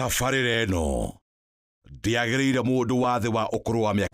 Tabarĩra ĩno ndĩagĩrĩire mũndũ wa thĩ wa ũkũrũ wa mĩaka.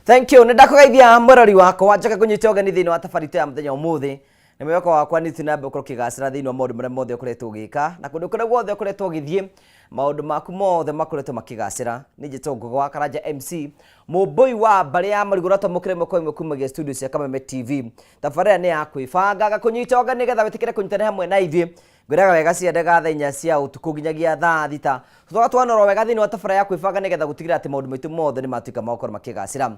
Thank you. Nĩ ndakũgeithia mwĩrori wakwa njoke kũnyita ũgeni thĩinĩ wa tabarita ya mũthenya ũmũthĩ. Nĩ mwĩhoko wakwa nĩ na mbere ũkorwo ũkĩgacĩra thĩinĩ wa maũndũ marĩa mothe ũkoretwo ũgĩka na kũndũ kũrĩa guothe ũkoretwo ũgĩthiĩ maũndũ maku mothe makoretwo makĩgacĩra. Nĩ njĩtwo Ngũgĩ wa Karanja MC, mũmbũi wa mbarĩ ya Marigũ na twamũkĩra ĩmwe kwa ĩmwe kumagia studio cia Kameme TV. Tabarĩra nĩ ya kwĩbanga ngakũnyita ũgeni nĩgetha wĩtĩkĩre kũnyitanĩra hamwe na ithuĩ. Ngwĩraga wega ciendaga thaa inya cia ũtukũ nginyagia thaa thita. Tũtoga twanorwo wega thĩinĩ wa tabarĩra ya kwĩbanga nĩgetha gũtigĩrĩra atĩ maũndũ maitũ mothe nĩ matuĩka ma gũkorwo makĩgacĩra.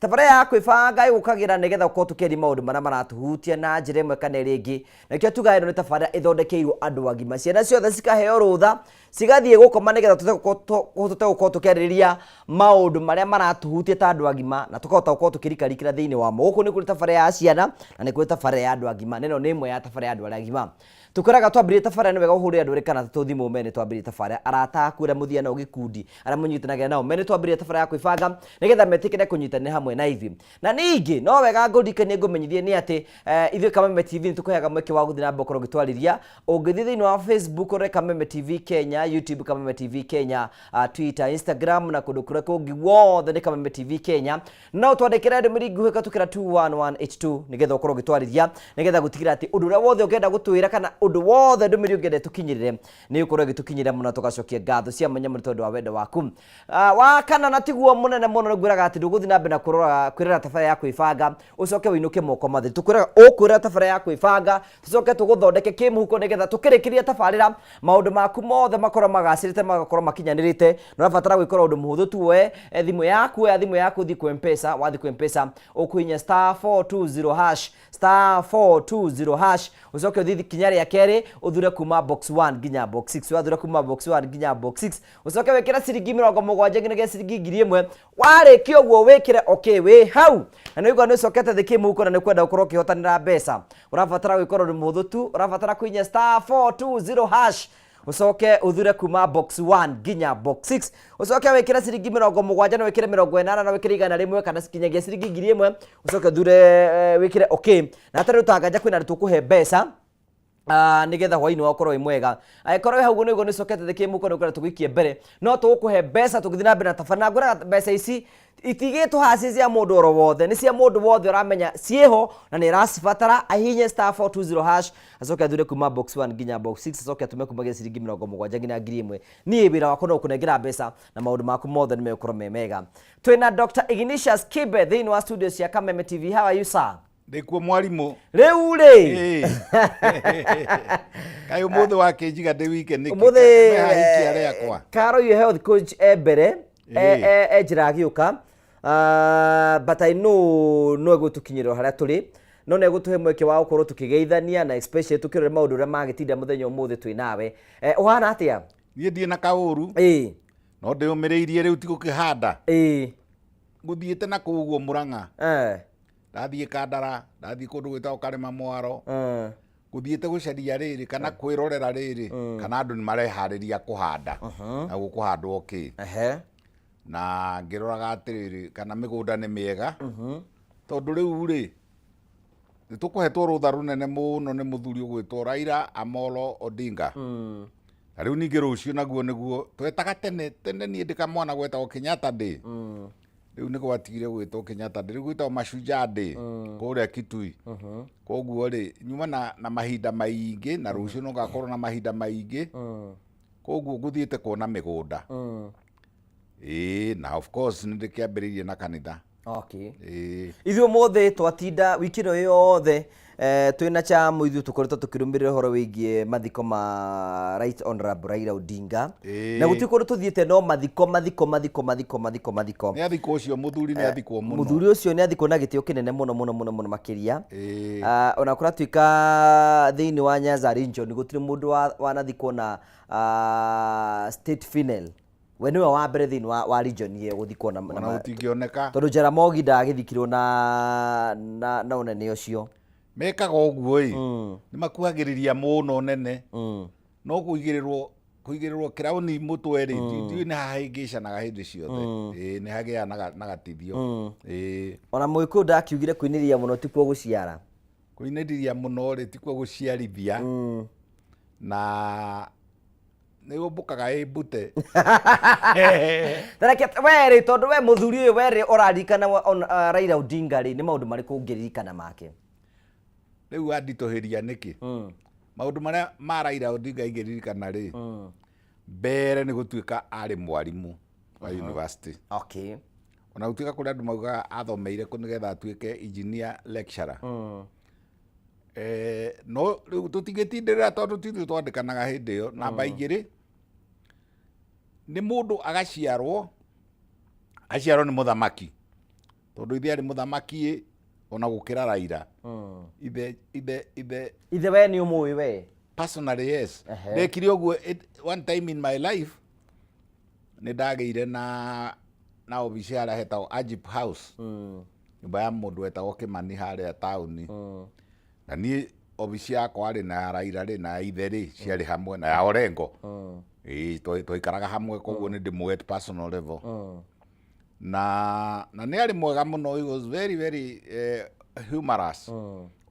Tabarĩra ya kwĩbanga ĩgũkagĩra nĩgetha gũkorwo tũkĩaria maũndũ marĩa maratũhutia na njĩra ĩmwe kana ĩrĩa ĩngĩ. Na nĩkĩo tugaga ĩno nĩ tabarĩra ĩthondekeirwo andũ agima. Ciana ciothe cikaheo rũtha, cigathiĩ gũkoma nĩgetha tũhote gũkorwo tũkĩarĩrĩria maũndũ marĩa maratũhutia ta andũ agima na tũkahota gũkorwo tũkĩrikarikĩra thĩinĩ wamo. Gũkũ nĩ kũrĩ tabarĩra ya ciana na nĩ kũrĩ tabarĩra ya andũ agima, na ĩno nĩ ĩmwe ya tabarĩra ya andũ arĩa agima. Tũkwĩraga twambĩrĩrie tabarĩra nĩ wega ũhũrĩre andũ erĩ kana atatũ thimũ mene twambĩrĩrie tabarĩra. Arata aku arĩa mũthiaga nao gĩkundi, arĩa mũnyitanagĩra nao mene twambĩrĩrie tabarĩra ya kwĩbanga nĩgetha metĩkĩre kũnyitanĩra hamwe na ithuĩ. Na ningĩ no wega ngũririkanie ngũmenyithie nĩ atĩ ithuĩ Kameme TV nĩ tũkũheaga mweke wa gũthiĩ na mbere gũkorwo ũgĩtwarĩria. Ũngĩthiĩ thĩinĩ wa Facebook ũrore Kameme TV Kenya, YouTube Kameme TV Kenya, Twitter, Instagram na kũndũ kũrĩa kũngĩ guothe nĩ Kameme TV Kenya. No twandĩkĩre ndũmĩrĩri nguhĩ kũhetũkĩra 21182 nĩgetha ũkorwo ũgĩtwarĩria nĩgetha gũtigĩrĩra atĩ ũndũ ũrĩa wothe ũngĩenda gũtwĩra kana ũndũ wothe ndũmĩrĩri ũngĩenda ĩtũkinyĩrĩre nĩ ũkorwo ĩgĩtũkinyĩra mũno tũgacokia ngatho cia mwanya mũno tondũ wa wendo waku. Wa kana na tiguo mũnene mũno nĩ ngwĩraga atĩ ndũgũthiĩ na mbere na kũrora kwĩrora tabarĩra ya kwĩbanga ũcoke wĩinũke moko matheri. Tũkwĩraga ũkwĩrora tabarĩra ya kwĩbanga tũcoke tũgũthondeke kĩmũhuko nĩgetha tũkĩrĩkĩria tabarĩra maũndũ maku mothe makorwo magacĩrĩte magakorwo makinyanĩrĩte. Na ũrabatara gwĩkora ũndũ mũhũthũ tu, woe thimũ yaku, oya thimũ yaku ũthiĩ kwĩ M-Pesa, wathiĩ kwĩ M-Pesa ũkũhihinya star 420 hash, star 420 hash, ũcoke ũthiĩ kinya rĩa kerĩ ũthure kuma box 1 nginya box 6, wathura kuma box 1 nginya box 6 ũcoke wĩkĩre ciringi 70 nginyagia ciringi 1000. Warĩkia ũguo wĩkĩre okay wĩ hau na nĩ ũigua nĩ ũcokete thĩ kĩmũhuko na nĩ ũkwenda gũkorwo ũkĩhotanĩra mbeca. Ũrabatara gwĩkora ũndũ mũhũthũ tu, ũrabatara kũhihinya star 420 hash ũcoke ũthure kuma box 1 nginya box 6 ũcoke wĩkĩre ciringi 70 na wĩkĩre 80 na wĩkĩre 100 kana kinyagia ciringi 1000 ũcoke ũthure wĩkĩre okay. Na hatarĩ ũtanganja kwĩna andũ tũkũhe mbeca nĩgetha hwainĩ wa ũkorwo wĩ mwega. Angĩkorwo wĩ hau ũguo nĩguo nĩũcokete thĩ kĩmũhuko nĩ ũkwenda tũgũikie mbere, no tũgũkũhe mbeca tũgĩthiĩ na mbere na tabarĩra. Na ngwĩraga mbeca ici itigĩtwo haha ciĩ cia mũndũ oro wothe, nĩ cia mũndũ wothe ũramenya ciĩho na nĩ aracibatara, ahihinye star 420 hash acoke athure kuma box 1 nginya box 6 acoke atũme kumagia ciringi 70 nginya 1000. Niĩ wĩra wakwa no gũkũnengera mbeca na maũndũ maku mothe nĩ megũkorwo me mega. Twĩna Dr. Ignatius Kibe thĩinĩ wa studio cia Kameme TV. How are you sir? Ndĩkuo mwarimũ. Rĩu rĩ. Kaĩ ũmũthĩ wakĩnjiga ndĩ wike nĩkĩ? Ũmũthĩ Me hahikia rĩakwa. Karo your health coach e mbere e njĩra agĩũka. But I know no egũtũkinyĩra harĩa tũrĩ no nĩ egũtũhe mweke wa gũkorwo tũkĩgeithania na especially tũkĩrore maũndũ ũrĩa magĩtinda mũthenya ũmũthĩ twĩ nawe. Ũhana atĩa? Niĩ ndirĩ na kaũru. No ndĩũmĩrĩirie rĩu ti gũkĩhanda. Ngũthiĩte na kũu ũguo Mũrang'a. Ndathiĩ Kandara, ndathiĩ kũndũ gwĩtagwo Karĩma Mwaro. Ngũthiĩte gũcaria rĩrĩ kana kwĩrorera rĩrĩ kana andũ nĩ mareharĩria kũhanda na gũkũhandwo kĩ. Na ngĩroraga atĩrĩrĩ kana mĩgũnda nĩ mĩega tondũ rĩu rĩ nĩ tũkũhetwo rũtha rũnene mũno nĩ mũthuri ũgwĩtwo Raila Amolo Odinga. Na rĩu ningĩ rũciũ naguo nĩguo twetaga tene tene niĩ ndĩ kamwana gwetagwo Kenyatta Day. Rĩu nĩ gwatigire gwĩtwo Kenyatta Day, rĩu gwĩtagwo Mashujaa Day kũrĩa Kitui. Koguo rĩ nyuma na mahinda maingĩ na rũciũ no ngakorwo na mahinda maingĩ. Koguo ngũthiĩte kuona mĩgũnda. Ĩĩ na of course nĩ ndĩkĩambĩrĩirie na kanitha. Okay. Ĩĩ. Ithuĩ ũmũthĩ twatinda wiki ĩno yothe twĩna chamu ithuĩ tũkoretwo tũkĩrũmĩrĩra ũhoro wĩgiĩ mathiko ma Right Honorable Raila Odinga. Ĩĩ. Na gũtirĩ kũndũ tũthiĩte no mathiko mathiko mathiko mathiko mathiko mathiko. Nĩ athikwo ũcio mũthuri nĩ athikwo mũno. Mũthuri ũcio nĩ athikwo na gĩtĩo kĩnene mũno mũno mũno mũno makĩria. Ĩĩ. Ona kũratuĩka thĩinĩ wa Nyanza region gũtirĩ mũndũ wanathikwo na state funeral. We nĩwe wa mbere thĩinĩ wa region ĩyo gũthikwo na Ona gũtingĩoneka. Tondũ Jaramogi ndagĩthikirwo na ũnene ũcio. Mekaga ũguo ĩ, nĩ makuhagĩrĩria mũno ũnene. No kũigĩrĩrwo kũigĩrĩrwo kĩraũni mũtwe rĩ, ndiũĩ nĩ hahĩngĩcanaga hĩndĩ ciothe. Ĩĩ, nĩ hagĩaga na gatithio. Ĩĩ. Ona Mũgĩkũyũ ndakiugire kũinĩrĩria mũno tikuo gũciara. Kũinĩrĩria mũno rĩ tikuo gũciarithia. Na nĩ ũmbũkaga ĩ mbute. Tareke we rĩ, tondũ we mũthuri ũyũ, we rĩ ũraririkana Raila Odinga rĩ, nĩ maũndũ marĩkũ ũngĩririkana make? Rĩu wanditũhĩria nĩkĩ? Maũndũ marĩa ma Raila Odinga ingĩririkana rĩ, mbere nĩ gũtuĩka arĩ mwarimũ wa university. Ona gũtuĩka kũrĩ andũ maugaga athomeire kũ nĩgetha atuĩke engineer lecturer. No rĩu tũtingĩtindĩrĩra tondũ ti ithuĩ twandĩkanaga hĩndĩ ĩyo. Namba igĩrĩ nĩ mũndũ agaciarwo, aciarwo nĩ mũthamaki, tondũ ithe arĩ mũthamaki ĩ ona gũkĩra Raila. Ithe ithe ithe Ithe we nĩ ũmũĩ we? Personally, yes. Ndekire ũguo one time in my life, nĩ ndagĩire na obici harĩa hetagwo Agip House, nyũmba ya mũndũ wetagwo Kĩmani harĩa taũni. Na niĩ obici yakwa rĩ, na ya Raila rĩ, na ya ithe rĩ, ciarĩ hamwe na ya Orengo. Ĩĩ, twaikaraga hamwe, koguo nĩ ndĩmũĩ at personal level. Na nĩ arĩ mwega mũno, he was very very humorous.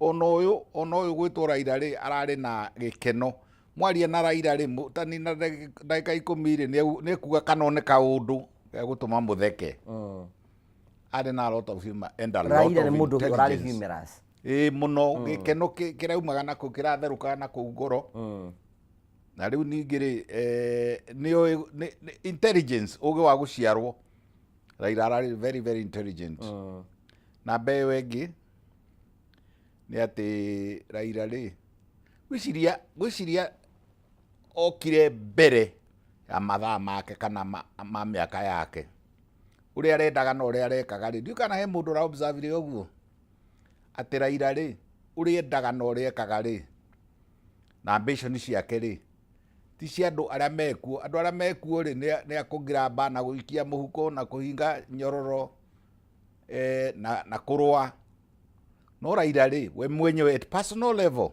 Ona ũyũ gwĩtwo Raila rĩ, ararĩ na gĩkeno. Mwaria na Raila rĩ, mũtanina ndagĩka 10 rĩ, nĩ ekuga kana one kaũndũ gegũtũma mũtheke. Arĩ na a lot of humor and a lot Raila of nĩ mũndũ ũrarĩ intelligence. humorous. Ĩĩ mũno, gĩkeno kĩraumaga na kũu, kĩratherũkaga na kũu ngoro. Na rĩu ningĩ rĩ, nĩ ũĩ intelligence, ũgĩ wa gũciarwo, Raila ararĩ very very intelligent. Na ĩyo ĩngĩ nĩ atĩ Raila rĩ, ngwĩciria okire mbere ya mathaa make kana ma mĩaka yake, ũrĩa arendaga na ũrĩa arekaga rĩ, ndiũĩ kana he mũndũ ũra observe ũguo, atĩ Raila rĩ, ũrĩa endaga na ũrĩa ekaga rĩ, na ambition ciake rĩ, ti cia andũ arĩa mekuo. Andũ arĩa mekuo rĩ, nĩ akũngiramba na gũikia mũhuko na kũhinga nyororo, na kũrũa. No Raila rĩ, we mwenyewe at personal level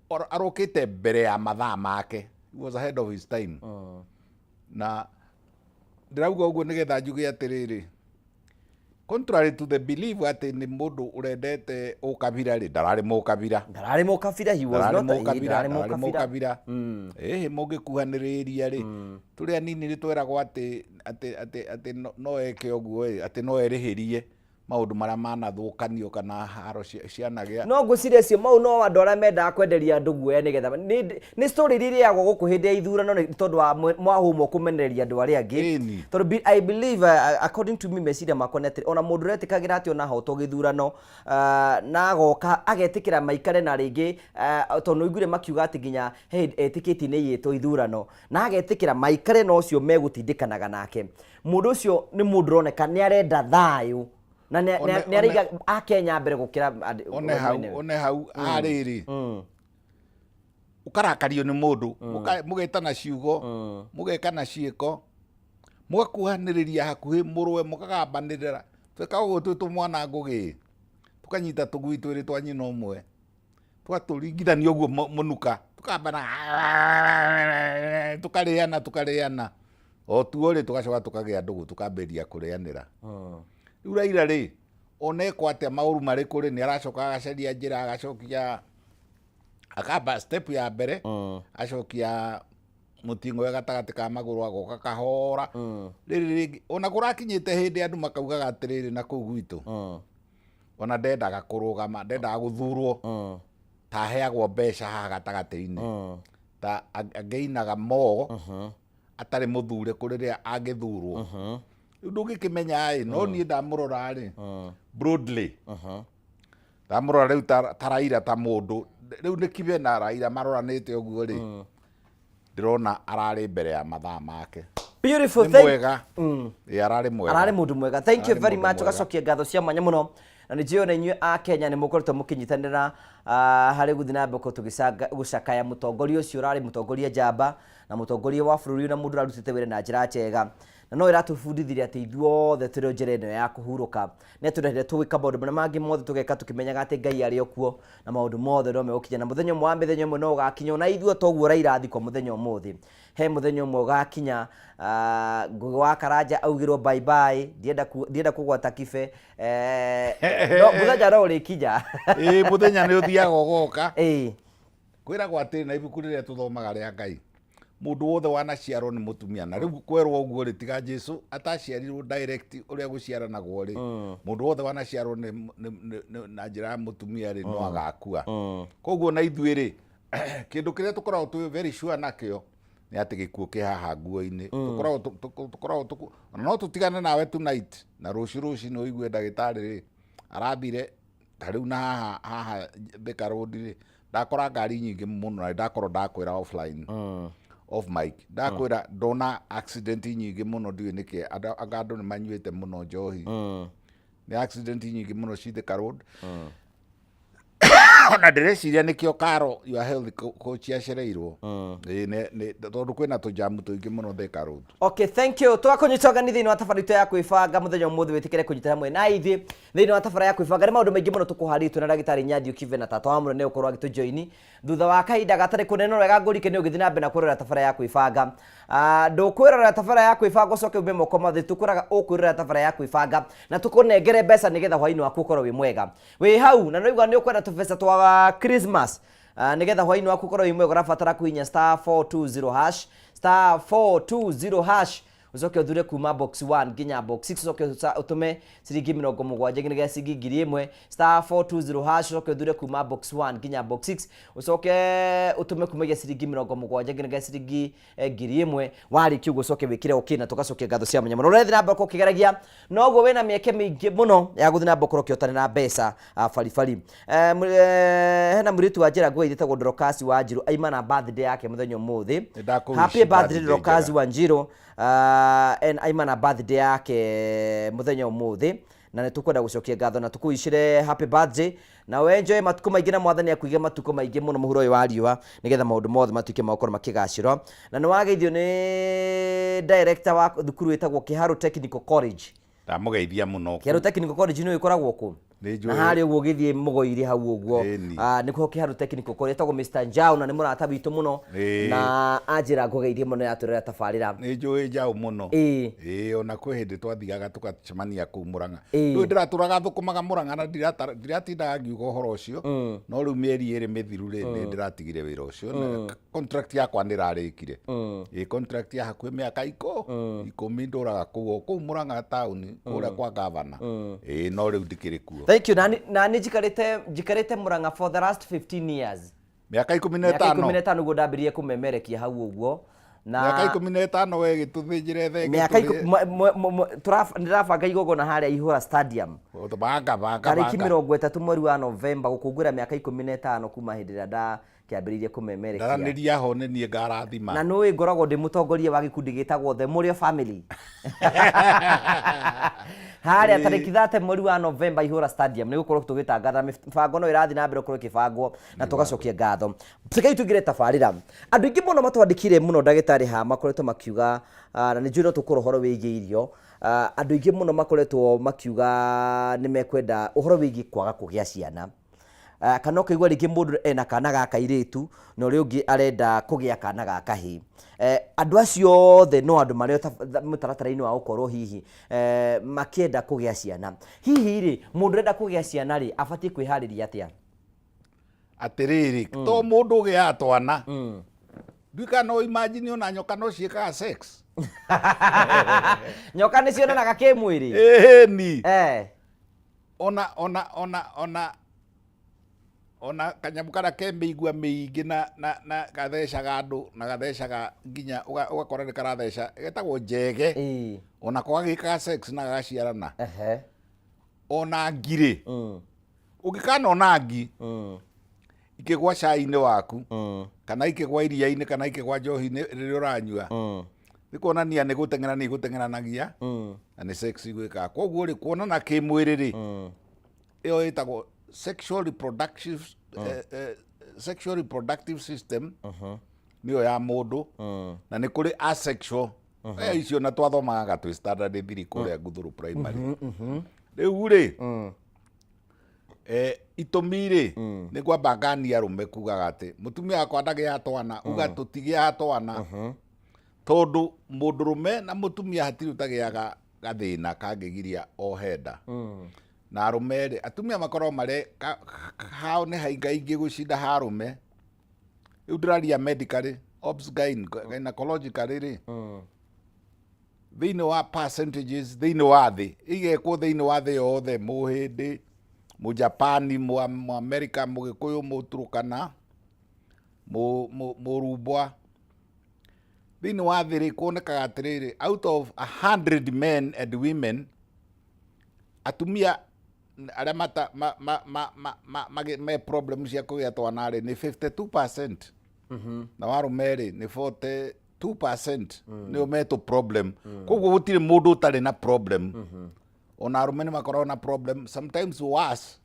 arokĩte mbere ya mathaa make. He was ahead of his time. Na ndĩrauga ũguo nĩgetha njuge atĩrĩrĩ, contrary to the belief atĩ nĩ mũndũ ũrendete ũkabira rĩ, ndararĩ mũkabira. Ndararĩ mũkabira, he was Ndararĩ not mũkabira. Ndararĩ Ndararĩ mũkabira. Mũkabira. Ĩhĩ, mũngĩkuhanĩrĩria rĩ, tũrĩ anini nĩ tweragwo atĩ no eke ũguo ĩ, atĩ no erĩhĩrie maũndũ marĩa manathũkanio kana haro cianagĩa. No ngwĩciria cio mau no andũ arĩa mendaga kwenderia andũ guoya, nĩgetha nĩ story iria irĩagwo gũkũ hĩndĩ ya ithurano, nĩ tondũ wa mwahũmwo kũmenereria andũ arĩa angĩ. Tondũ I believe, according to me, meciria makwa nĩ atĩ ona mũndũ ũretĩkagĩra atĩ ona hotwo gĩthurano, na agoka agetĩkĩra maikare na rĩngĩ, tondũ nĩ ũiguire makiuga atĩ nginya he hĩndĩ etĩkĩtie nĩ iyĩtwo ithurano, na agetĩkĩra maikare na ũcio megũtindĩkanaga nake, mũndũ ũcio nĩ mũndũ ũroneka nĩ arenda thayũ na nĩ araiga akenya mbere gũkĩra one we hau mwenyewe. One hau arĩrĩ, ũkarakario nĩ mũndũ, mũgetana ciugo, mũgekana ciĩko, mũgakuhanĩrĩria hakuhĩ, mũrũe, mũkagambanĩrĩra. Twekaga ũguo twĩ tũmwana ngũgĩ, tũkanyita tũgui twĩrĩ twa nyina ũmwe, tũgatũringithania ũguo mũnuka, tũkambana, tũkarĩana, tũkarĩana o tuo rĩ, tũgacoka tũkagĩa ndũgũ, tũkambĩrĩria kũrĩanĩra. Rĩu Raila rĩ, ona ekwo atĩa, maũru marĩkũ rĩ, nĩ aracoka agacaria njĩra, agacokia, akamba step ya mbere, acokia mũting'oe gatagatĩ ka magũrũ, agoka kahora. Rĩrĩ rĩngĩ ona kũrakinyĩte hĩndĩ andũ makaugaga atĩrĩrĩ, na kũu gwitũ ona ndendaga kũrũgama, ndendaga gũthurwo, ta aheagwo mbeca haha gatagatĩ-inĩ, ta angĩinaga mo atarĩ mũthure kũrĩ rĩrĩa angĩthurwo. Rĩu ndũngĩkĩmenya ĩ, no niĩ ndamũrora rĩ, broadly ndamũrora rĩu ta Raila, ta mũndũ rĩu nĩ kibe na Raila maroranĩte ũguo rĩ, ndĩrona ararĩ mbere ya mathaa make. Beautiful. Nĩ mwega. Ĩ, ararĩ mwega. Ararĩ mũndũ mwega. Thank you Ararĩ very mũndũ much. mwega. Ũgacokia ngatho cia mwanya mũno, na nĩ njũĩ ona inyuĩ a Kenya nĩ mũkoretwo mũkĩnyitanĩra harĩ gũthiĩ na mbere gũcakaya mũtongoria ũcio ũrarĩ mũtongoria njamba. Na mũtongoria wa bũrũri na mũndũ ũrarutĩte wĩra na njĩra njega, na no ĩratũbundithirie atĩ ithuothe tũrĩ o njĩra ĩno ya kũhurũka. Nĩ atũrehire tũgĩka maũndũ marĩa mangĩ mothe tũgeka tũkĩmenyaga atĩ Ngai arĩ o kuo na maũndũ mothe no megũkinya, na mũthenya ũmwe wa mĩthenya ĩmwe no ũgakinya ona ithuĩ toguo Raila athikwo mũthenya ũmũthĩ. He mũthenya ũmwe ũgakinya, Ngũgĩ wa Karanja augĩrwo bye bye, ndienda kũgwata kibe, no mũthenya no ũrĩkinya. Ĩĩ, mũthenya nĩ ũthiaga ũgoka. Kwĩragwo atĩrĩ na ibuku rĩrĩa tũthomaga rĩa Ngai, mũndũ wothe wanaciarwo nĩ mũtumia, na rĩu kwerwo ũguo rĩ, tiga Jesu ataciarirwo direct ũrĩa gũciaranagwo rĩ, mũndũ wothe wanaciarwo na njĩra ya mũtumia rĩ, no agakua. Koguo na ithuĩ rĩ, kĩndũ kĩrĩa tũkoragwo twĩ very sure nakĩo nĩ atĩ gĩkuũ kĩ haha nguo-inĩ. Tũkoragwo tũkoragwo ona no tũtigane nawe tonight, na rũciũ rũcinĩ ũigue ndagĩtarĩ rĩ arathire ta rĩu na haha haha Thika Road rĩ, ndakora ngari nyingĩ mũno na ndakorwo ndakwĩra offline, off mic, ndakwĩra ndona accident nyingĩ mũno, ndiũĩ nĩkĩ anga andũ nĩ manyuĩte mũno njohi. Nĩ accident nyingĩ mũno ci Thika Road. Ona ndĩreciria nĩkĩo Karo your health coach acereirwo. Ĩĩ, tondũ kwĩna tũjamu tũingĩ mũno Thika Road. Okay, thank you. Twakũnyita ũgeni thĩinĩ wa tabarĩra itũ ya kwĩbanga mũthenya ũmũthĩ, wĩtĩkĩre kũnyita hamwe na ithuĩ thĩinĩ wa tabarĩra ya kwĩbanga. Nĩ maũndũ maingĩ mũno tũkũharĩrĩtwo na ndagĩtarĩ Nyathiũ Kibe na tata wa mũnene ũkorwo agĩtũjoini thutha wa kahinda gatarĩ kũnene. No wega ngũrike nĩ ũgĩthiĩ na mbere na kwĩrorera tabarĩra ya kwĩbanga. Ndũkwĩrorera tabarĩra ya kwĩbanga ũcoke ume moko matheri, tũkwĩraga ũkwĩrorera tabarĩra ya kwĩbanga na tũkũnengere mbeca nĩgetha hwainĩ waku ũkorwo wĩ mwega. Wĩ hau na nĩwaigua nĩ ũkwenda tũbeca twa Christmas, nigetha hwainĩ waku ũkorwo wĩ mwega, ũrabatara kũhihinya star 420 hash, star 420 hash, ũcoke ũthure kuma box 1 nginya box 6, ũcoke ũtũme ciringi 70 nginya ciringi 1000. Star 420 hash, ũcoke ũthure kuma box 1 nginya box 6, ũcoke ũtũme kumagia ciringi 70 nginya ciringi 1000. Warĩkia ũguo ũcoke wĩkĩre okay, na tũgacokia ngatho cia mwanya mũno. Ũrathiĩ na mbere gũkorwo ũkĩgeragia noguo wĩna mĩeke mĩingĩ mũno ya gũthiĩ na mbere gũkorwo ũkĩhotanĩra mbeca baribari. Hena mũirĩtu wa njĩra nguo ĩtagwo Dorokasi Wanjiru, aima na birthday yake mũthenya ũmũthĩ. Nĩndakũwish Happy birthday birthday Dorokasi njega. Wanjiru, and aima na birthday yake mũthenya ũmũthĩ, na nĩ tũkwenda gũcokia ngatho na tũkũwicire happy birthday na we enjoy matukũ maingĩ, na mwathani akuige matukũ maingĩ mũno mũhuro ũyũ wa riũa nĩgetha maũndũ mothe matuĩke ma gũkorwo makĩgacĩra. Na nĩ wageithio nĩ director wa thukuru ĩtagwo Kĩharũ Technical College. Ndamũgeithia mũno. Kĩharũ Technical College nĩ ĩkoragwo kũ? Nĩ njũĩ. Na harĩa ũguo ũgĩthiĩ Mũgoiri hau ũguo. Ĩni. Nĩkuo Kĩharũ Technical College, ĩtagwo Mr Njau, na nĩ mũrata witũ mũno. Na anjĩra ngũgeithie mũno yatũrera tabarĩra. Nĩ njũĩ Njau mũno. Ĩĩ, ona kwĩ hĩndĩ twathiaga tũgacemania kũu Mũrang'a. Rĩu ndĩratũraga thũkũmaga Mũrang'a na ndiratindaga ngiuga ũhoro ũcio. No rĩu mĩeri 2 mĩthiru rĩ, nĩ ndĩratigire wĩra ũcio. Na contract yakwa nĩ ĩrarĩkire. Ĩĩ, contract ya hakuhĩ mĩaka 10 ndũraga kũu o kũu Mũrang'a taũni, kũrĩa kwa gavana. Ĩĩ, no rĩu ndikĩrĩ kuo. Thank you. Na nĩ njikarĩte Mũrang'a for the last 15 years. Mĩaka ikũmi na Mĩaka ĩtano. 15 guo ndambĩrĩrie kũmemerekia hau ũguo. Na mĩaka 15 we gĩtũthĩnjĩre thenge mĩaka tũrĩe. Ndĩrabanga igongona harĩa Ihũra Stadium. Banga, banga, Tarĩki banga. 30 mweri wa Novemba gũkũngũĩra mĩaka 15 kuma hĩndĩ ĩrĩa ndakĩambĩrĩirie kũmemerekia. Ndaranĩria ho nĩ niĩ ngarathima. Na nũĩ ngoragwo ndĩ mũtongoria wa gĩkundi gĩtagwo The Mũrĩo Family. Harĩa tarĩki 30 mweri wa Novemba Ihũra Stadium nĩ gũkorwo tũgĩtangatha mĩbango no ĩrathiĩ na mbere gũkorwo ĩkĩbangwo na tũgacokia ngatho. Rekei tũingĩre tabarĩra. Andũ aingĩ mũno matwandĩkire mũno ndagĩtarĩ haha makoretwo makiuga, na nĩ njũĩ no tũkũra ũhoro wĩgiĩ irio. Andũ aingĩ mũno makoretwo makiuga nĩ mekwenda ũhoro wĩgiĩ kwaga kũgĩa ciana. Kana ũkaigua rĩngĩ mũndũ ena kana ga kairĩtu na ũrĩa ũngĩ arenda kũgĩa kana ga kahĩĩ. Andũ acio othe no andũ marĩ mũtaratara-inĩ wa gũkorwo hihi makĩenda kũgĩa ciana. Hihi rĩ, mũndũ ũrenda kũgĩa ciana rĩ, abatiĩ kwĩharĩria atĩa? Atĩrĩrĩ, to mũndũ ũgĩaga twana. Ndiũĩ kana no imagine ona nyoka no ciĩkaga sex. Nyoka nĩ cionanaga kĩmwĩrĩ? Ĩni. Ona kanyamũ karĩa ke mĩigua mĩingĩ na gathecaga andũ na gathecaga nginya ũgakora nĩ karatheca, getagwo njege. Onako gagĩkaga sex na gagaciarana. Ona ngirĩ. Ũngĩkanona ngi ikĩgwa cai-inĩ waku, kana ikĩgwa iria-inĩ, kana ikĩgwa njohi-inĩ rĩrĩa ũranyua, nĩ kuonania nĩ gũteng'era nĩ igũteng'eranagia na nĩ sex igwĩkaga. Koguo rĩ, kuonana kĩmwĩrĩ rĩ, ĩyo ĩtagwo sexual reproductive, sexual reproductive system. Nĩyo ya mũndũ, na nĩ kũrĩ asexual. Icio na twathomaga twĩ standard 3 kũrĩa Nguthũrũ Primary. Rĩu rĩ, itũmi rĩ, nĩ ngwamba ngania arũme kugaga atĩ mũtumia wakwa ndagĩaga twana, uga tũtigĩaga twana, tondũ mũndũrũme na mũtumia hatirĩ ũtagĩaga gathĩna kangĩgiria ohe nda. Na arũme rĩ, atumia makoragwo marĩ hao nĩ haingaingĩ gũcinda ha arũme. Rĩu ndĩraria medically, obs gyn, gynecologically rĩ, thĩinĩ wa percentages thĩinĩ wa thĩ, igekwo thĩinĩ wa thĩ yothe, Mũhĩndĩ, Mũjapani, Mũamerika, Mũgĩkũyũ, Mũturũkana, Mũrumbwa, thĩinĩ wa thĩ rĩ, kuonekaga atĩrĩrĩ, out of 100 men and women, atumia arĩa mata ma, ma, ma, ma, ma, ma, me problem cia kũgĩa twana rĩ, nĩ 52%, na warũme rĩ, nĩ 42% nĩo metũ problem. Koguo gũtirĩ mũndũ ũtarĩ na problem. Ona arũme nĩ makoragwo na problem, sometimes worse,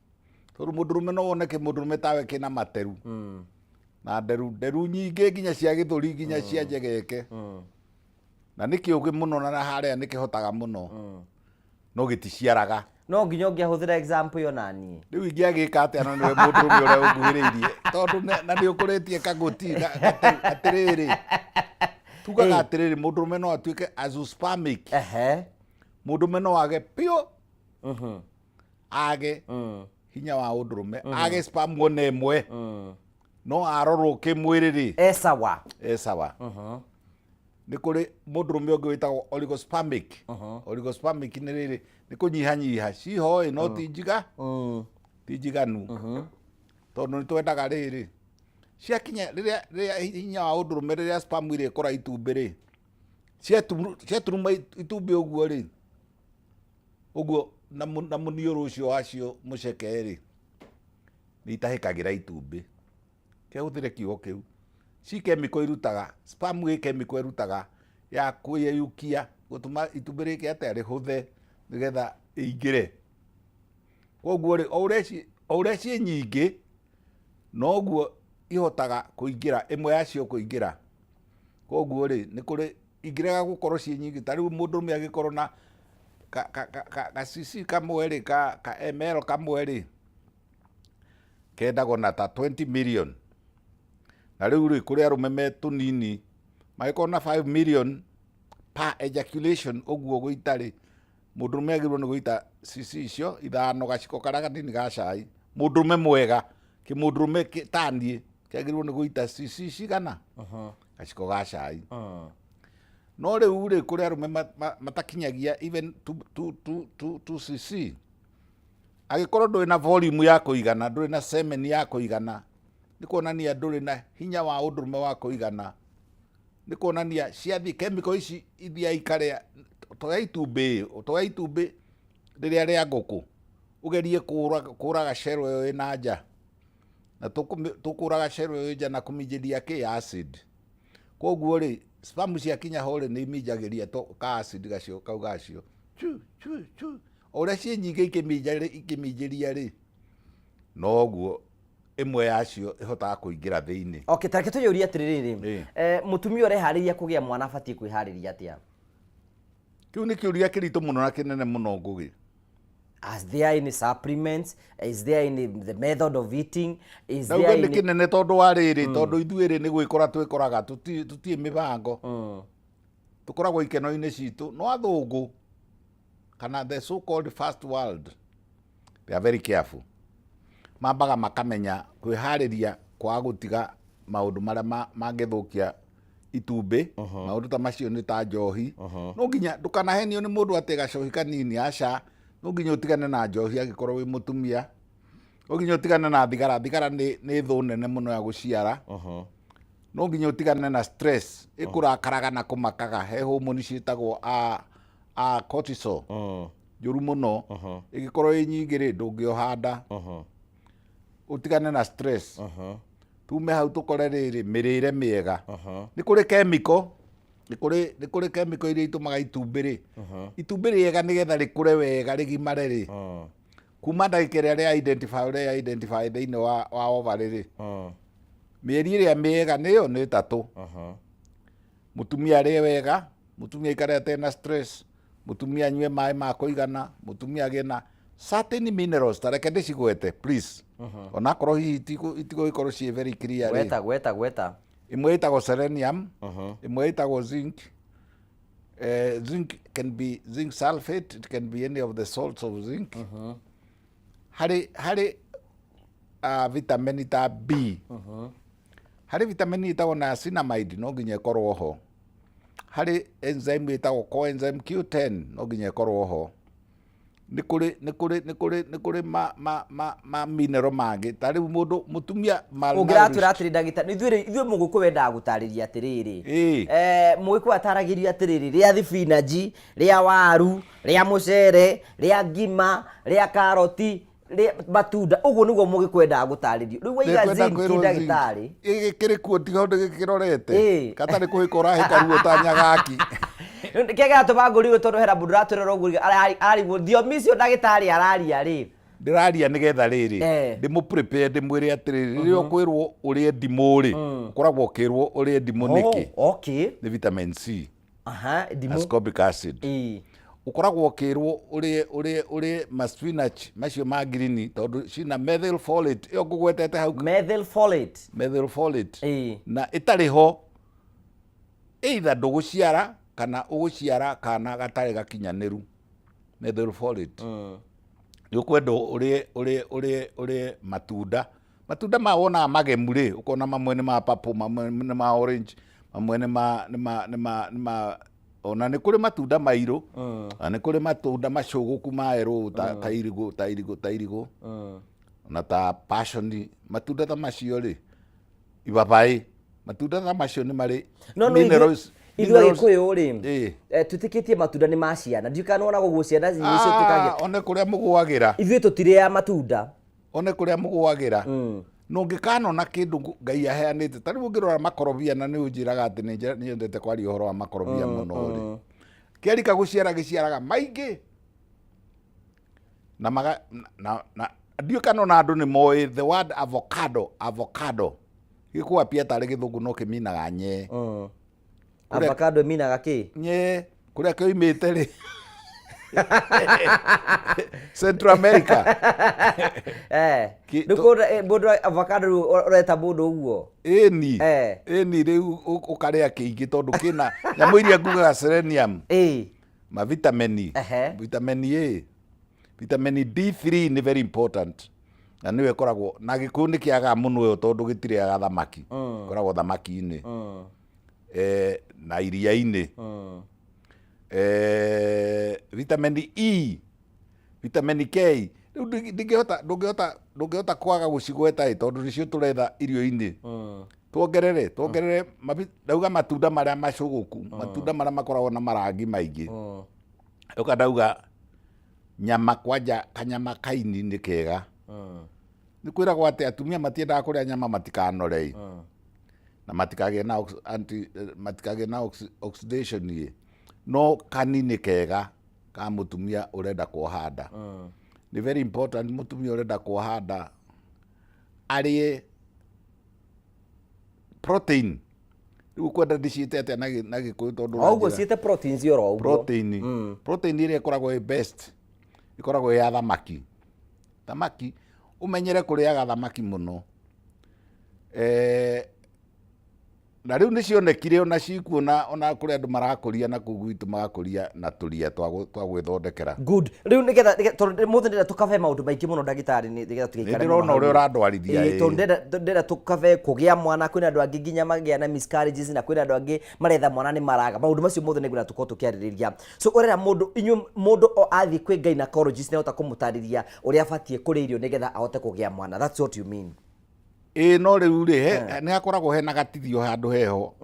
tondũ mũndũrũme no wone kĩmũndũrũme tawe kĩna materu na nderu nderu nyingĩ, nginya cia gĩthũri, nginya cia njegeke, na nĩ kĩũgĩ mũno, na harĩa nĩ kĩhotaga mũno, no gĩticiaraga. No nginya ũngĩahũthĩra example ĩyo naniĩ. Rĩu ingĩagĩka atĩa? Na nĩwe mũndũrũme ũrĩa ũnguhĩrĩirie, tondũ na nĩ ũkũrĩtie kagũti atĩrĩrĩ, tugaga atĩrĩrĩ, mũndũrũme no atuĩke azoospermic. Mũndũrũme no age piũ, age hinya wa ũndũrũme, age sperm ona ĩmwe, no arorwo kĩmwĩrĩ rĩ, esawa. E sawa. Nĩ kũrĩ mũndũrũme ũngĩ wĩtagwo oligospermic. Oligospermic nĩ rĩrĩ, nĩ kũnyihanyiha ciho ĩ, no ti njiga, ti njiganu, tondũ nĩ twendaga rĩrĩ ciakinya rĩrĩa hinya wa ũndũrũme, rĩrĩa sperm irĩkora itumbĩ rĩ, ciaturuma itumbĩ ũguo rĩ, ũguo na mũniũrũ ũcio wacio mũceke rĩ, nĩ itahĩkagĩra itumbĩ. Kehũthĩre kiugo kĩu, ci chemical irutaga, sperm ĩ chemical ĩrutaga ya kwĩyeyũkia, gũtũma itumbĩ rĩke atĩa? Rĩhũthe, nĩgetha ĩingĩre. Koguo rĩ, o ũrĩa ciĩ nyingĩ, noguo ihotaga kũingĩra, ĩmwe yacio kũingĩra. Koguo rĩ, nĩ kũrĩ ingĩrega gũkorwo ciĩ nyingĩ. Ta rĩu mũndũrũme angĩkorwo na ka cc kamwe rĩ, ka ml kamwe rĩ, kendagwo na ta 20 million. Na rĩu rĩ, kũrĩ arũme me tũnini, mangĩkorwo na 5 million per ejaculation ũguo gũita rĩ, mũndũrũme agĩrĩirwo nĩ gũita cc icio 5, gaciko karĩa kanini ga cai. Mũndũrũme mwega, kĩmũndũrũme taniĩ, kĩagĩrĩirwo nĩ gũita cc cigana? Gaciko ga cai. No rĩu rĩ, kũrĩ arũme matakinyagia even 2 cc. Angĩkorwo ndũrĩ na volume ya kũigana, ndũrĩ na semen ya kũigana, nĩ kuonania ndũrĩ na hinya wa ũndũrũme wa kũigana. Nĩ kuonania ciathiĩ chemical ici ithiaga ikarĩa. Toya itumbĩ, toya itumbĩ rĩrĩa rĩa ngũkũ, ũgerie kũraga shell ĩyo ĩna nja, na tũkũraga shell ĩyo ĩ nja na kũminjĩria kĩ? Acid. Koguo rĩ, sperm ciakinya ho rĩ, nĩ iminjagĩria to ka acid gacio kau gacio chu chu chu. O ũrĩa ciĩ nyingĩ ikĩminjĩria rĩ, noguo ĩmwe yacio ĩhotaga kũingĩra thĩinĩ. Okay, tareke tũyũrie atĩrĩrĩ, mũtumia ũreharĩria kũgĩa mwana abatiĩ kwĩharĩria atĩa? Kĩu nĩ kĩũria kĩritũ mũno na kĩnene mũno, Ngũgĩ. Is there any supplements? Is there any the method of eating? Is there any... Nĩ kĩnene, tondũ wa rĩrĩ, tondũ ithuĩ rĩ, nĩ gwĩkora twĩkoraga, tũtirĩ mĩbango, tũkoragwo ikeno-inĩ citũ. No athũngũ kana the so called first world, they are very careful. Mambaga makamenya kwĩharĩria kwaga gũtiga maũndũ marĩa mangĩthũkia itumbĩ. Maũndũ ta macio nĩ ta njohi. No nginya ndũkanahenio nĩ mũndũ atĩ gacohi kanini, aca. No nginya ũtigane na njohi angĩkorwo wĩ mũtumia. No nginya ũtigane na thigara. Thigara nĩ thũ nene mũno ya gũciara. No nginya ũtigane na stress, ĩkũrakaraga na kũmakaga. He hormone ciĩtagwo a cortisol, njũru mũno. Ĩngĩkorwo ĩ nyingĩ rĩ, ndũngĩoha nda. Ũtigane na stress. Tume hau tũkore rĩrĩ, mĩrĩre mĩega. Nĩ kũrĩ chemical, nĩ kũrĩ chemical iria itũmaga itumbĩ rĩ, itumbĩ rĩega, nĩgetha rĩkũre wega, rĩgimare rĩ, kuma ndagĩka ĩrĩa rĩa identify, ũrĩa identify thĩinĩ wa ovary rĩ. Mĩeri ĩrĩa mĩega nĩyo nĩ ĩtatũ. Mũtumia arĩe wega, mũtumia aikare atarĩ na stress, mũtumia anyue maĩ ma kũigana, mũtumia agĩe na certain minerals, ta reke ndĩcigwete please. Onakorwo hihi itigũgĩkorwo ciĩ very clear rĩ. Gweta, gweta, gweta. Ĩmwe ĩtagwo selenium, ĩmwe ĩtagwo zinc. Zinc can be zinc sulfate, it can be any of the salts of zinc. Harĩ vitamin ta B. Harĩ vitamin ĩtagwo niacinamide, no nginya ĩkorwo ho. Harĩ enzyme ĩtagwo coenzyme Q10, no nginya ĩkorwo ho. Nĩ kũrĩ ma mineral mangĩ ta rĩu mũndũ mũtumia malnourished. Ũngĩratwĩra atĩrĩ, ndagĩtarĩ, ithuĩ mũgĩkũyũ wendaga gũtarĩria atĩrĩrĩ, mũgĩkũyũ ataragĩrio atĩrĩrĩ, rĩa thibinanji, rĩa waru, rĩa mũcere, rĩa ngima, rĩa karoti, rĩa matunda, ũguo nĩguo mũgĩkũyũ endaga gũtarĩrio. Rĩu waiga Nĩngwenda zinc, kwĩrwo zinc. Ndagĩtarĩ. Gĩkĩ kĩrĩ kuo, tiga ũndũ gĩkĩrorete Ĩĩ. Gatarĩ kũhĩka ũrahĩka ruo ta nyagaki. Kĩrĩa kĩratũma ngũriwe tondũ hena mũndũ ũratwĩrora ũguo ararigwo thiomi icio ndagĩtarĩ araria rĩ. Ndĩraria nĩgetha rĩrĩ ndĩmũ prepare, ndĩmwĩre atĩrĩrĩ, rĩrĩa ũkwĩrwo ũrĩe ndimũ rĩ, ũkoragwo ũkĩrwo ũrĩe ndimũ nĩkĩ? Nĩ vitamin C, Ndimũ. Ascorbic acid. Ũkoragwo ũkĩrwo ũrĩe ma spinach macio ma green tondũ cina methyl folate ĩyo ngũgwetete hau. Methyl folate. Methyl folate. Na ĩtarĩ ho, either ndũgũciara kana ũgũciara kana gatarĩ gakinyanĩru. Methyl folate. Nĩ ũkwenda ũrĩe matunda ma wonaga magemu rĩ, ũkona mamwe nĩ ma purple, mamwe nĩ ma orange, mamwe nĩ ma ona nĩ kũrĩ matunda mairũ, na nĩ kũrĩ matunda macũgũku ma erũ ta irigũ na ta passion, matunda ta macio rĩ, ibabaĩ, matunda ta macio nĩ marĩ No minerals. Ithuĩ Agĩkũyũ rĩ, twĩtĩkĩtie matunda nĩ ma ciana. Ndiũĩ kana nĩwonaga ũguo, ciana icio tuĩkagia. Ah, one kũrĩa mũgũagĩra. Ithuĩ tũtirĩaga matunda. One kũrĩa mũgũagĩra. Na ũngĩkanona kĩndũ Ngai aheanĩte, ta rĩu ũngĩrora makorobia, na nĩ ũnjĩraga atĩ nĩ nyendete kwaria ũhoro wa makorobia mũno rĩ, kĩarika gũciara gĩciaraga maingĩ na maga na ndiũĩ kana ona andũ nĩ moĩ the word avocado. Avocado gĩkũapia tarĩ gĩthũngũ no kĩminaga nyee. Avocado ĩminaga kĩ? Nyee. Kũrĩa kĩoimĩte rĩ, Central America. Rĩu mũndũ avocado rĩu ũreta mũndũ ũguo. Ĩni. Ĩni, rĩu ũkarĩa kĩingĩ tondũ kĩna nyamũ iria ngugaga, selenium, mavitamini, vitamin A, vitamin D3 nĩ very important, na nĩyo ĩkoragwo na Gĩkũyũ nĩ kĩagaga mũno ĩyo tondũ gĩtirĩaga thamaki. Ĩkoragwo thamaki-inĩ na iria-inĩ. Vitamin E, vitamin K, rĩu ndingĩhota ndũngĩhota kwaga gũcigweta ĩ tondũ nĩcio tũretha irio-inĩ. Tuongerere ndauga matunda marĩa macũgũku, matunda marĩa makoragwo na marangi maingĩ. Ũka ndauga nyama, kwanja kanyama kaini nĩ kega. Nĩ kwĩragwo atĩ atumia matiendaga kũrĩa nyama matikanore ĩ na matikagĩe na matikagĩe na oxidation ĩ, no kani nĩ kega ka mũtumia ũrenda kuoha nda. Nĩ very important mũtumia ũrenda kuoha nda arĩe protein. Rĩu ũkwenda ndĩciĩte atĩa na Gĩkũyũ tondũ O ũguo ciĩte proteins oro ũguo. Protein ĩrĩa ĩkoragwo ĩ best ĩkoragwo ĩ ya thamaki. Thamaki, ũmenyere kũrĩaga thamaki mũno. Na rĩu nĩ cionekire ona cikuo na ona kũrĩ andũ marakũria na kũu gwitũ magakũria na tũria twa gwĩthondekera. Good. Rĩu nĩgetha tondũ mũthĩ ndĩrenda tũkabe maũndũ maingĩ mũno, ndagĩtarĩ, nĩgetha tũgĩikare Nĩ ndĩrona ũrĩa ũrandwarithia, ĩĩ. Tondũ ndĩrenda tũkabe kũgĩa mwana. Kwĩna andũ angĩ nginya magĩa na miscarriages, na kwĩna andũ angĩ maretha mwana nĩ maraga. Maũndũ macio mothe nĩngwenda tũkorwo tũkĩarĩrĩria. So ũrera mũndũ, inyuĩ mũndũ o athiĩ kwĩ gynecologist nĩ ahota kũmũtarĩria ũrĩa abatiĩ kũrĩa irio nĩgetha ahote kũgĩa mwana. That's what you mean? Ĩĩ, no rĩu rĩ, nĩ hakoragwo hena gatithio handũ heho,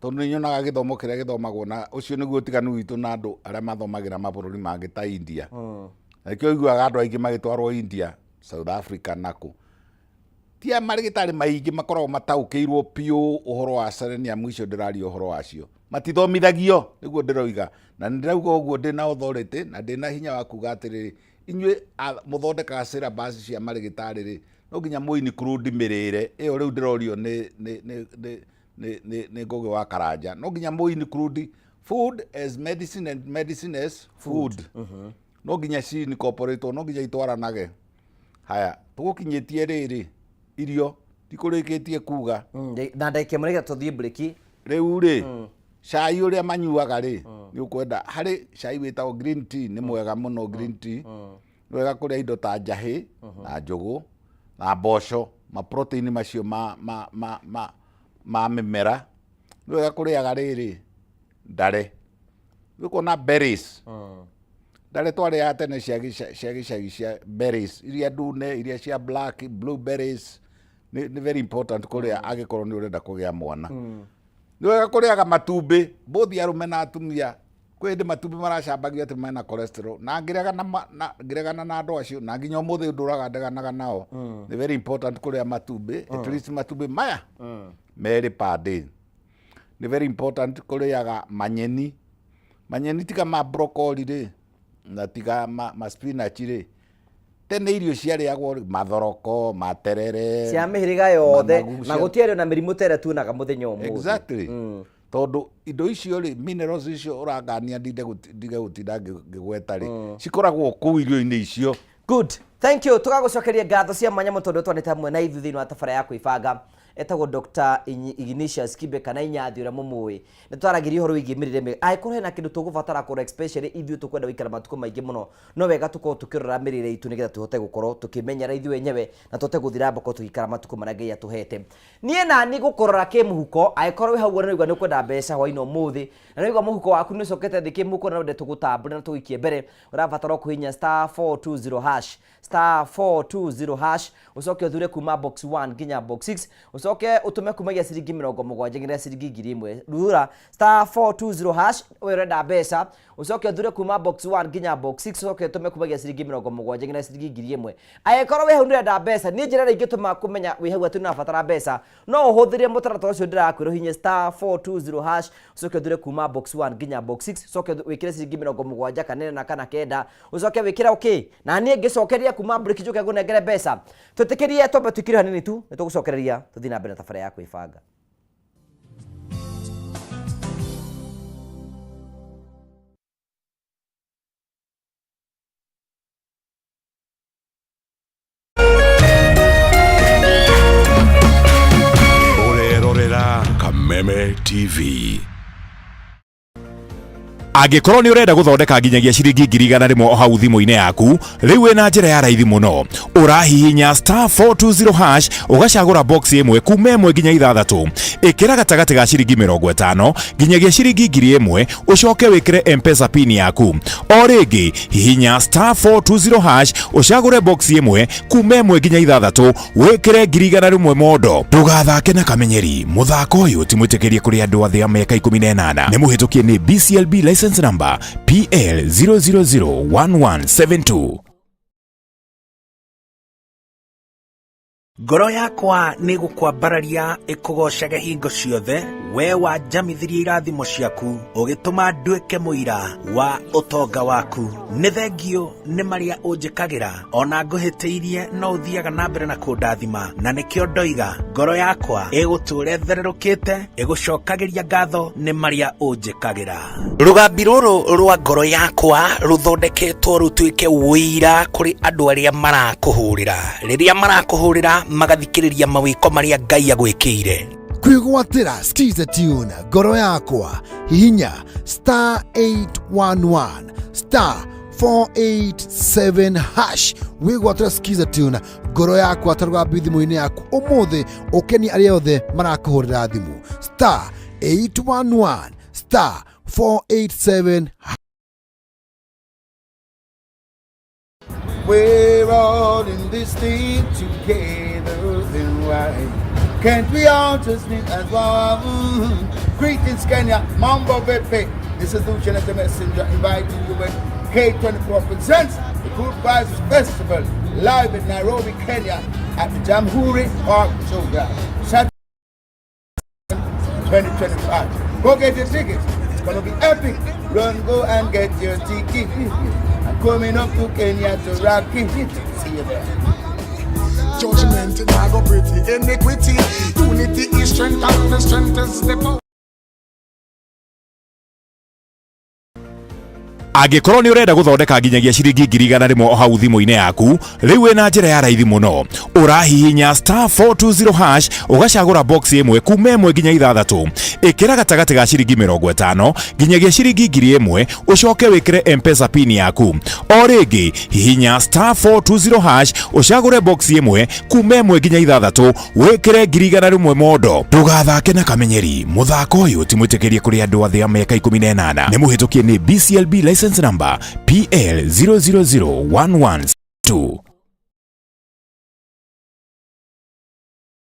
tondũ nĩ nyonaga gĩthomo kĩrĩa gĩthomagwo, na ũcio nĩguo ũtiganu witũ na andũ arĩa mathomagĩra mabũrũri mangĩ ta India. Na nĩkĩo ũiguaga andũ aingĩ magĩtwarwo India, South Africa nakũ. Ti marĩgĩtarĩ maingĩ makoragwo mataũkĩirwo biũ ũhoro wa selenium icio ndĩraria ũhoro wacio. Matithomithagio, nĩguo ndĩroiga. Na nĩ ndĩrauga ũguo ndĩna authority na ndĩna hinya wa kuga atĩrĩrĩ, inyuĩ mũthondekaga syllabus cia marĩgĩtarĩ rĩ, No nginya mũ include mĩrĩre ĩyo rĩu ndĩrorio nĩ nĩ nĩ nĩ nĩ nĩ nĩ Ngũgĩ wa Karanja. No nginya mũ include food as medicine and medicine as food. No nginya ci incorporate, no nginya itwaranage. Haya, tũgũkinyĩtie rĩrĩ irio tikũrĩkĩtie kuga. Na ndagĩka ĩmwe nĩgetha tũthiĩ break. Rĩu rĩ, cai ũrĩa manyuaga rĩ, nĩ ũkwenda harĩ cai wĩtagwo green tea, nĩ mwega mũno green tea. Nĩ wega kũrĩa indo ta njahĩ na njũgũ na mboco, ma protein macio ma ma ma ma ma mĩmera. Nĩ wega kũrĩaga rĩrĩ ndare, nĩ ũkuona berries. Ndare twarĩaga tene cia gĩcagi, cia berries iria ndune, iria cia black blueberries, nĩ very important kũrĩa angĩkorwo nĩ ũrenda kũgĩa mwana. Nĩ wega kũrĩaga matumbĩ, both arũme na atumia. Kwĩ hĩndĩ matumbĩ maracambagio atĩ mena cholesterol, na ngĩregana na ngĩregana na andũ acio, na nginya ũmũthĩ ndũraga ndeganaga nao. Nĩ very important kũrĩa matumbĩ, at least matumbĩ maya merĩ per day. Nĩ very important kũrĩaga manyeni. Manyeni tiga ma broccoli rĩ, na tiga ma spinach rĩ, tene irio ciarĩagwo mathoroko, materere, cia mĩhĩrĩga yothe, managu, na gũtiarĩ na mĩrimũ ta ĩrĩa tuonaga mũthenya ũmũthĩ. Exactly. Tondũ indo icio rĩ, minerals icio ũrangania, ndinde ndige gũtinda ngĩgweta rĩ, cikoragwo kũu irio-inĩ icio. Good, thank you. Tũgagũcokeria ngatho cia mwanya mũno tondũ twanĩte hamwe na ithuĩ thĩinĩ wa tabara ya kwĩbanga. Etagwo Dr. Ignatius Kibe kana Inyathi ũrĩa mũmũĩ. Nĩ twaragĩria ũhoro wĩgiĩ mĩrĩre mĩega. Angĩkorwo hena kĩndũ tũgũbatara kũrora, especially ithuĩ tũkwenda gũikara matukũ maingĩ mũno, no wega tũkorwo tũkĩrora mĩrĩre itũ nĩgetha tũhote gũkorwo tũkĩmenyera ithuĩ enyewe na tũhote gũthiĩ na mbere tũgĩikara matukũ marĩa Ngai atũhete. Niĩ na niĩ gũkũrora kĩmũhuko, angĩkorwo wĩ hau ũguo nĩ ũraigua nĩ ũkwenda mbeca hwaĩ-inĩ ũmũthĩ, na nĩ ũraigua mũhuko waku nĩ ũcokete thĩ kĩmũhuko na wende tũgũtambũre na tũgũikie mbere, ũrabatara kũhihinya star 420 hash, star 420 hash, ũcoke ũthure kuma box 1 nginya box 6, ũcoke ũtũme kumagia ciringi 70 nginya ciringi 1000. Rura star 420 hash, we ũrenda mbeca, ũcoke ũthure kuma box 1 nginya box 6, ũcoke ũtũme kumagia ciringi 70 nginya ciringi 1000. Angĩkorwo wĩ hau nĩ ũrenda mbeca, niĩ njĩra ĩrĩa ingĩtũma kũmenya wĩ hau atĩ nĩ ũrabatara mbeca, no ũhũthĩre mũtaratara ũcio ndĩrakwĩra, ũhihinye star 420 hash, ũcoke ũthure kuma box 1 nginya box 6, ũcoke wĩkĩre ciringi 70 kana 4 kana 9, ũcoke wĩkĩre okay, na niĩ ngĩcokeria kuma break njoke ngũnengere mbeca. Twĩtĩkĩrie twambe tũikire hanini tu, nĩ tũgũcokereria tũthiĩ na mbere na tabarĩra ya kwĩbanga. Ũrerorera Kameme TV. Angĩkorwo nĩ ũrenda gũthondeka nginyagia ciringi 100,000 o hau thimũ-inĩ yaku, rĩu wĩna njĩra ya raithi mũno. Ũrahihinya star 420 hash, ũgacagũra box ĩmwe kuma 1 nginya 6, ĩkĩra gatagatĩ ga ciringi 50 nginyagia ciringi 1000, ũcoke wĩkĩre M-Pesa pin yaku. O rĩngĩ hihinya star 420 hash, ũcagũre box ĩmwe kuma 1 nginya 6, wĩkĩre 100,000 mondo. Ndũgathake na kamenyeri, mũthako ũyũ ti mwĩtĩkĩrie kũrĩ andũ athĩ a mĩaka 18. Nĩ mũhĩtũkie nĩ BCLB license number PL 0001172. Ngoro yakwa nĩ gũkwambararia ĩkũgocage hingo ciothe, we wanjamithirie irathimo ciaku, ũgĩtũma nduĩke mũira wa ũtonga waku. Nĩ thengio nĩ marĩa ũnjĩkagĩra, ona ngũhĩtĩirie no ũthiaga na mbere na kũndathima, na nĩkĩo ndoiga ngoro yakwa ĩgũtũũra ĩthererũkĩte, ĩgũcokagĩria ngatho nĩ marĩa ũnjĩkagĩra. Rũgambi rũrũ rwa ngoro yakwa rũthondeketwo rũtuĩke ũira kũrĩ andũ arĩa marakũhũrĩra, rĩrĩa marakũhũrĩra magathikĩrĩria mawĩko marĩa Ngai agwĩkĩire. Kwĩgwatĩra Skiza tune ngoro yakwa, hihinya star 811 star 487 hash, wĩgwatĩra Skiza tune ngoro yakwa ta rũgambi thimũ-inĩ yaku ũmũthĩ, ũkenie arĩa othe marakũhũrĩra thimũ. Star 811 star 487. We're all in this thing together, then why can't we all just live as one? Greetings, Kenya, Mambo Vipi. This is Lucian the Messenger inviting you with K24 presents the Good Vibes Festival live in Nairobi, Kenya at the Jamhuri Park Showground, Saturday 2025. Go get your tickets. It's gonna be epic. Run, go and get your ticket. I'm coming up to Kenya to rock it. See you there. Judgment nah go pretty iniquity. Unity is strength and the strength is the power. Angĩkorwo nĩ ũrenda gũthondeka nginyagia ciringi 100,000 o hau thimũ-inĩ yaku, rĩu wĩna njĩra ya raithi mũno. Ũrahihinya star 420 hash ũgacagũra box ĩmwe kuma ĩmwe nginya ithathatũ. Ĩkĩra gatagatĩ ga ciringi 50 nginyagia ciringi 1000 ũcoke wĩkĩre M-Pesa pin yaku. O rĩngĩ, hihinya star 420 hash ũcagũre box ĩmwe kuma ĩmwe nginya ithathatũ wĩkĩre 100,000 mondo. Ndũgathake na kamenyeri, mũthako ũyũ ti mwĩtĩkĩrie kũrĩ andũ a thĩ ya mĩaka 18. Nĩ mũhĩtũkie nĩ BCLB license number PL 000112.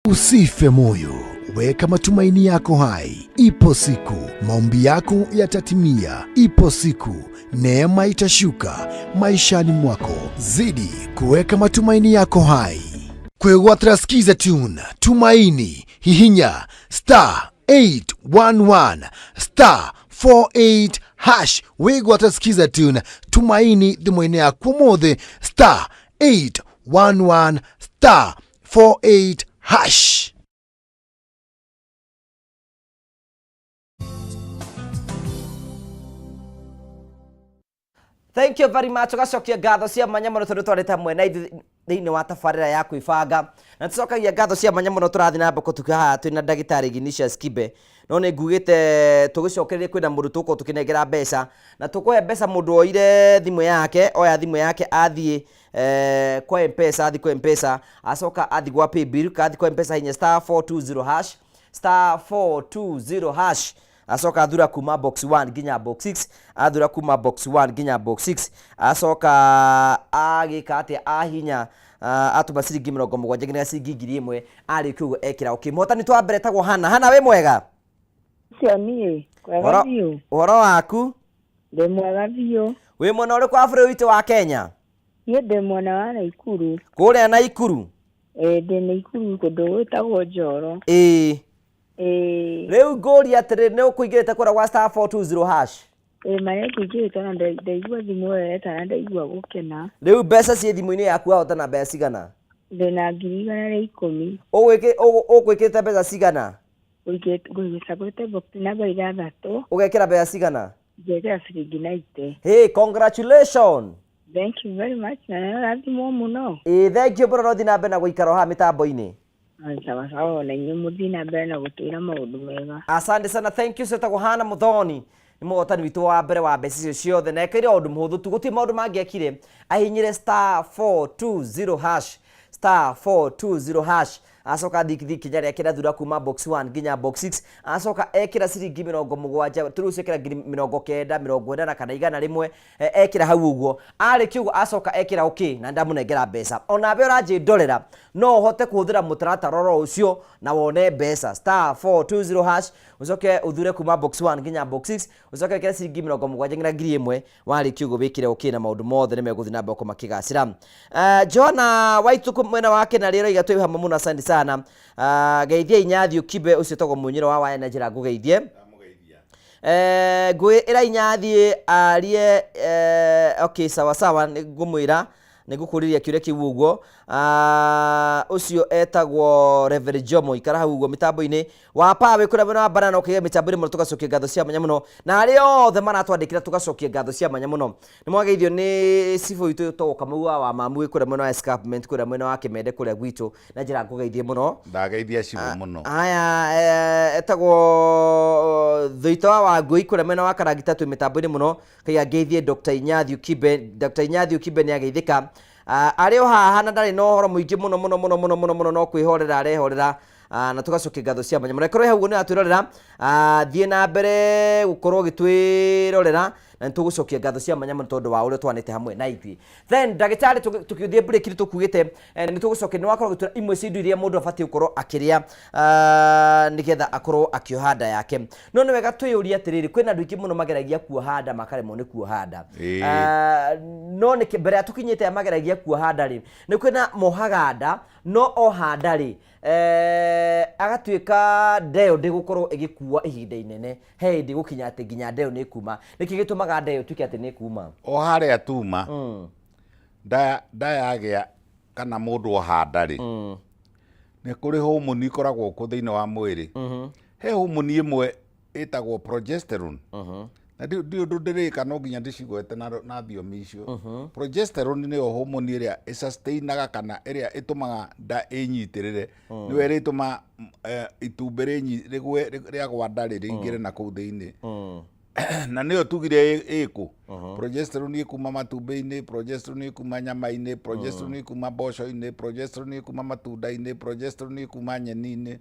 Usife moyo, weka matumaini yako hai. Ipo siku maombi yako yatatimia. Ipo siku neema itashuka maishani mwako. Zidi kuweka matumaini yako hai. Kwĩgwatĩra Skiza Tune, Tumaini, hihinya star 811 star 48 hash. Wĩgwatĩra Skiza Tune, Tumaini thimũ-inĩ yaku ũmũthĩ, star 811 star 48 hash. Thank you very much. Ũgacokia ngatho cia mwanya mũno tondũ twarĩte hamwe na ithuĩ thĩinĩ wa tabarĩra ya kwĩbanga, na tũcokagia ngatho cia mwanya mũno. Tũrathiĩ na mbere kũtuka haha twĩna ndagĩtarĩ Ignatius Kibe, no nĩ ngugĩte tũgĩcokererie kwĩna mũndũ tũgũkorwo tũkĩnengera mbeca, na tũkũhe mbeca mũndũ oire thimũ yake, oya thimũ yake athiĩ kwa M-Pesa, athiĩ kwa M-Pesa, acoka athiĩ gwa paybill, ka athiĩ kwa M-Pesa hinya star 420 hash, star 420 hash, acoka athura kuma box 1 nginya box 6, athura kuma box 1 nginya box 6, acoka agĩka atĩa, ahinya atũma ciringi 70 nginya ciringi 1000, arĩkia ũguo ekĩra okay. Mũhotani twa mbere etagwo Hana. Hana, wĩ mwega? Ũcio niĩ, kwega biũ. Ũhoro waku? Ndĩ mwega biũ. Wĩ mwena ũrĩkũ wa bũrũri witũ wa Kenya? Niĩ ndĩ mwena wa Naikuru. Kũrĩa Naikuru? Ĩĩ, ndĩ Naikuru kũndũ gwĩtagwo Njoro. Ĩĩ. Ĩĩ. Rĩu ngũria atĩrĩ, nĩ ũkũingĩrĩte kũrĩa gwa star 420 hash? Ĩĩ, ma nĩ ngũingĩrĩte na ndaigua thimũ ĩyo yetana ndaigua gũkena. Rĩu mbeca ciĩ thimũ-inĩ yaku, wahotana mbeca cigana? Ndĩna 110,000. Ũgwĩkĩrĩte mbeca cigana? Ngũgĩcagũrĩte box namba ithathatũ. Ũgekĩra mbeca cigana? Ngekĩra ciringi 90. Hey, congratulations. Thank you very much, na nĩ ũrathimwo mũno. Ĩĩ, thank you mũno, no thiĩ na mbere na gũikara o haha mĩtambo-inĩ. Sawa sawa, na inyuĩ mũthiĩ na mbere na gũtwĩra maũndũ mega. Asante sana, thank you. Ciĩtagwo Hana Muthoni, nĩ mũhotani witũ wa mbere wa mbeca icio ciothe, na ekĩire ũndũ mũhũthũ tu, gũtirĩ maũndũ mangĩ ekire, ahihinyire star 420 hash, star 420 hash, acoka athiĩ ikinya rĩake rĩa kuma box 1 nginya box 6, acoka ekĩra ciringi 70, tũrĩu ciekĩra 90,000, 80 kana 100, ekĩra hau ũguo, arĩkia ũguo acoka ekĩra okay, na ndamũnengera mbeca. Onawe ũranjĩndorera no ũhote kũhũthĩra mũtaratara oro ũcio na wone mbeca, star 420 hash, ũcoke ũthure kuma box 1 nginya box 6, ũcoke wĩkĩre ciringi 70 nginya 1000, warĩkia ũguo wĩkĩre okay, na maũndũ mothe nĩ megũthiĩ na mbere gũkorwo makĩgacĩra. Joana Waitũkũ mwena wake na rĩero iga twĩ hamwe mũno, asante sana. Geithia Inyathi Kibe, ũcio tagwo mũnyĩro wa waya na njĩra ngũgeithie. Ngwĩra Inyathi arie, okay, sawa sawa, nĩ ngũmwĩra, nĩ ngũkũrĩria kĩũria kĩu ũguo. Ũcio etagwo Reverend Jomo, ikara hau ũguo mĩtambo-inĩ wa pawe kũrĩa mwena wa Banana, ũkĩgĩa mĩtambo-inĩ mũno, tũgacokia ngatho cia mwanya mũno, na arĩa othe maratwandĩkĩra tũgacokia ngatho cia mwanya mũno. Nĩ mwageithio nĩ cibũ witũ togwo Kamau wa Mamu wĩ kũrĩa mwena wa Escarpment, kũrĩa mwena wa Kĩmende kũrĩa gwitũ, na njĩra ngũgeithie mũno. Ndageithia cibũ mũno. Haya, etagwo Thũita wa Wangũi kũrĩa mwena wa Karagita, twĩ mĩtambo-inĩ mũno, kaiga ngeithie Dr. Inyathiũ Kibe. Dr. Inyathiũ Kibe nĩ ageithĩka. Arĩ o haha na ndarĩ na ũhoro mũingĩ mũno mũno mũno mũno mũno mũno, no kwĩhorera arehorera, na tũgacokia ngatho cia mwanya mũno. Ĩkorwo hau ũguo nĩ watwĩrorera, thiĩ na mbere gũkorwo ũgĩtwĩrorera, na nĩ tũgũcokia ngatho cia mwanya mũno tondũ wa ũrĩa twanĩte hamwe na ithuĩ. Then ndagĩtarĩ, tũkĩthiĩ break nĩ tũkugĩte, nĩ tũgũcokia, nĩ wakorwo ũgĩtwĩra imwe cia indo iria mũndũ abatiĩ gũkorwo akĩrĩa, nĩgetha akorwo akĩoha nda yake. No nĩ wega twĩyũrie atĩrĩrĩ, kwĩna andũ aingĩ mũno mageragia kuoha nda makaremwo nĩ kuoha nda. No nĩkĩ mbere ya tũkinyĩte aya mageragia kuoha nda rĩ, nĩ kwĩna mohaga nda, no oha nda rĩ, agatuĩka nda ĩyo ndĩgũkorwo ĩgĩkua ihinda inene, he hĩndĩ gũkinya atĩ nginya nda ĩyo nĩ ĩkuma. Nĩkĩ gĩtũmaga nda ĩyo ĩtuĩke atĩ nĩ ĩkuma? O harĩa tuma, nda yagĩa kana mũndũ oha nda rĩ, nĩ kũrĩ homoni ikoragwo kũ thĩinĩ wa mwĩrĩ. He homoni ĩmwe ĩtagwo progesterone. Na ndiũ ũndũ ndĩrĩka no nginya ndĩcigwete na thiomi icio. Progesterone nĩyo homoni ĩrĩa ĩsustainaga kana ĩrĩa ĩtũmaga nda ĩnyitĩrĩre. Nĩyo ĩrĩa ĩtũma itumbĩ rĩgwe rĩagwa nda rĩ rĩingĩre na kũu thĩinĩ. Na nĩyo tugire ĩkũ. Progesterone ĩkuma matumbĩ-inĩ, progesterone ĩkuma nyama-inĩ, progesterone ĩkuma mboco-inĩ, progesterone ĩkuma matunda-inĩ, progesterone ĩkuma nyeni-inĩ.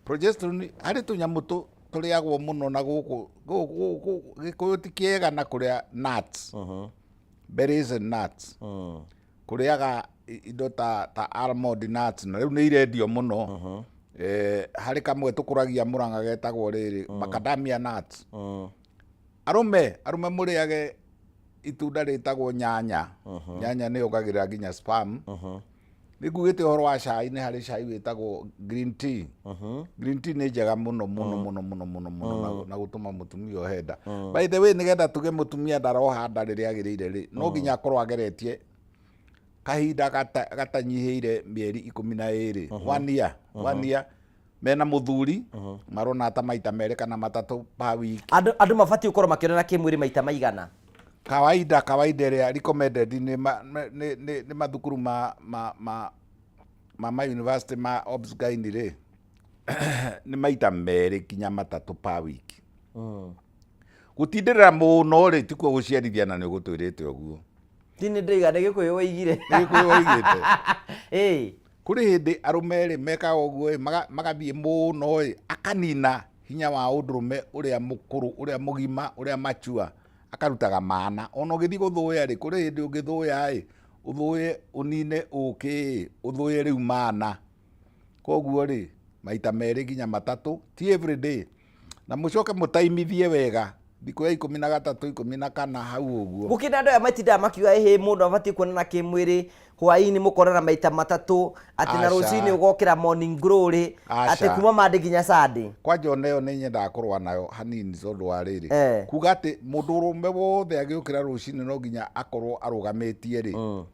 Progesterone harĩ tũnyamũ tũrĩagwo mũno na gũkũ Gĩkũyũ ti kĩega na kũrĩa nuts. Berries and nuts. Kũrĩaga indo ta almond nuts na rĩu nĩ irendio mũno. Harĩ kamwe tũkũragia Mũrang'a getagwo rĩrĩ macadamia nuts. Arũme mũrĩage itunda rĩtagwo nyanya. Nyanya nĩ yongagĩrĩra nginya sperm. Nĩ ngugĩte ũhoro wa cai, nĩ harĩ cai wĩtagwo green tea. Green tea nĩ njega mũno mũno mũno mũno mũno mũno na gũtũma mũtumia ohe nda. By the way, nĩgetha tuge mũtumia ndaroha nda rĩrĩa agĩrĩire rĩ, no nginya akorwo ageretie kahinda gatanyihĩire mĩeri 12, one year, one year mena mũthuri marona ta maita merĩ kana matatũ per week. Andũ mabatiĩ gũkorwo makĩonana kĩmwĩrĩ maita maigana? Kawaida ĩrĩa recommended nĩ mathukuru ma university ma obs-gyn rĩ, nĩ maita merĩ nginya matatũ per week. Gũtindĩrĩra mũno rĩ, tikuo gũciarithia na nĩ ũgũtwĩrĩte ũguo. Ti nĩ ndĩiga nĩ Gĩkũyũ woigire. Nĩ Gĩkũyũ woigĩte. Kũrĩ hĩndĩ arũme rĩ mekaga ũguo ĩ, magathiĩ mũno ĩ, akanina hinya wa ũndũrũme ũrĩa mũkũrũ, ũrĩa mũgima, ũrĩa mature, akarutaga mana. Ona ũgĩthiĩ gũthũya rĩ, kũrĩ hĩndĩ ũngĩthũya ĩ, ũthũye ũnine ũkĩ ĩ, ũthũye rĩu mana. Koguo rĩ, maita merĩ nginya matatũ, ti every day. Na mũcoke mũtaimithie wega, thikũ ya 13, 14 hau ũguo. Gũkĩrĩ na andũ aya matindaga makiuga ĩhĩ mũndũ abatiĩ kuonana kĩmwĩrĩ hwaĩ-inĩ mũkonana maita matatũ, atĩ na rũcinĩ ũgokĩra morning glory, atĩ kuma Monday nginya Sunday. Kwanja ona ĩyo nĩ nyendaga kũrũa nayo hanini tondũ wa rĩrĩ. Kuga atĩ mũndũ ũrũme wothe agĩũkĩra rũcinĩ no nginya akorwo arũgamĩtie rĩ.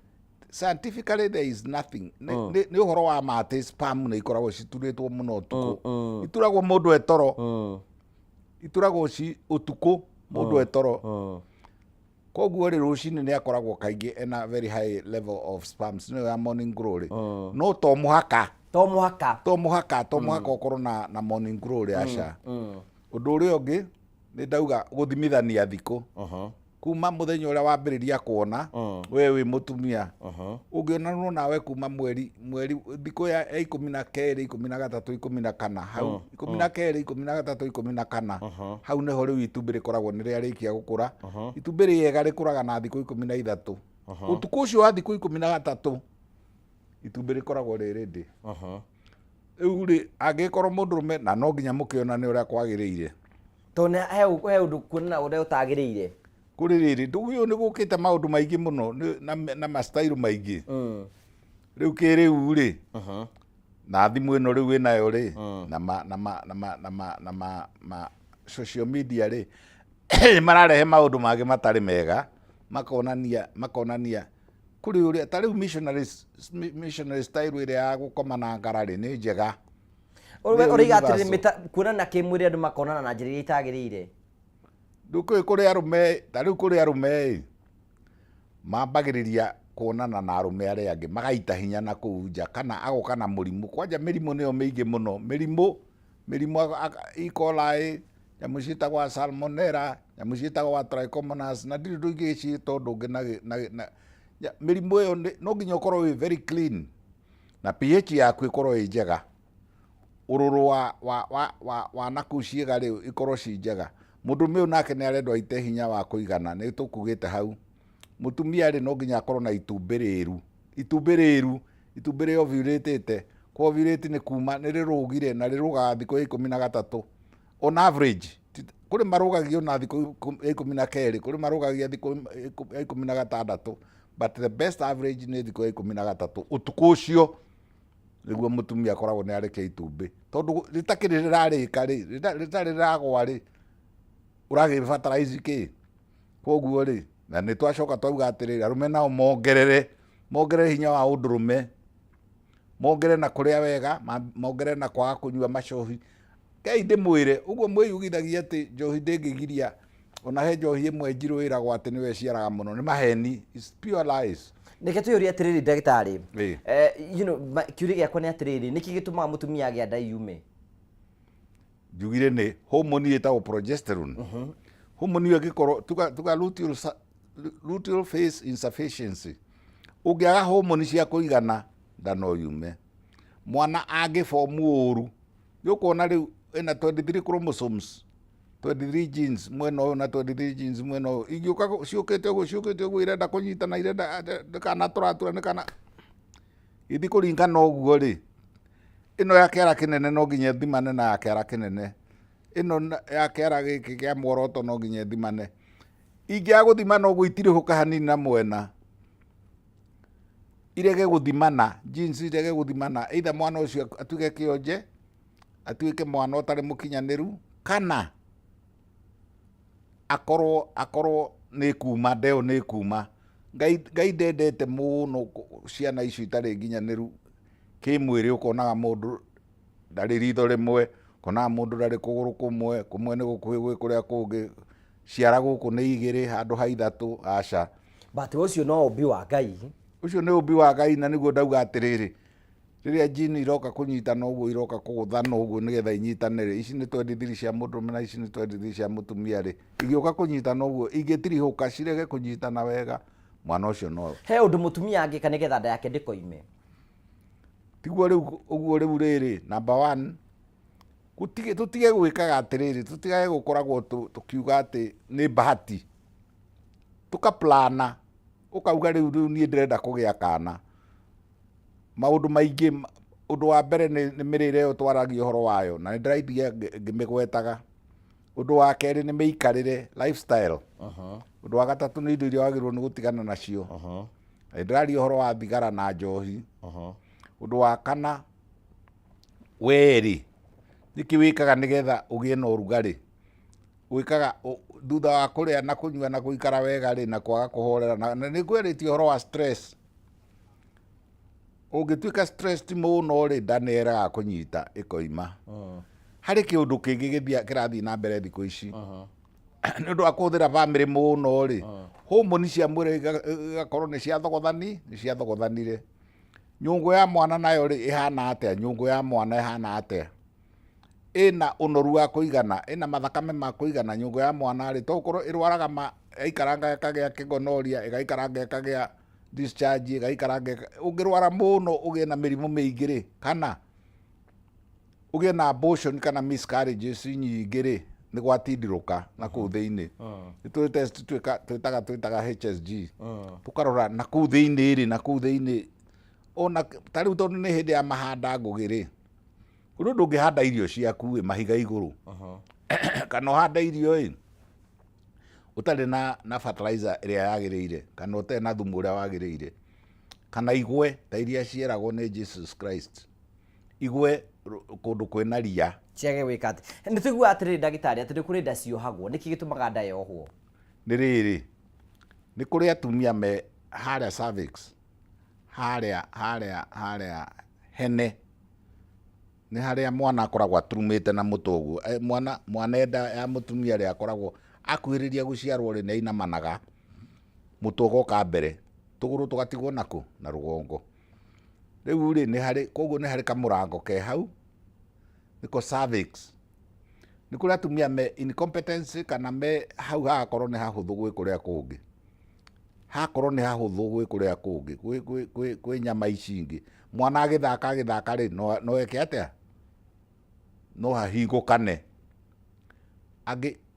Scientifically there is nothing. Nĩ ũhoro wa ma atĩ sperm nĩ ikoragwo citurĩtwo mũno ũtukũ. Ituragwo mũndũ e toro. Ituragwo ci ũtukũ mũndũ e toro. Koguo rĩ rũcinĩ nĩ akoragwo kaingĩ ena very high level of sperms, nĩyo ya morning glory. No to mũhaka. To mũhaka. To mũhaka, to mũhaka ũkorwo na morning glory, aca. Ũndũ ũrĩa ũngĩ nĩ ndauga gũthimithania thikũ. Kuma mũthenya ũrĩa wambĩrĩria kuona, we wĩ mũtumia. Ũngĩonanwo nawe kuma mweri thikũ ya 12, 13, 14, hau 12, 13, 14, hau nĩho rĩu itumbĩ rĩkoragwo nĩ rĩarĩkia gũkũra. Itumbĩ rĩega rĩkũraga na thikũ 13. Ũtukũ ũcio wa thikũ 13, itumbĩ rĩkoragwo rĩ ready. Rĩu rĩ, angĩkorwo mũndũrũme, na no nginya mũkĩonane ũrĩa kwagĩrĩire. Tondũ he ũndũ kuonana ũrĩa ũtagĩrĩire. Kũrĩ rĩrĩ, ndũgũ ũyũ nĩ gũkĩte maũndũ maingĩ mũno, na ma style maingĩ. Rĩu kĩrĩu rĩ, na thimũ ĩno rĩu wĩnayo rĩ, na ma social media rĩ, mararehe maũndũ mangĩ matarĩ mega, makonania kũrĩ ũrĩa, ta rĩu missionary style ĩrĩa ya gũkoma na ngara rĩ, nĩ njega. Nĩ Ũroiga atĩrĩrĩ, universal. Kuonana kĩmwĩrĩ andũ makonana na njĩra iria itagĩrĩire. Ndũkũĩ kũrĩ arũme, ta rĩu kũrĩ arũme ĩ, mambagĩrĩria kuonana na arũme arĩa angĩ, magaita hinya na kũu nja, kana agoka na mũrimũ. Kwanja mĩrimũ nĩyo mĩingĩ mũno, mĩrimũ E. coli, nyamũ ciĩtagwo salmonella, nyamũ ciĩtagwo trichomonas, na ndirĩ ũndũ ingĩciĩta ũndũ ũngĩ na mĩrimũ ĩyo no nginya ũkorwo wĩ very clean, na pH yaku ĩkorwo ĩ njega. Ũrũrũ wa na kũu ciĩga rĩ, ikorwo ci njega. Mũndũrũme ũyũ nake nĩ arendwo aite hinya wa kũigana, nĩ tũkugĩte hau. Mũtumia rĩ, no nginya akorwo na itumbĩ rĩru. Itumbĩ rĩru, itumbĩ rĩ ovulate-ĩte. Kũ ovulate nĩ kuma, nĩ rĩrũgire na rĩrũgaga thikũ ya 13. On average, kũrĩ marũgagio na thikũ ya 12, kũrĩ marũgagia thikũ ya 16, but the best average nĩ thikũ ya 13. Ũtukũ ũcio nĩguo mũtumia akoragwo nĩ arekia itumbĩ, tondũ rĩtakĩrĩ rĩrarĩka rĩ, rĩtarĩ rĩragwa rĩ, ũragĩbatara ici kĩ? Koguo rĩ, na nĩ twacoka twauga atĩrĩrĩ, arũme nao mongerere Mongerere hinya wa ũndũrũme, mongerere na kũrĩa wega, mongerere na kwaga kũnyua macohi. Rekei ndĩmwĩre, ũguo mwĩyugithagia atĩ njohi ndĩngĩgiria, ona he njohi ĩmwe njirũ ĩragwo atĩ nĩyo ĩciaraga mũno, nĩ maheni, it's pure lies. Reke twĩyũrie atĩrĩrĩ ndagĩtarĩ. Ĩĩ. Kĩũria gĩakwa nĩ atĩrĩrĩ, nĩkĩ gĩtũmaga mũtumia agĩa nda yume? Njugire nĩ hormone ĩtagwo progesterone. Hormone ĩyo ĩngĩkorwo, tuga luteal phase insufficiency, ũngĩaga hormone cia kũigana nda no yume. Mwana angĩbomu ũru, nĩ ũkuona rĩu ĩna 23 chromosomes, 23 genes mwena ũyũ na 23 genes mwena ũyũ, ingĩũka ciũkĩte ũguo, ciũkĩte ũguo, irenda kũnyitana, irenda nĩ kana tũratura, nĩ kana gĩthiĩ kũringana ũguo rĩ, ĩno ya kĩara kĩnene no nginya ĩthimane na ya kĩara kĩnene, ĩno ya kĩara gĩkĩ kĩa mworoto no nginya ĩthimane. Ingĩaga gũthimana ũguo itirĩhũka hanini na mwena, irege gũthimana, genes irege gũthimana, either mwana ũcio atuĩke kĩonje, atuĩke mwana ũtarĩ mũkinyanĩru, kana akorwo nĩ kuma, ndeo nĩ kuma. Ngai ndendete mũno ciana icio itarĩ nginyanĩru kĩmwĩrĩ, ũkonaga mũndũ ndarĩ ritho rĩmwe, ũkonaga mũndũ ndarĩ kũgũrũ kũmwe, kũmwe nĩ gũkuhĩ gwĩ kũrĩa kũngĩ, ciara gũkũ nĩ igĩrĩ handũ ha ithatũ, aca. But ũcio no ũmbi wa Ngai. Ũcio nĩ ũmbi wa Ngai, na nĩguo ndauga atĩrĩrĩ, rĩrĩa jini iroka kũnyitana ũguo, iroka kũgũthana ũguo nĩgetha inyitane rĩ, ici nĩ 23 cia mũndũrũme na ici nĩ 23 cia mũtumia rĩ, igĩũka kũnyitana ũguo, ingĩtirihũka cirege kũnyitana wega, mwana ũcio no. He ũndũ mũtumia angĩka nĩgetha nda yake ndĩkoime? Tiguo rĩu ũguo rĩu rĩrĩ, number one, tũtige gwĩkaga atĩrĩrĩ, tũtigage gũkoragwo tũkiuga atĩ nĩ bahati. Tũkaplana, ũkauga rĩu rĩu niĩ ndĩrenda kũgĩa kana. Maũndũ maingĩ, ũndũ wa mbere nĩ mĩrĩre ĩyo twaragia ũhoro wayo, na nĩ ndĩraithia ngĩmĩgwetaga. Ũndũ wa kerĩ nĩ mĩikarĩre, lifestyle. Ũndũ wa gatatũ nĩ indo iria wagĩrĩirwo nĩ gũtigana nacio. Nĩ ndĩraria ũhoro wa thigara na njohi. Ũndũ wa kana, werĩ, nĩkĩ wĩkaga nĩgetha ũgĩe na ũrugarĩ? Wĩkaga thutha wa kũrĩa na kũnyua na gũikara wega rĩ, na kwaga kũhorera, na nĩ ngwarĩtie ũhoro wa stress. Ũngĩtuĩka stressed mũno rĩ, nda nĩ ĩregaga kũnyita ĩkoima. Harĩ kĩũndũ kĩngĩ kĩrathiĩ na mbere thikũ ici. Nĩ ũndũ wa kũhũthĩra bamĩrĩ mũno rĩ, hormone cia mwĩrĩ igakorwo nĩ ciathogothani, nĩ ciathogothanire. Nyũngũ ya mwana nayo rĩ, ĩhana atĩa? Nyũngũ ya mwana ĩhana atĩa? Ĩna ũnoru wa kũigana, ĩna mathakame ma kũigana. Nyũngũ ya mwana rĩ, to gũkorwo ĩrwaraga ma, yaikaranga ĩkagĩa kĩgonoria, ĩgaikaranga ĩkagĩa discharge, ĩgaikaranga ũngĩrwara mũno ũgĩe na mĩrimũ mĩingĩ rĩ, kana ũgĩe na abortion kana miscarriages nyingĩ rĩ, nĩ gwatindirũka na kũu thĩinĩ. Nĩ tũrĩ test twĩtaga HSG. Tũkarora na kũu thĩinĩ rĩ, na kũu thĩinĩ, ona ta rĩu tondũ nĩ hĩndĩ ya mahanda ngũgĩ rĩ, kũrĩ ũndũ ũngĩhanda irio ciaku ĩ mahiga igũrũ. Kana ũhande irio ĩ ũtarĩ na fertilizer ĩrĩa yagĩrĩire, kana ũtarĩ na thumu ũrĩa wagĩrĩire, kana igwe ta iria cieragwo nĩ Jesus Christ, igwe kũndũ kwĩna ria. Ciage gwĩka atĩ. Nĩ tũiguaga atĩrĩrĩ ndagĩtarĩ, atĩ nĩ kũrĩ nda ciohagwo, nĩkĩ gĩtũmaga nda yohwo? Nĩ rĩrĩ, nĩ kũrĩ atumia me harĩa cervix, harĩa hene, nĩ harĩa mwana akoragwo aturumĩte na mũtwe ũguo. Mwana enda ya mũtumia rĩ, akoragwo akuhĩrĩria gũciarwo rĩ, nĩ ainamanaga, mũtwe ũgoka mbere, tũgũrũ tũgatigwo nakũ? Na rũgongo. Rĩu rĩ, nĩ harĩ, koguo nĩ harĩ kamũrango ke hau, nĩko cervix. Nĩ kũrĩ atumia me incompetence kana me hau hagakorwo nĩ hahũthũ gwĩ kũrĩa kũngĩ. Hakorwo nĩ hahũthũ gwĩ kũrĩa kũngĩ, kwĩ nyama ici ingĩ. Mwana agĩthaka agĩthaka rĩ, no eke atĩa? No hahingũkane.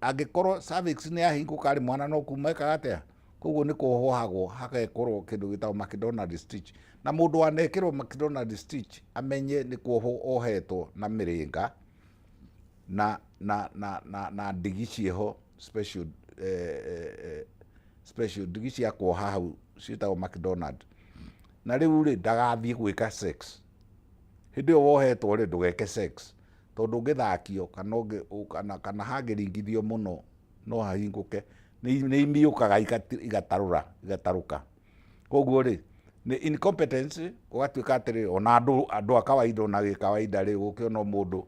Angĩkorwo cervix nĩ yahingũka rĩ, mwana no kuma ekaga atĩa? Koguo nĩ kuohagwo hagekĩrwo kĩndũ gĩtagwo McDonald stitch. Na mũndũ wanekĩrwo McDonald stitch amenye nĩ kuohwo ohetwo na mĩrĩnga na ndigi ciĩho special ndigi cia kuoha hau ciĩtagwo McDonald. Na rĩu rĩ, ndagathiĩ gwĩka sex. Hĩndĩ ĩyo wohetwo rĩ, ndũgeke sex. Tondũ ũngĩthakio kana hangĩringithio mũno no hahingũke. Nĩ imiũkaga igatarũka. Koguo rĩ, Nĩ incompetence gũgatuĩka atĩrĩ ona andũ andũ a kawaida ona gĩkawaida rĩ gũkĩona mũndũ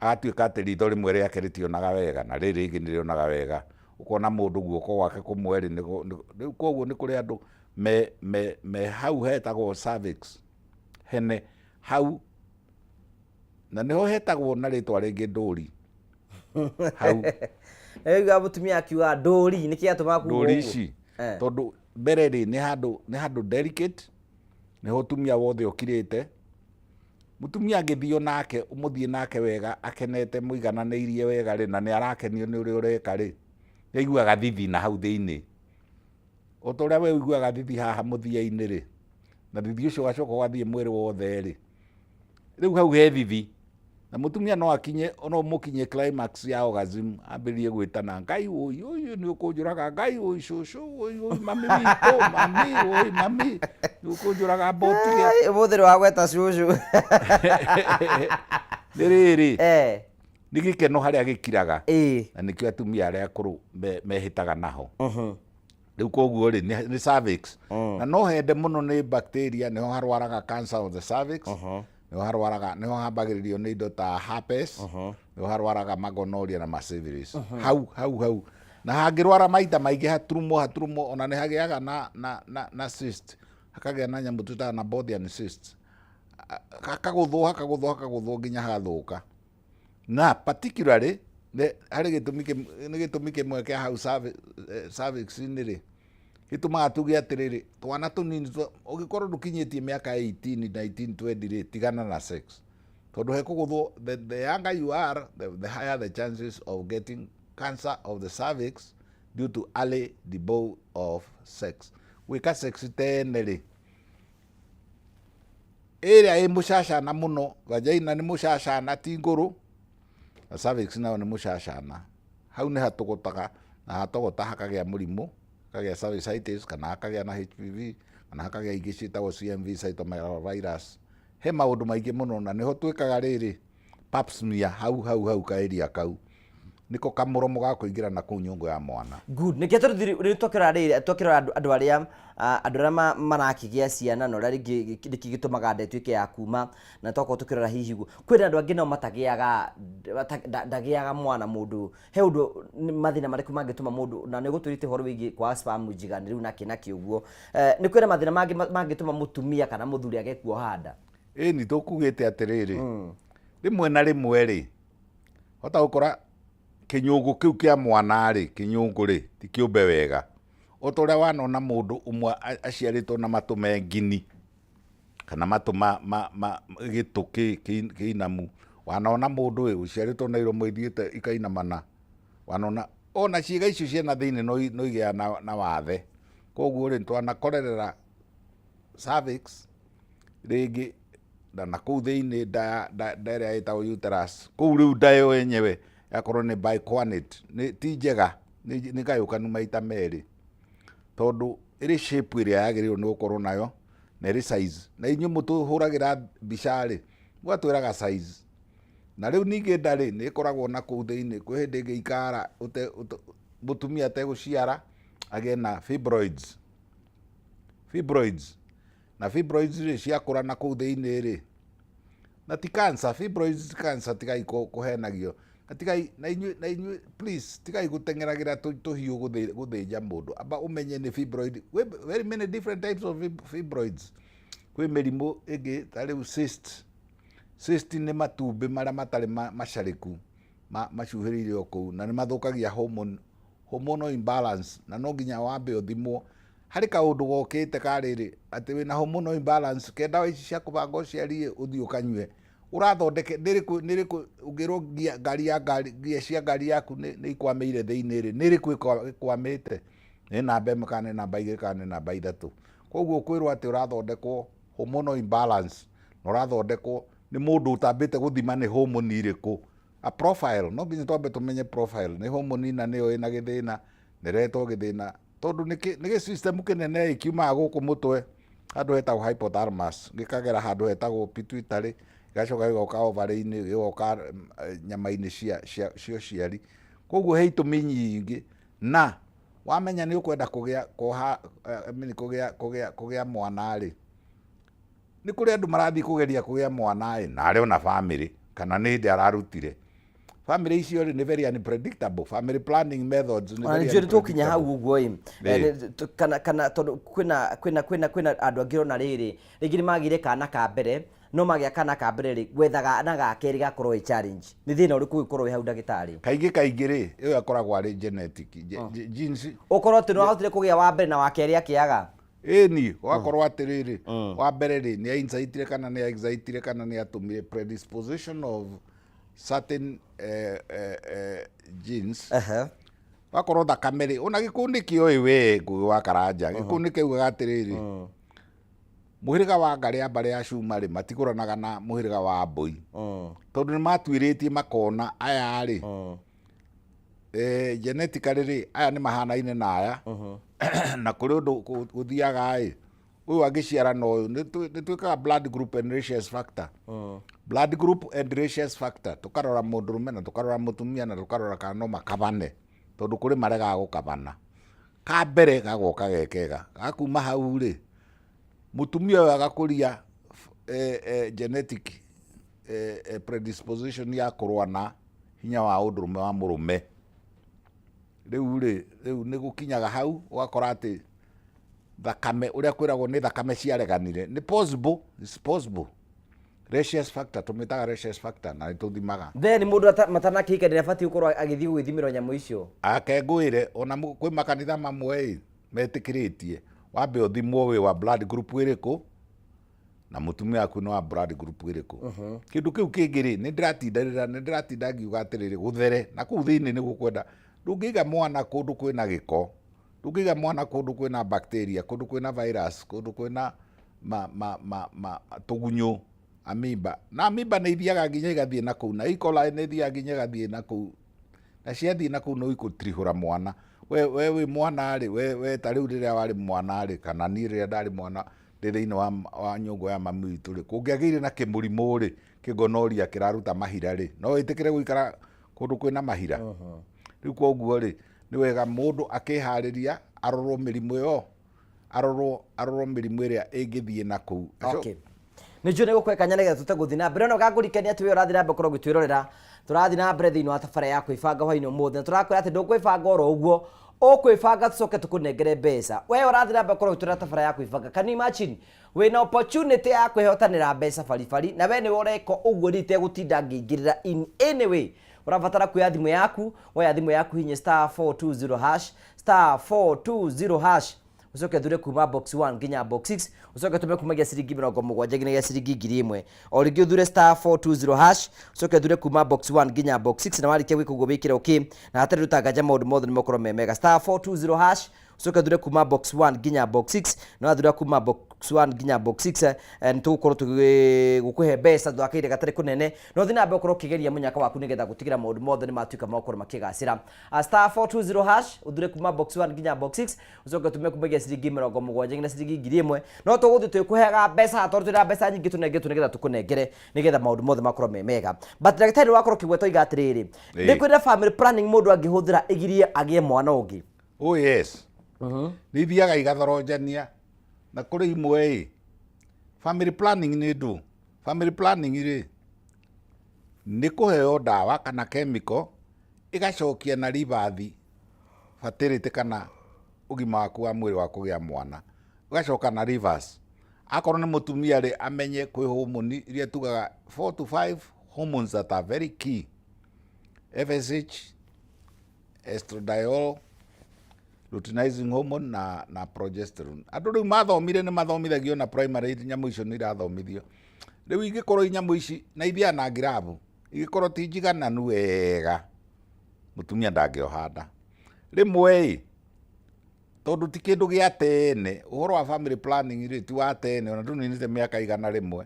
agatuĩka atĩ ritho rĩmwe rĩake rĩtionaga wega na rĩrĩ rĩngĩ nĩ rĩonaga wega. Ũkona mũndũ guoko gwake kũmwe rĩ, rĩu koguo nĩ kũrĩ andũ me, me, me hau hetagwo cervix hene hau na nĩho hetagwo na rĩtwa rĩngĩ ndũri hau. Naigua mũtumia akiuga ndũri nĩkĩ gĩatũmaga kuga ndũri ũguo? ici tondũ mbere rĩ nĩ handũ nĩ handũ delicate nĩho ũtumia wothe ũkirĩte. Mũtumia angĩthio nake ũmũthiĩ nake wega akenete mũigananĩirie wega rĩ na nĩ arakenio nĩ ũrĩa ũreka rĩ, nĩ aiguaga thithi na hau thĩinĩ. O ta ũrĩa we ũiguaga thithi haha mũthia-inĩ rĩ, na thithi ũcio ũgacoka ũgathiĩ mwĩrĩ wothe rĩ, rĩu hau he thithi. Na mũtumia no akinye, no ũmũkinyie climax ya orgasm ambĩrĩrie gwĩtana Ngai ũi ũi nĩ ũkũnjũraga Ngai ũi cũcũ ũi ũi mami witũ mami ũi mami nĩ ũkũnjũraga mbotige. Ai, ũmũthĩ nĩ wagweta cũcũ. Nĩ rĩrĩ nĩ gĩkeno harĩa gĩkiraga na nĩkĩo atumia arĩa akũrũ mehĩtaga naho. Rĩu koguo rĩ nĩ cervix na no hende mũno nĩ bacteria nĩho harwaraga cancer of the cervix nĩho harwaraga nĩho hambagĩrĩrio nĩ indo ta herpes nĩho harwaraga magonoria na masyphilis hau hau hau na hangĩrwara maita maingĩ haturumwo haturumwo ona nĩ hagĩaga na na na na cyst hakagĩa na nyamũ twĩtaga na Bothian cyst hakagũthwo hakagũthwo hakagũthwo nginya hagathũka. Na particularly nĩ harĩ gĩtũmi nĩ gĩtũmi kĩmwe kĩa hau cervix-inĩ rĩ, gĩtũmaga tuge atĩrĩrĩ, twana tũnini ũngĩkorwo ndũkinyĩtie mĩaka 18, 19, 20 rĩ, tigana na sex. Tondũ hekũgũthwo, the younger you are, the higher the chances of getting cancer of the cervix due to early debut of sex. Gwĩka sex tene rĩ, Ĩrĩa ĩ mũcacana mũno, vagina nĩ mũcacana ti ngũrũ, na cervix nayo nĩ mũcacana. Hau nĩ hatũgũtaga na hatogota hakagĩa mũrimũ, hakagĩa cervicitis kana hakagĩa na HPV kana hakagĩa ingĩ ciĩtagwo CMV cytomegalovirus. He maũndũ maingĩ mũno na nĩho twĩkaga rĩrĩ, pap smear hau hau hau ka area kau nĩko kamũromo ga kũingĩra na kũu nyũngũ ya mwana. Good. Nĩkĩo tondũ rĩu twakĩrora rĩrĩ twakĩrora andũ andũ arĩa andũ arĩa marakĩgĩa ciana na ũrĩa rĩngĩ nĩkĩ gĩtũmaga nda ĩtuĩke ya kuma na twakorwo tũkĩrora hihi ũguo kwĩna andũ angĩ nao matagĩaga ndagĩaga mwana mũndũ he ũndũ mathĩna marĩkũ mangĩtũma mũndũ na nĩ ũgũtwĩrĩte ũhoro wĩgiĩ kwaga sperm njiganĩru na kĩ na kĩ ũguo nĩ kwĩna mathĩna mangĩ mangĩtũma mũtumia kana mũthuri age kuoha nda? Ĩni tũkugĩte atĩrĩrĩ, rĩmwe na rĩmwe rĩ, hota gũkora kĩnyũngũ kĩu kĩa mwana rĩ, kĩnyũngũ rĩ, ti kĩũmbe wega. O ta ũrĩa wanona mũndũ ũmwe aciarĩtwo na matũ me ngini, kana matũ ma, ma, ma, gĩtũ kĩinamu. Wanona mũndũ ĩ, ũciarĩtwo na iromo ithiĩte ikainamana. Wanona, ona ciĩga icio ciĩ na thĩinĩ no igĩaga na wathe. Koguo rĩ, twanakorerera cervix, rĩngĩ na nakũu thĩinĩ nda nda nda ĩrĩa ĩtagwo uterus kũu rĩu nda ĩyo yenyewe yakorwo nĩ bicornuate nĩ ti njega nĩ nĩ ngayũkanu maita merĩ tondũ ĩrĩ shape ĩrĩa yagĩrĩirwo nĩ gũkorwo nayo na ĩrĩ size na inyuĩ mũtũhũragĩra mbica rĩ mũgatwĩraga size na rĩu ningĩ nda rĩ nĩ ĩkoragwo na kũu thĩinĩ kwĩ hĩndĩ ĩngĩ ikara mũtumia ategũciara agĩe na fibroids fibroids Na fibroids rĩ ciakũra na kũu thĩinĩ rĩ, na ti cancer, fibroids ti cancer tigai kũhenagio. Na tigai na inyuĩ na inyuĩ please tigai gũteng'eragĩra tũhiũ gũthĩnja mũndũ. Amba ũmenye nĩ fibroid, kwĩ very many different types of fibroids. Kwĩ mĩrimũ ĩngĩ ta rĩu cyst. Cyst nĩ matumbĩ marĩa matarĩ macarĩku macuhĩrĩire o kũu na nĩ mathũkagia hormone hormonal imbalance na no nginya wambe ũthimwo. Harĩ kaũndũ gokĩte ka rĩrĩ, atĩ wĩna hormonal imbalance, ke ndawa ici cia kũbanga ũciari ĩ, ũthiĩ ũkanyue. Ũrathondeke, nĩ ĩrĩkũ, nĩ ĩrĩkũ, ũngĩrwo ngia, ngari ya ngari, ngia cia ngari yaku nĩ, nĩ ikwamĩire thĩinĩ rĩ, nĩ ĩrĩkũ ĩkwamĩte? Nĩ namba ĩmwe kana nĩ namba igĩrĩ kana nĩ namba ithatũ. Koguo ũkwĩrwo atĩ ũrathondekwo hormonal imbalance, na ũrathondekwo nĩ mũndũ ũtambĩte gũthima nĩ hormone ĩrĩkũ. A profile, no nginya twambe tũmenye profile, nĩ hormone ĩna nĩyo ĩna gĩthĩna, na ĩrehetwo gĩthĩna tondũ nĩ gĩ system kĩnene ĩ kiumaga gũkũ mũtwe handũ hetagwo hypothalamus, gĩkagera handũ hetagwo pituitary, gĩgacoka gĩgoka ovary-inĩ, gĩgoka nyama-inĩ cia cia cia ũciari. Koguo he itũmi nyingĩ na wamenya nĩ ũkwenda kũgĩa kuoha I mean kũgĩa kũgĩa kũgĩa mwana rĩ, Nĩ kũrĩ andũ marathiĩ kũgeria kũgĩa mwana ĩ, na arĩ ona bamĩrĩ kana nĩ hĩndĩ ararutire. Bamĩrĩ icio rĩ, nĩ very unpredictable. Family planning methods nĩ Ona very nĩnjũĩ nĩtũgũkinya hau unpredictable. ũguo ĩ. Ĩĩ. Kana tondũ kwĩna andũ angĩ ũrona rĩrĩ, rĩngĩ nĩ magĩire kana ka mbere, no magĩa kana ka mbere rĩ, gwetha kana ga kerĩ gakorwo ĩ challenge. Nĩ thĩna ũrĩkũ ũngĩkorwo wĩ hau ndagĩtarĩ? Kaingĩ kaingĩ rĩ, ĩyo ĩkoragwo arĩ genetic. Genes. Ũkorwo atĩ nĩwahotire kũgĩa wa mbere na wa kerĩ akĩaga. Ĩni, gwakorwo atĩrĩrĩ, wa mbere rĩ, nĩ ainsaitire kana nĩ aexaitire kana nĩ atũmire predisposition of certain genes. Wakorwo thakame rĩ, ona gĩkũyũ nĩ kĩoĩ we Ngũgĩ wa Karanja, gĩkũyũ nĩ kĩaugaga atĩrĩrĩ, mũhĩrĩga wa ngarĩ ya mbarĩ ya cuma rĩ, matigũranaga na mũhĩrĩga wa mbũi. Tondũ nĩ matuĩrĩtie makona aya rĩ, genetically rĩ, aya nĩ mahanaine na aya. Na kũrĩ ũndũ gũthiaga ĩ, ũyũ angĩciara na ũyũ, nĩ twĩkaga blood group and rhesus factor. Blood group and rhesus factor, tũkarora mũndũrũme na tũkarora mũtumia na tũkarora kana no makabane, tondũ kũrĩ maregaga gũkabana. Ka mbere gagoka ge kega, gakuma hau rĩ, mũtumia ũyũ agakũria genetic predisposition ya kũrũa na hinya wa ũndũrũme wa mũrũme. Rĩu rĩ, rĩu nĩ gũkinyaga hau ũgakora atĩ thakame, ũrĩa kwĩragwo nĩ thakame ciareganire, nĩ possible, it's possible. Rhesus factor, tũmĩtaga rhesus factor na nĩ tũthimaga. Then mũndũ matanakĩhikania nĩ abatiĩ gũkorwo agĩthiĩ gwĩthimĩrwo nyamũ icio. Ake ngwĩre, ona kwĩ makanitha mamwe ĩ, metĩkĩrĩtie, wambe ũthimwo wĩ wa blood group ĩrĩkũ, na mũtumia waku nĩ wa blood group ĩrĩkũ. Kĩndũ kĩu kĩngĩ rĩ, nĩ ndĩratindanĩra, nĩ ndĩratinda ngiuga atĩrĩrĩ, gũthere, na kũu thĩinĩ nĩ gũkwenda, ndũngĩiga mwana kũndũ kwĩna gĩko, ndũngĩiga mwana kũndũ kwĩna bacteria, kũndũ kwĩna virus, kũndũ kwĩna tũgunyũ, amoeba. Na amoeba nĩ ithiaga nginya igathiĩ na kũu, na E. coli nĩ ithiaga nginya igathiĩ na kũu. Na ciathiĩ na kũu no ikũtirihũra mwana. We wĩ mwana rĩ, we ta rĩu rĩrĩa warĩ mwana rĩ, kana niĩ rĩrĩa ndarĩ mwana, ndĩ thĩinĩ wa nyũngũ ya mami witũ rĩ, kũngĩagĩire na kĩmũrimũ rĩ, kĩgonoria kĩraruta mahira rĩ, no wĩtĩkĩre gũikara kũndũ kwĩna mahira? Rĩu koguo rĩ, nĩ wega mũndũ akĩharĩria arorwo mĩrimũ ĩyo, arorwo mĩrimũ ĩrĩa ĩngĩthiĩ na kũu. Okay. Nĩ njũĩ nĩ gũkũhe kanya nĩgetha tũte gũthiĩ na mbere. No ngakũririkania atĩ we ũrathiĩ na mbere gũkorwo ũgĩtwĩrorera, tũrathiĩ na mbere thĩinĩ wa tabarĩra ya kwĩbanga hwaĩ-inĩ ũmũthĩ, na tũrakwĩra atĩ ndũkwĩbanga oro ũguo, ũkwĩbanga tũcoke tũkũnengere mbeca. We ũrathiĩ na mbere gũkorwo ũgĩtwĩrorera tabarĩra ya kwĩbanga. Can you imagine? Wĩna opportunity ya kwĩhotanĩra mbeca baribari, na we nĩwe ũreka ũguo, niĩ itegũtinda ngĩingĩrĩra in any way. Ũrabatara kuoya thimũ yaku, woya thimũ yaku hinya star 420 hash, star 420 hash, ucoke thure kuma box 1 nginya box 6, ucoke tume kumagia ciringi mĩrongo mũgwanja nginyagia ciringi ngiri ĩmwe. O rĩngĩ ũthure star 420 hash, ucoke thure kuma box 1 nginya box 6, na warĩkia gwĩka ũguo wĩkĩre okay, na hatarĩ rũtanganja maũndũ mothe nĩ makorwo me mega. Star 420 hash, ucoke thure kuma box 1 nginya box 6, na wathura kuma box 1 nginya box 6, nĩ tũgũkorwo tũgĩkũhe mbeca thutha wa kahinda gatarĩ kũnene, na ũthiĩ na mbere ũkorwo ũkĩgeria mũnyaka waku nĩgetha gũtigĩra maũndũ mothe nĩ matuĩka ma gũkorwo makĩgacĩra. Star 420 hash, ũthure kuma box 1 nginya box 6, ucoke ũtũme kumagia ciringi mĩrongo mũgwanja nginya ciringi ngiri ĩmwe. No tũgũthiĩ twĩkũheaga mbeca tondũ twĩna mbeca nyingĩ tũnengetwo nĩgetha tũkũnengere nĩgetha maũndũ mothe makorwo me mega. But ndagĩtarĩ wakorwo ũkĩgweta oiga atĩrĩrĩ, nĩ kwĩna family planning mũndũ angĩhũthĩra ĩgirie agĩe mwana ũngĩ. Oh yes. Nĩ ithiaga igathorojania na kũrĩ imwe ĩ. Family planning nĩ ndũ? Family planning rĩ, nĩ kũheo ndawa kana chemical ĩgacokia na reverse fertility kana ũgima waku wa mwĩrĩ wa kũgĩa mwana, ũgacoka na reverse. Akorwo nĩ mũtumia rĩ, amenye kwĩ hormone iria tugaga 4 to 5 hormones that are very key: FSH, estradiol, luteinizing hormone na progesterone. Andũ rĩu mathomire nĩ mathomithagio na primary, nyamũ icio nĩ irathomithio. Rĩu ingĩkorwo nyamũ ici na ithiaga na ngirabu, ingĩkorwo ti njigananu wega, mũtumia ndangĩoha nda. Rĩmwe ĩ, tondũ ti kĩndũ gĩa tene, ũhoro wa family planning rĩ ti wa tene, ona tũninĩte mĩaka 100.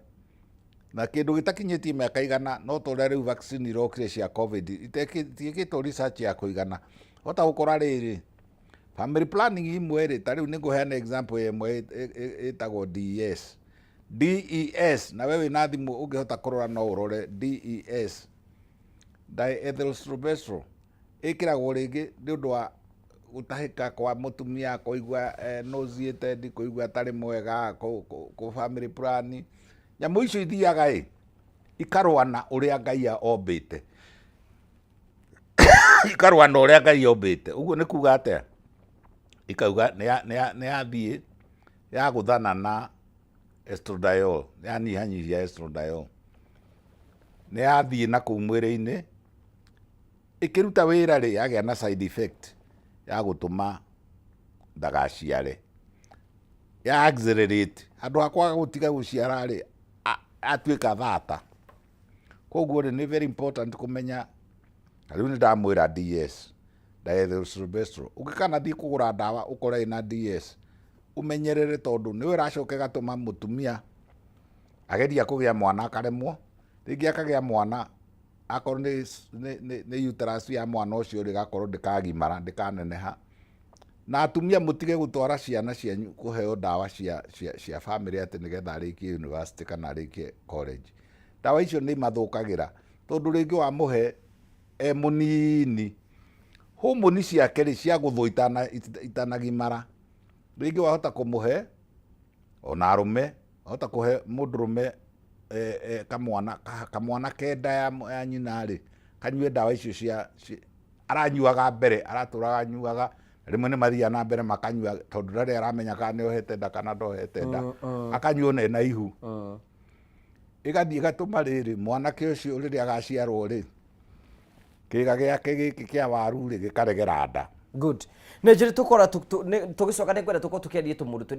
Na kĩndũ gĩtakinyĩtie mĩaka 100, no ta ũrĩa rĩu vaccine irokire cia COVID, itiĩkĩtwo research ya kũigana. Hota gũkora rĩrĩ, family planning imwe rĩ, ta rĩu nĩ ngũheana example ĩmwe ĩtagwo DES. DES, na we wĩna thimũ ũngĩhota kũrora no ũrore DES. Diethylstilbestrol ĩkĩragwo rĩngĩ nĩ ũndũ wa gũtahĩka kwa mũtumia, kũigua nauseated, kũigua atarĩ mwega, kũ family plan. Nyamũ icio ithiaga ĩ ikarũa na ũrĩa Ngai ombĩte, ikarũa na ũrĩa Ngai ombĩte. Ũguo nĩ kuga atĩa? Ikauga nĩ yathiĩ yagũthana na estradiol, yanyihanyihia estradiol, nĩ yathiĩ na kũu mwĩrĩ-inĩ ĩkĩruta wĩra rĩ, yagĩa na side effect ya gũtũma ndagaciare. Ya accelerate handũ ha kwaga gũtiga gũciara rĩ, atuĩka thata. Koguo rĩ, nĩ very important kũmenya, ta rĩu nĩ ndamwĩra DS, diethylstilbestrol. Ũngĩkanathiĩ kũgũra ndawa ũkore ĩna DS, ũmenyerere tondũ nĩyo ĩracoka ĩgatũma mũtumia ageria kũgĩa mwana akaremwo, rĩngĩ akagĩa mwana akorwo nĩ uterus ya mwana ũcio rĩ, ĩgakorwo ndĩkagimara, ndĩkaneneha. Na atumia mũtige gũtwara ciana cianyu kũheo ndawa cia famĩlĩ atĩ nĩgetha arĩkie university kana arĩkie college. Ndawa icio nĩ imathũkagĩra tondũ rĩngĩ wamũhe e mũnini, homoni ciake rĩ ciagũthwo itanagimara. Rĩngĩ wahota kũmũhe ona arũme, wahota kũhe mũndũrũme kamwana ke nda ya nyina rĩ, kanyue ndawa icio cia aranyuaga mbere, aratũraga anyuaga, rĩmwe nĩ mathiaga na mbere makanyua tondũ ndarĩ aramenya kana nĩ ohete nda kana ndohete nda, akanyua ona ena ihu. Ĩgathiĩ ĩgatũma rĩrĩ, mwanake ũcio rĩrĩa agaciarwo rĩ, kĩga gĩake gĩkĩ kĩa waru rĩ, gĩkaregera nda. Good. Nĩ njĩrĩ tũkora tũgĩcoka nĩ ngwenda tũkorwo tũkĩaria tũmũndũ tũ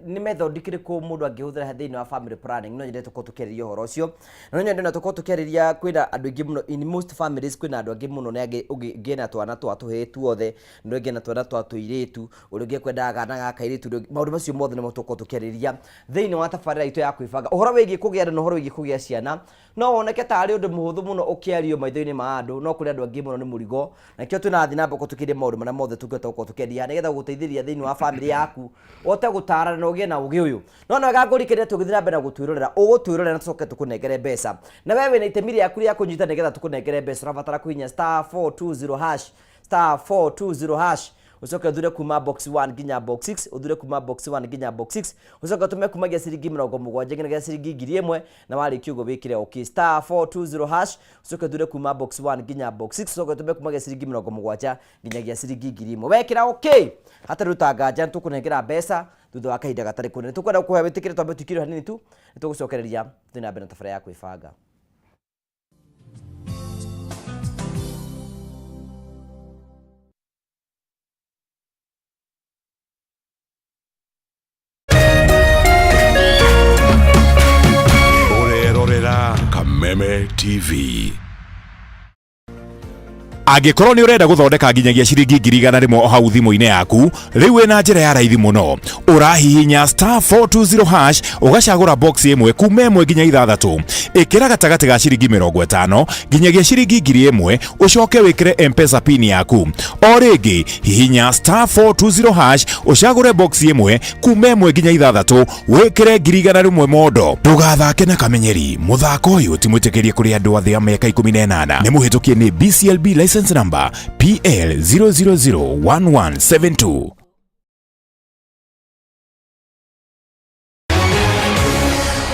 nĩ method kĩrĩkũ mũndũ angĩhũthĩra thĩinĩ wa family planning. No nyende tũkorwo tũkĩarĩria ũhoro ũcio. Na no nyende na tũkorwo tũkĩarĩria kwĩna andũ aingĩ mũno in most families, kwĩna andũ aingĩ mũno nĩ angĩ ũngĩ na twana twa tũhĩĩ tuothe, na ũngĩ na twana twa tũirĩtu, ũrĩa ũngĩ ekwendaga kana ga kairĩtu, maũndũ macio mothe nĩmo tũkorwo tũkĩarĩria thĩinĩ wa tabarĩra itũ ya kwĩbanga. Ũhoro wĩgiĩ kũgĩa nda na ũhoro wĩgiĩ kũgĩa ciana no woneke tarĩ ũndũ mũhũthũ mũno ũkĩario maitho-inĩ ma andũ, no kũrĩ andũ angĩ mũno nĩ mũrigo. Na nĩkĩo twĩna na mbere tũkĩaria maũndũ marĩa mothe tũngĩhota gũkorwo tũkĩaria nĩgetha gũgũteithĩrĩria thĩinĩ wa famĩlĩ yaku ũhote gũtarana na ũgĩe na ũgĩ ũyũ. No nĩ wega ngũrikĩrĩria tũgĩthiĩ na mbere na gũtwĩrorera, ũgũtwĩrorera na tũcoke tũkũnengere mbeca. Na we wĩna itemi rĩaku rĩa kũnyita nĩgetha tũkũnengere mbeca, ũrabatara kũhihinya star 420 hash, star 420 hash, ucoke uthure kuma box 1 nginya box 6, uthure kuma box 1 nginya box 6, ucoke utume kumagia ciringi 70 nginyagia ciringi 1000, na warĩkia ũguo wĩkĩre okay. Star 420 hash, ucoke uthure kuma box 1 nginya box 6, ucoke utume kumagia ciringi 70 nginyagia ciringi 1000. Wekĩra okay, hatarĩ rũtanganja, nĩtũkũnengera mbeca thutha wa kahinda gatarĩ kũnene. Tũkwenda gũkũhe wĩtĩkĩre twambe tũikire hanini tu, nĩtũgũcokereria tũthiĩ na mbere na tabarĩra ya kwĩbanga. Ũrerorera Kameme TV. Angĩkorwo nĩ ũrenda gũthondeka nginyagia ciringi 100,000 o hau thimũ-inĩ yaku, rĩu wĩna njĩra ya raithi mũno. Ũrahihinya star 420 hash, ũgacagũra box ĩmwe kuma ĩmwe nginya ithathatũ. Ĩkĩra gatagatĩ ga ciringi 50 nginyagia ciringi 1000, ũcoke wĩkĩre M-Pesa pin yaku. O rĩngĩ, hihinya star 420 hash, ũcagũre box ĩmwe kuma ĩmwe nginya ithathatũ, wĩkĩre 100,000 mondo. Ndũgathake na kamenyeri, mũthako ũyũ ti mwĩtĩkĩrie kũrĩ andũ athĩ a mĩaka 18. Nĩ mũhĩtũkie nĩ BCLB license number PL 0001172.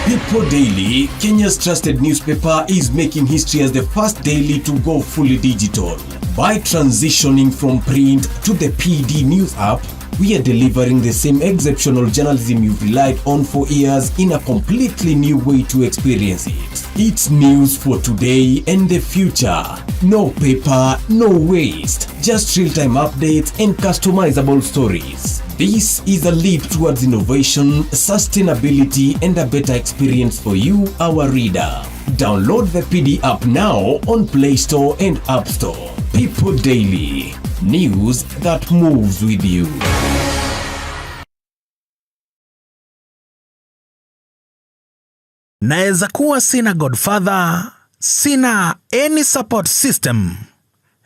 People Daily, Kenya's trusted newspaper, is making history as the first daily to go fully digital. By transitioning from print to the PD News app, we are delivering the same exceptional journalism you've relied on for years in a completely new way to experience it. It's news for today and the future. No paper, no waste. Just real-time updates and customizable stories. This is a leap towards innovation, sustainability, and a better experience for you, our reader. Download the PD app now on Play Store and App Store. People Daily, news that moves with you. Naweza kuwa sina godfather, sina any support system,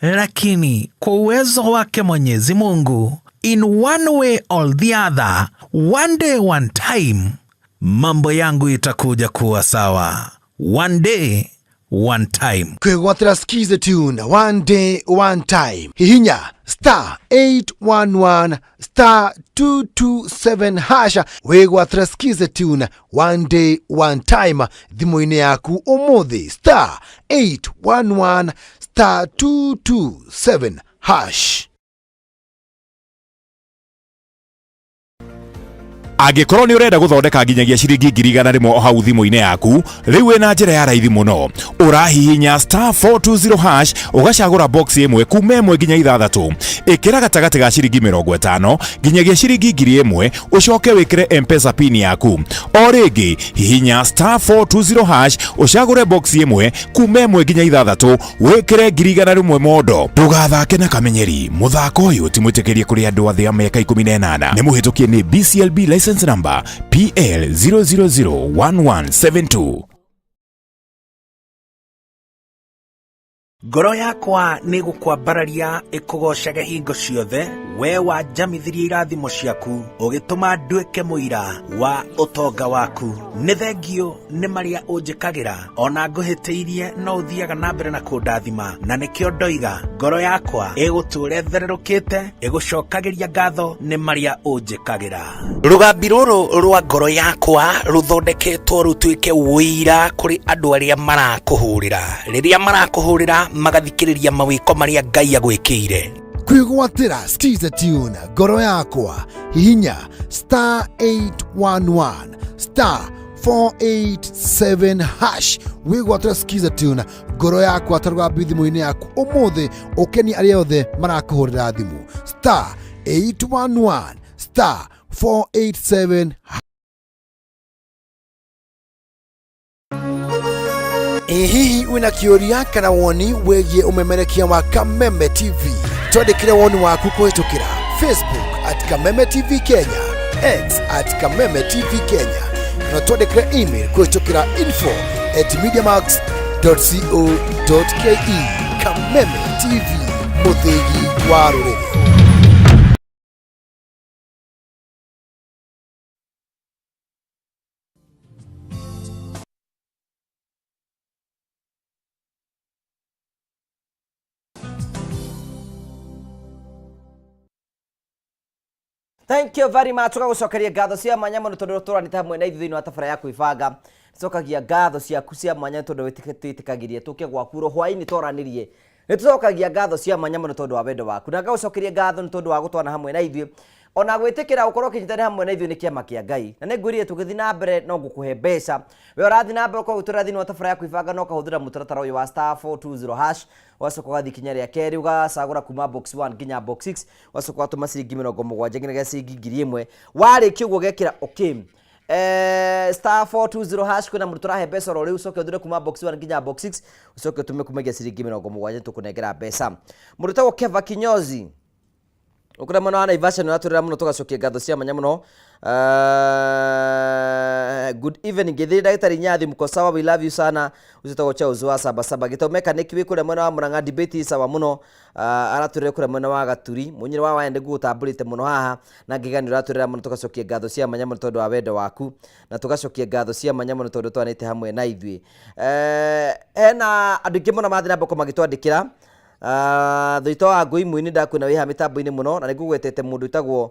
lakini kwa uwezo wake Mwenyezi Mungu, in one way or the other, one day one time, mambo yangu itakuja kuwa sawa. One day, one time. Kwĩgwatĩra Skiza Tune one day one time. Hihinya star 811 star 227 hasha wĩgwatĩra Skiza Tune one day one time thimũ-inĩ yaku ũmũthĩ star 811 star 227 hash. Angĩkorwo nĩ ũrenda gũthondeka nginyagia ciringi 100,000 o hau thimũ-inĩ yaku, rĩu wĩna njĩra ya raithi mũno. Ũrahihinya star 420 hash ũgacagũra box ĩmwe kuma ĩmwe nginya ithathatũ. Ĩkĩra gatagatĩ ga ciringi 50 nginyagia ciringi 1000 ũcoke wĩkĩre M-Pesa pin yaku. O rĩngĩ, hihinya star 420 hash ũcagũre box ĩmwe kuma ĩmwe nginya ithathatũ wĩkĩre 100,000 mondo. Ndũgathake na kamenyeri, mũthako ũyũ ti mwĩtĩkĩrie kũrĩ andũ a thĩ ya mĩaka 18. Nĩ mũhĩtũkie nĩ BCLB license number PL 0001172. Ngoro yakwa nĩ gũkwambararia ĩkũgoocage hingo ciothe, we wanjamithirie irathimo ciaku, ũgĩtũma nduĩke mũira wa ũtonga waku. Nĩ thengiũ nĩ marĩa ũnjĩkagĩra, ona ngũhĩtĩirie no ũthiaga na mbere na kũndathima, na nĩkĩo ndoiga ngoro yakwa ĩgũtũũra ĩthererũkĩte, ĩgũcokagĩria ngatho nĩ marĩa ũnjĩkagĩra. Rũgambi rũrũ rwa ngoro yakwa rũthondeketwo rũtuĩke ũira kũrĩ andũ arĩa marakũhũrĩra. Rĩrĩa marakũhũrĩra magathikĩrĩria mawĩko marĩa Ngai agwĩkĩire. Kwĩgwatĩra Skiza Tune ngoro yakwa hihinya star 811 star 487 hash wĩgwatĩra Skiza Tune ngoro yakwa ta rũgambi thimũ-inĩ yaku ũmũthĩ ũkenie arĩa othe marakũhũrĩra thimũ star 811 star 487. Ĩ hihi wĩna kĩũria kana woni wĩgiĩ ũmemerekia wa Kameme TV? Twandĩkĩre woni waku kũhĩtũkĩra Facebook at Kameme TV Kenya, X at Kameme TV Kenya, kana twandĩkĩre email kũhĩtũkĩra info at mediamax co ke. Kameme TV, mũthĩgi wa rũrĩrĩ. Thank you very much. Tũgagũcokeria ngatho cia mwanya mũno tondũ tũranĩte hamwe na ithuĩ thĩinĩ wa tabara ya kwĩbanga. Cokagia ngatho ciaku cia mwanya tondũ wĩtĩkagĩria tũke gwaku ro hwaĩ-inĩ twaranĩrie. Nĩ tũcokagia ngatho cia mwanya mũno tondũ wa wendo waku. Na ngagũcokeria ngatho nĩ tondũ wa gũtwana hamwe na ithuĩ. Ona gwĩtĩkĩra gũkorwo ũkĩnyitanĩra hamwe na ithuĩ nĩ kĩama kĩa Ngai. Na nĩ ngwĩrire tũgĩthiĩ na mbere no ngũkũhe mbeca. We ũrathiĩ na mbere ũkorwo ũgĩtũrĩra thĩinĩ wa tabara ya kwĩbanga na ũkahũthĩra mũtaratara ũyũ wa star 420 hash. Ũgacoka ũgathiĩ ikinya rĩa kerĩ ũgacagũra kuma box 1 nginya box 6. Ũgacoka ũgatũma ciringi 70 nginyagia ciringi 1000. Warĩkia ũguo ũgekĩra okay. Star 420 hash kwĩna mũndũ tũrahe mbeca oro rĩu, ũcoke ũthure kuma box 1 nginya box 6, ũcoke ũtũme kumagia ciringi 70 tũkũnengera mbeca. Mũndũ ũtagwo Keva Kinyozi ũkũrĩa mwena wa Naivasha nĩ ũratũrĩra mũno, tũgacokia ngatho cia mwanya mũno. Good evening ngĩthĩrĩ ndagĩtarĩ Nyathi, mko sawa? We love you sana. Ũcio ũtagwo Charles wa Sabasaba. Gĩtau mechanic wĩ kũrĩa mwena wa Murang'a, debate ĩ sawa mũno. Aratũrĩra kũrĩa mwena wa Gaturi. Mũnyĩrĩ wa Waya nĩngũgũtambũrĩte mũno haha na ngĩga nĩ ũratũrĩra mũno, tũgacokia ngatho cia mwanya mũno tondũ wa wendo waku, na tũgacokia ngatho cia mwanya mũno tondũ twanĩte hamwe na ithuĩ. Hena andũ aingĩ mũno mathiĩ na mbere magĩtwandĩkĩra. Thũita wa Ngũi Mũini ndakwĩna wĩ haha mĩtambo-inĩ mũno, na nĩngũgwetete mũndũ wĩtagwo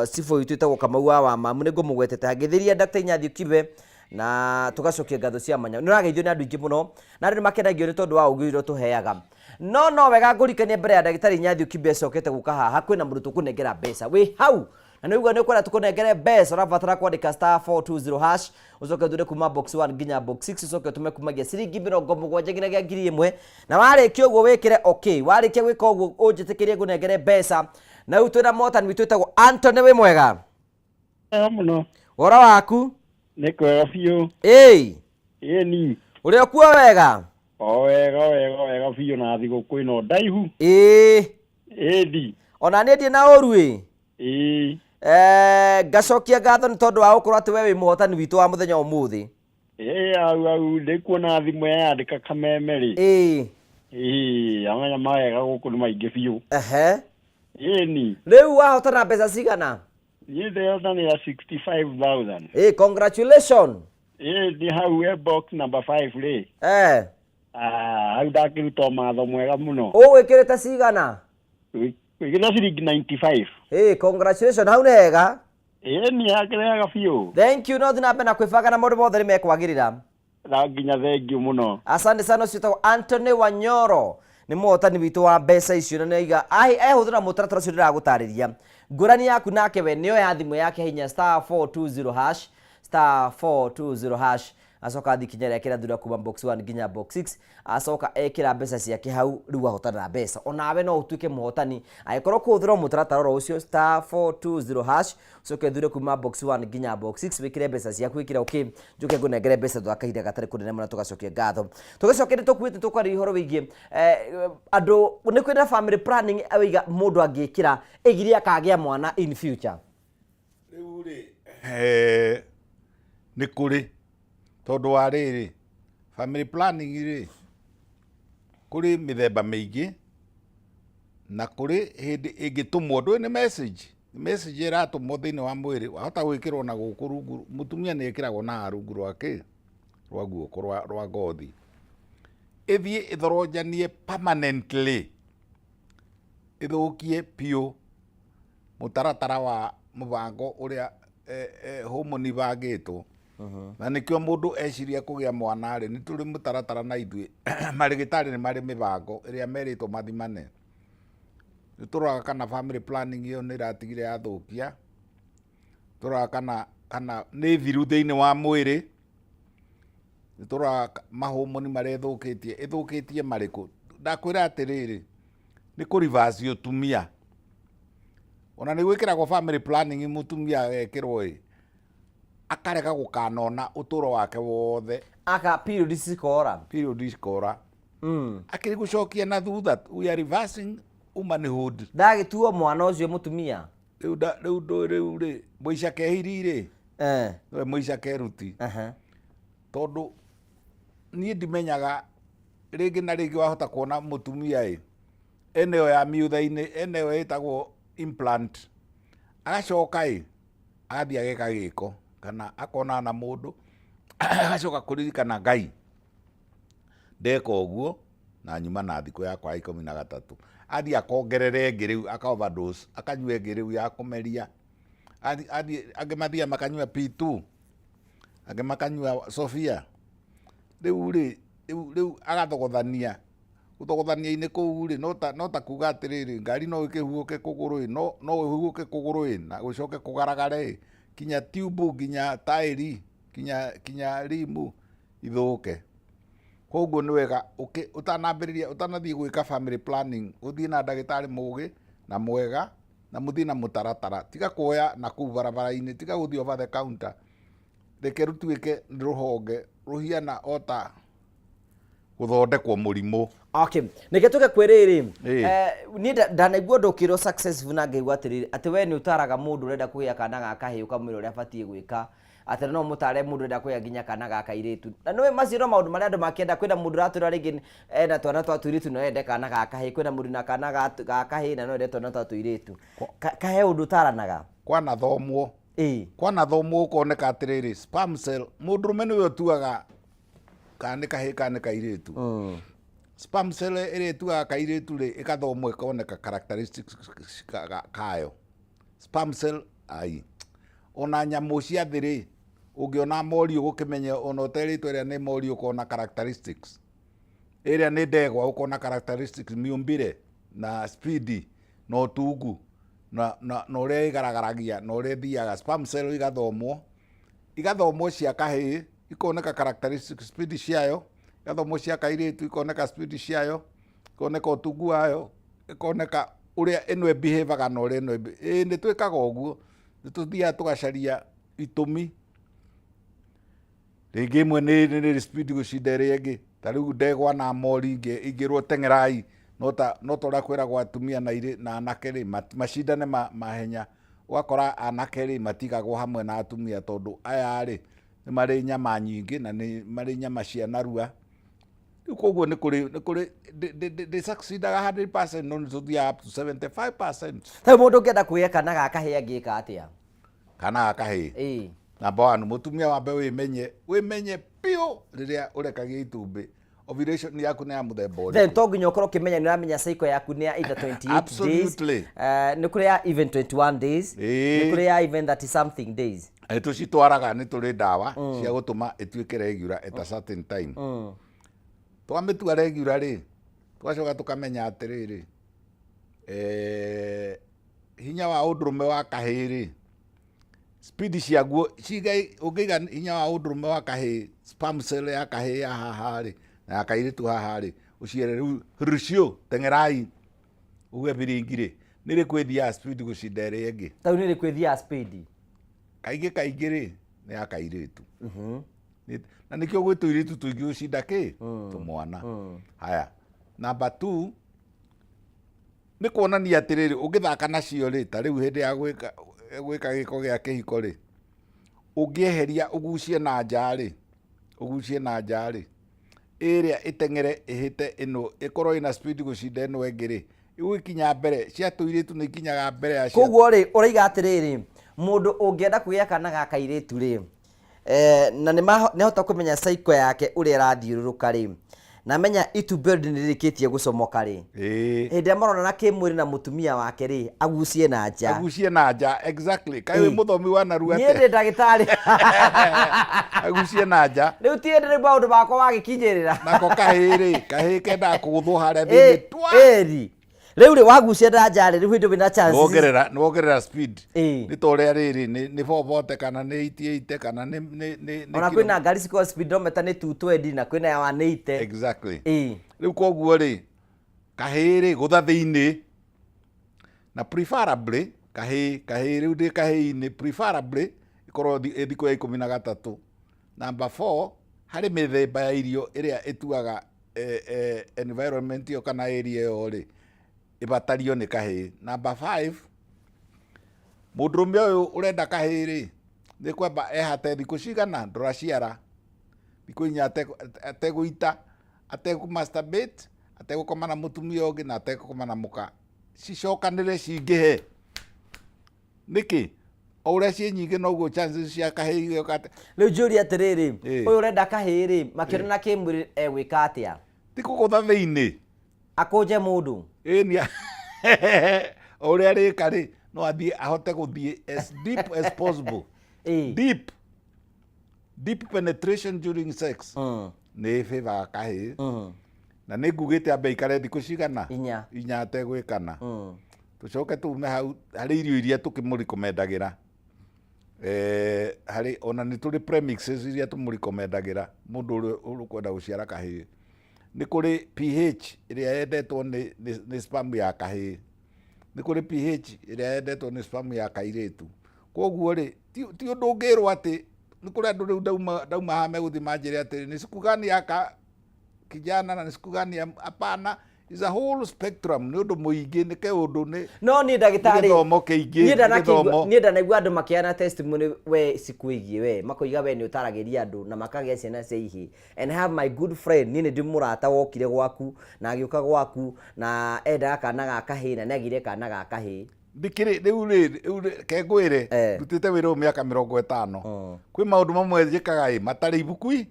cibũ witũ wĩtagwo Kamau wa Wamamu, nĩngũmũgwetete hangĩthĩria Dr. Inyathiũ Kibe, na tũgacokia ngatho cia mwanya. Nĩ ũrageithio nĩ andũ aingĩ mũno, na andũ nĩ makenagio nĩ tondũ wa ũgĩ ũrĩa ũtũheaga. No no wega ngũrikanie mbere ya ndagĩtarĩ Inyathiũ Kibe acokete gũka haha, kwĩna mũndũ tũkũnengera mbeca wĩ hau na nĩ ũigua nĩ ũkwenda tũkũnengere mbeca, ũrabatara kwandĩka star 420 hash, ũcoke ũthure kuma box 1 nginya box 6, ũcoke ũtũme kumagia ciringi 70 nginyagia 1000, na warĩkia ũguo wĩkĩre okay. Warĩkia gwĩka ũguo ũnjĩtĩkĩrie ngũnengere mbeca. Na rĩu twĩna motani witũ wĩtagwo Anthony, wĩ mwega? Wega mũno. Ũhoro waku? Nĩ kwega biũ. Ĩĩ. Ĩni. Ũrĩ okuo wega? O wega wega wega biũ, na thigũkũ ĩno ndaihu. Ĩĩ. Ĩndi. Ona niĩ ndirĩ na ũru ĩ. Ĩĩ. Ngacokia ngatho nĩ tondũ wa gũkorwo atĩ we wĩ mũhotani witũ wa mũthenya wa ũmũthĩ. Ĩĩ, au au ndĩkuona thimũ yandĩka Kameme rĩ. Ĩĩ. Ĩĩ, amenya mawega gũkũ nĩ maingĩ biũ. Ehe. Ĩni. Rĩu wahotana mbeca cigana? Niĩ ndehotanĩra 65,000. Ĩĩ, congratulations. Ĩĩ nĩ hau e box number 5 rĩ. Eh. Ah, hau ndakĩruta ũmatho mwega mũno. Ũgwĩkĩrĩte cigana? Wĩkĩrĩte ciringi 95. Hey, congratulations, hau nĩ hega. Ĩĩ nĩ hakĩrĩ hega biũ. Thank you, no thiĩ na mbere na kwĩbanga na maũndũ mothe nĩ mekwagĩrĩra. Na nginya thengiũ mũno. Asante sana, ũcio wĩtagwo Anthony Wanyoro nĩ mũhotani witũ wa mbeca icio na nĩaiga ehũthĩra mũtaratara ũcio ndĩragũtarĩria. Ngũrani yaku nake we nĩoya thimũ yake hinya star 420 hash star 420 hash acoka athiĩ ikinya rĩake rĩa thura kuma box 1 nginya box 6 acoka ekĩra mbeca ciake hau rĩu ahotana na mbeca onawe no ũtuĩke mũhotani angĩkorwo kũhũthĩra mũtaratara oro ũcio star 420 hash ũcoke ũthure kuma box 1 nginya box 6 wĩkĩre mbeca ciaku wĩkĩre okay njoke ngũnengere mbeca thutha wa kahinda gatarĩ kũnene mũno tũgacokia ngatho tũgĩcoke nĩ tũkuĩte tũkwaria ũhoro wĩgiĩ eh, andũ nĩ kwĩna family planning wĩiga mũndũ angĩkĩra ĩgirie akagĩa mwana in future. Rĩu rĩ, eh, nĩ kũrĩ tondũ wa rĩrĩ, family planning rĩ, kũrĩ mĩthemba mĩingĩ na kũrĩ hĩndĩ ĩngĩtũmwo, ndũĩ nĩ message, message ĩratũmwo thĩinĩ wa mwĩrĩ, wahota gwĩkĩrwo na gũkũ rungu, mũtumia nĩ ekĩragwo na haha rungu rwa kĩ, rwa guoko rwa, rwa ngothi, ĩthiĩ ĩthoronjanie permanently, ĩthũkie biũ mũtaratara wa mũbango ũrĩa homoni ibangĩtwo. Na nĩkĩo mũndũ eciria kũgĩa mwana rĩ, nĩ tũrĩ mũtaratara na ithuĩ marĩgĩtarĩ nĩ marĩ mĩbango ĩrĩa merĩtwo mathimane. Nĩ tũroraga kana family planning ĩyo nĩ ĩratigire yathũkia, tũroraga kana kana nĩ thiru thĩinĩ wa mwĩrĩ, nĩ tũroraga mahomoni marĩa ĩthũkĩtie, ĩthũkĩtie marĩkũ. Ndakwĩra atĩrĩrĩ, nĩ kũ reverse ũtumia. Ona nĩ gwĩkĩragwo family planning mũtumia agekĩrwo ĩ, akarega gũkanona ũtũro wake wothe. Aka period cikora. Period cikora. Akĩrĩ gũcokia na thutha, we are reversing womanhood. Ndagĩtuo mwana ũcio mũtumia. Rĩu nda, rĩu ndũĩ rĩu rĩ, mũica kehiri rĩ, nĩwe mũica keruti. Tondũ niĩ ndimenyaga rĩngĩ na rĩngĩ wahota kuona mũtumia ĩ, ena ĩyo ya miutha-inĩ, ena ĩyo ĩtagwo implant, agacoka ĩ, agathiĩ ageka gĩko kana akonana na mũndũ, agacoka kũririkana Ngai, ndeka ũguo na nyuma na thikũ yakwa ya 13. Athiĩ akongerera ĩngĩ rĩu, aka overdose, akanyua ĩngĩ rĩu ya kũmeria. Athiĩ, angĩ mathiaga makanyua P2, angĩ makanyua Sofia. Rĩu rĩ, rĩu rĩu agathogothania, gũthogothania-inĩ kũu rĩ, no ta no ta kuga atĩrĩrĩ, ngari no ĩkĩhuhũke kũgũrũ ĩ, no no ĩhuhũke kũgũrũ ĩ, na gũcoke kũgaragare ĩ, kinya tube, nginya taĩri, kinya kinya rimu ithũke. Koguo nĩ wega ũtanambĩrĩria, ũtanathiĩ gwĩka family planning, ũthiĩ na ndagĩtarĩ mũgĩ na mwega, na mũthiĩ na mũtaratara. Tiga kuoya nakũu barabara-inĩ, tiga gũthiĩ over the counter. Reke rũtuĩke nĩ rũhonge rũhiana o ta gũthondekwo mũrimũ. Okay, nĩke tũke kwĩ rĩrĩ. Eh, niĩ ndanaigua ũndũ ũkĩrwo successful na ngaigua atĩrĩrĩ atĩ we nĩ ũtaraga mũndũ ũrenda kũgĩa kana ga kahĩĩ ũkamwĩra ũrĩa abatiĩ gwĩka atĩ no mũtare mũndũ ũrenda kũgĩa nginya kana ga kairĩtu na nĩũĩ macio no maũndũ marĩa andũ makĩenda kwĩna mũndũ ũratwĩra rĩngĩ ena twana twa tũirĩtu no ende kana ga kahĩĩ kwĩna mũndũ na kana ga kahĩĩ na no ende twana twa tũirĩtu. Kahe ũndũ ũtaranaga? Kwanathomwo. Kwanathomwo gũkoneka atĩrĩrĩ, sperm cell, mũndũrũme nĩwe ũtuaga kana nĩ kahĩĩ kana nĩ kairĩtu. Sperm cell ĩrĩa ĩtuaga kairĩtu rĩ, ĩgathomwo ĩkoneka characteristics kayo. Sperm cell, ai. Ona nyamũ cia thĩ rĩ, ũngĩona mori ũgũkĩmenya ona ũterĩtwo ĩrĩa nĩ mori ũkona characteristics. Ĩrĩa nĩ ndegwa ũkona characteristics, mĩũmbĩre na speed na ũtungu na, na, na ũrĩa ĩgaragaragia na ũrĩa ĩthiaga. Sperm cell igathomwo, igathomwo cia kahĩĩ ikoneka characteristics, speed ciayo, igathomwo cia kairĩtu ikoneka speed ciayo, ikoneka ũtungu wayo, ĩkoneka ũrĩa ĩno ĩbehavaga na ũrĩa ĩno ĩĩ nĩ twĩkaga ũguo, nĩ tũthiaga tũgacaria itũmi. Rĩngĩ ĩmwe nĩ nĩ speed gũcinda ĩrĩa ĩngĩ, ta rĩu ndegwa na mori ingĩrwo teng'erai, no ta no ta ũrĩa kwĩragwo atumia na irĩ na anake rĩ, macindane mahenya, ũgakora anake rĩ matigagwo hamwe na atumia tondũ aya rĩ, nĩ marĩ nyama nyingĩ na nĩ marĩ nyama cia narua. Rĩu koguo nĩ kũrĩ nĩ kũrĩ ndĩ succeedaga 100% no nĩ tũthiaga up to 75%. Rĩu mũndũ ũngĩenda kũgĩa kana ga kahĩĩ angĩka atĩa? Kana ga kahĩĩ? Ĩĩ. Number one, mũtumia wambe wĩmenye, wĩmenye biũ rĩrĩa ũrekagia itumbĩ, ovulation yaku nĩ ya mũthemba Then ũrĩkũ. To nginya ũkorwo ũkĩmenya, nĩ ũramenya cycle yaku nĩ ya either 28 days, Absolutely. Nĩ kũrĩ ya even 21 days, nĩ kũrĩ ya even 30 something days. Nĩ tũcitwaraga, nĩ tũrĩ ndawa cia gũtũma ĩtuĩke regular at a certain time. Twamĩtua regular rĩ, tũgacoka tũkamenya atĩrĩrĩ, hinya wa ũndũrũme wa kahĩĩ rĩ, speed ciaguo ciga, ũngĩiga hinya wa ũndũrũme wa kahĩĩ, sperm cell ya kahĩĩ ya haha rĩ na ya kairĩtu haha rĩ, ũciere rĩu rũciũ teng'erai uge biringi rĩ, nĩ rĩkũ ĩthiaga speed gũcinda ĩrĩa ĩngĩ? Tau nĩ rĩkũ ĩthiaga speed? Kaingĩ kaingĩ rĩ, nĩ ya kairĩtu. Na nĩkĩo gwĩ tũirĩtu tũingĩ gũcinda kĩ tũmwana. Haya, number two nĩ kuonania atĩrĩrĩ, ũngĩthaka nacio rĩ, ta rĩu hĩndĩ ya gwĩka gĩko gĩa kĩhiko rĩ, ũngĩeheria ũgucie na nja rĩ, ũgucie na nja rĩ, ĩrĩa ĩteng'ere ĩhĩte ĩno, ĩkorwo ĩna speed gũcinda ĩno ĩngĩ rĩ, ĩgũgĩkinya mbere. Cia tũirĩtu nĩ ikinyaga mbere ya cia Koguo rĩ, ũraiga atĩrĩrĩ, mũndũ ũngĩenda kũgĩa kana ga kairĩtu rĩ, na nĩ ahota kũmenya cycle yake ũrĩa ĩrathiũrũrũka rĩ, na amenya itumbĩ already nĩ rĩrĩkĩtie gũcomoka rĩ, hĩndĩ ĩrĩa maronana kĩmwĩrĩ na mũtumia wake rĩ, agucie na nja. Agucie na nja, exactly. Kaĩ wĩ mũthomi wa narua Niĩ atĩa? Ndĩ ndagĩtarĩ. Agucie na nja. Rĩu ti hĩndĩ rĩu maũndũ makwa wagĩkinyĩrĩra. Nako kahĩĩ rĩ, kahĩĩ kendaga kũgũthwo harĩa thĩinĩ twa. Ĩri rĩu rĩ, wagucia na nja rĩ, rĩu hĩndĩ wĩna chances. Nĩwongerera speed. Nĩ ta ũrĩa rĩrĩ nĩ 440 kana nĩ 88 kana nĩ Ona kwĩna ngari cikoragwo speedometer nĩ 220 na kwĩna ya 180. Exactly. Rĩu koguo rĩ, kahĩĩ rĩ, gũtha thĩinĩ na preferably kahĩĩ rĩu ndĩ kahĩĩ-inĩ, preferably ĩkorwo ĩ thikũ ya 13. Number four, harĩ mĩthemba ya irio ĩrĩa ĩtuaga environment ĩyo kana area ĩyo rĩ, ĩbatario nĩ kahĩĩ. Number five, mũndũrũme ũyũ ũrenda kahĩĩ rĩ, nĩ kwamba ehate thikũ cigana, ndora ciara thikũ 4 ategũita, ategũ masturbate, ategũkoma na mũtumia ũngĩ na ategũkoma na mũka, cicokanĩre cingĩhe. Nĩkĩ? O ũrĩa ciĩ nyingĩ noguo chances cia kahĩĩ igĩũka atĩ. Rĩu njũrie atĩrĩrĩ, ũyũ ũrenda kahĩĩ rĩ, makĩonana kĩmwĩrĩ egwĩka atĩa? Ti kũgũtha thĩinĩ. Akũnje mũndũ? Ĩni, o ũrĩa arĩka rĩ, no athiĩ ahote gũthiĩ as deep as possible. Deep deep penetration during sex nĩ ĩbĩbaga kahĩĩ. Na nĩ ngugĩte ambe aikare thikũ cigana? 4. 4 ategwĩkana. Tũcoke tume hau harĩ irio iria tũkĩmũrecommendagĩra. Harĩ ona nĩ tũrĩ premixes iria tũmũrecommendagĩra mũndũ ũrĩa ũkwenda gũciara kahĩĩ. Nĩ kũrĩ pH ĩrĩa yendetwo nĩ sperm ya kahĩĩ, nĩ kũrĩ pH ĩrĩa yendetwo nĩ sperm ya kairĩtu. Koguo rĩ, ti ũndũ ũngĩrwo atĩ nĩ kũrĩ andũ rĩu ndauma haha megũthiĩ manjĩre atĩrĩ, nĩ siku gani ya ka kijana na nĩ siku gani ya, hapana, is a whole spectrum, nĩ ũndũ mũingĩ, nĩ keũndũ nĩ No niĩ ndagĩtarĩ, nĩ gĩthomo kĩingĩ, niĩ nĩ gĩthomo. Niĩ ndanaigua andũ makĩheana testimony we cikwĩgiĩ we, makoiga we nĩ ũtaragĩria andũ na makagĩa ciana cia ihĩĩ. And I have my good friend, niĩ nĩ ndĩ mũrata wokire gwaku na agĩũka gwaku na endaga kana ga kahĩĩ na nĩ agĩire kana ga kahĩĩ. Ndikĩrĩ rĩu rĩ, rĩu rĩ, ke ngwĩre, ndutĩte wĩra ũyũ mĩaka 50. Kwĩ maũndũ mamwe njĩkaga ĩ matarĩ ibukui,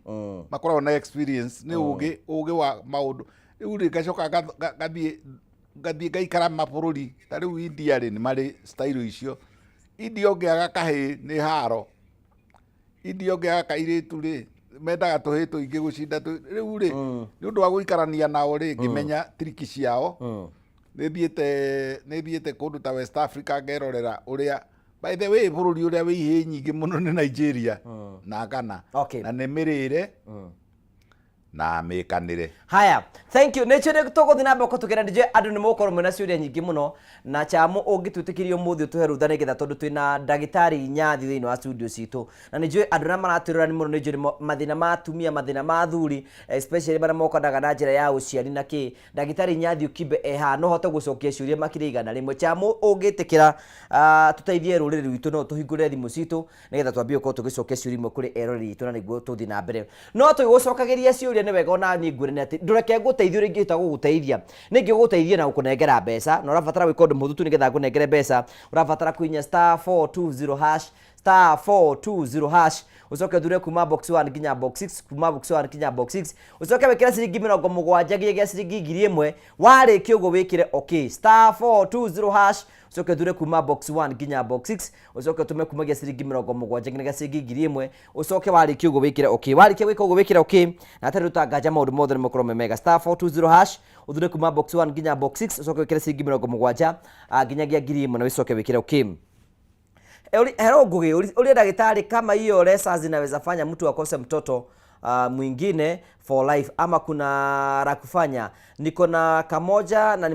makoragwo na experience, nĩ ũgĩ wa maũndũ. Rĩu rĩ, ngacoka ngathiĩ ngaikara mabũrũri ta rĩu India rĩ, nĩ marĩ style icio. India ũngĩaga kahĩĩ nĩ haro. India ũngĩaga kairĩtu rĩ, mendaga tũhĩĩ tũingĩ gũcinda rĩu rĩ, nĩ ũndũ wa gũikarania nao rĩ, ngĩmenya triki ciao. Nĩ thiĩte kũndũ ta West Africa ngerorera ũrĩa, by the way, bũrũri ũrĩa wĩ ihĩĩ nyingĩ mũno nĩ Nigeria na Ghana. Na nĩ mĩrĩre na mĩkanĩre. Haya, thank you. Nĩ njũĩ tũgũthiĩ na mbere kũtũkĩra, nĩ njũĩ andũ nĩ mũgũkorwo mwĩna ciũria nyingĩ mũno, na Chamo ũngĩtwĩtĩkĩria ũmũthĩ ũtũhe rũtha nĩgetha, tondũ twĩna ndagĩtarĩ Nyathi thĩinĩ wa studio citũ, na nĩ njũĩ andũ arĩa maratwĩrora nĩ mũno, nĩ njũĩ nĩ mathĩna ma atumia, mathĩna ma athuri, especially marĩa mokanaga na njĩra ya ũciari na kĩ. Ndagĩtarĩ Nyathi Ukimbe e haha, no hote gũcokia ciũria makĩria 100. Chamo ũngĩtĩkĩra, tũteithie rũrĩrĩ rwitũ, no tũhingũre thimũ citũ nĩgetha twambie gũkorwo tũgĩcokia ciũria imwe kũrĩ eroreri itũ, na nĩguo tũthiĩ na mbere. No tũgĩgũcokagĩria ciũria, nĩ wega ona niĩ ngwĩre nĩ atĩ ndũreke ngũteithie ũrĩa ingĩhota gũgũteithia. Nĩ ingĩgũteithia na gũkũnengera mbeca, na ũrabatara gwĩka ũndũ mũhũthũ tu nĩgetha ngũnengere mbeca. Ũrabatara kũhihinya *420#, Star 420 hash, ucoke uthure kuma box 1 nginya box 6, kuma box 1 nginya box 6, ucoke wikire ciringi 70 nginyagia ciringi 1000. Warĩkia ũguo wĩkĩre okay. Star 420 hash, ucoke uthure kuma box 1 nginya box 6, ucoke utume kumagia ciringi 70 nginyagia ciringi 1000, ucoke warĩkia ũguo wĩkĩre okay. Warĩkia gwĩka ũguo wĩkĩre okay, na hatarĩ rũtanganja maũndũ mothe nĩ makorwo me mega. Star 420 hash, uthure kuma box 1 nginya box 6, ucoke wĩkĩre ciringi 70 nginyagia 1000 na ũcoke wĩkĩre okay. Hello Ngugi, ulie daktari kama hiyo resa zinaweza fanya mtu akose mtoto mwingine for life ama kuna la kufanya. Niko na kamoja na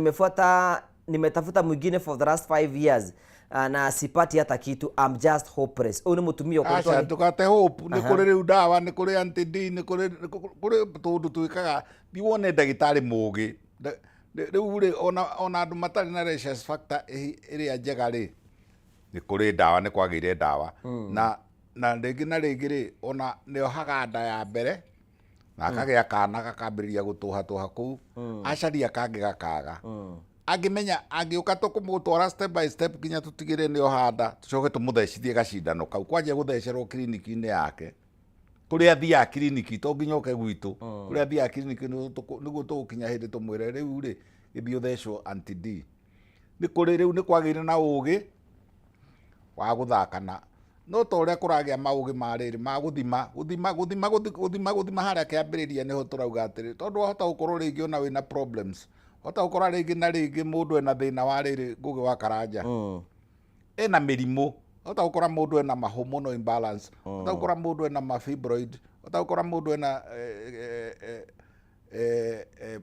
nimetafuta mwingine for the last 5 years na sipati hata kitu. I'm just hopeless. Ũyũ nĩ mũtumia ũkoretwo Aca, ndũgate hope. Nĩ kũrĩ rĩu ndawa, nĩ kũrĩ anti-D, nĩ kũrĩ tũũndũ twĩkaga. Thiĩ wone ndagĩtarĩ mũgĩ. Rĩu rĩ, ona andũ matarĩ na rhesus factor ĩrĩa njega rĩ, nĩ kũrĩ ndawa, nĩ kwagĩire ndawa. Na rĩngĩ na rĩngĩ rĩ, ona nĩohaga nda ya mbere na akagĩa kana gakambĩrĩria gũtũhatũha kũu, acaria kangĩ gakaga. Angĩmenya angĩũka tũkũmũtwara step by step nginya tũtigĩrĩre nĩ oha nda, tũcoke tũmũthecithie gacindano kau kwanjia gũthecerwo kiriniki-inĩ yake kũrĩa athiaga kiriniki, to nginya oke gwitũ, kũrĩa athiaga kiriniki nĩguo tũgũkinya hĩndĩ tũmwĩre rĩu rĩ gĩthiĩ ũthecwo anti-D. Nĩ kũrĩ rĩu nĩ kwagĩire na ũgĩ wa gũthakana, no ta ũrĩa kũragĩa maũgĩ ma rĩrĩ ma gũthima gũthima gũthima gũthima gũthima harĩa kĩambĩrĩria, nĩho tũrauga atĩrĩ, tondũ wahota gũkorwo rĩngĩ ona wĩna problems, wahota gũkora rĩngĩ na rĩngĩ mũndũ ena thĩna wa rĩrĩ Ngũgĩ wa Karanja, ena mĩrimũ, wahota gũkora mũndũ ena ma hormonal imbalance, wahota gũkora mũndũ ena ma fibroid, wahota gũkora mũndũ ena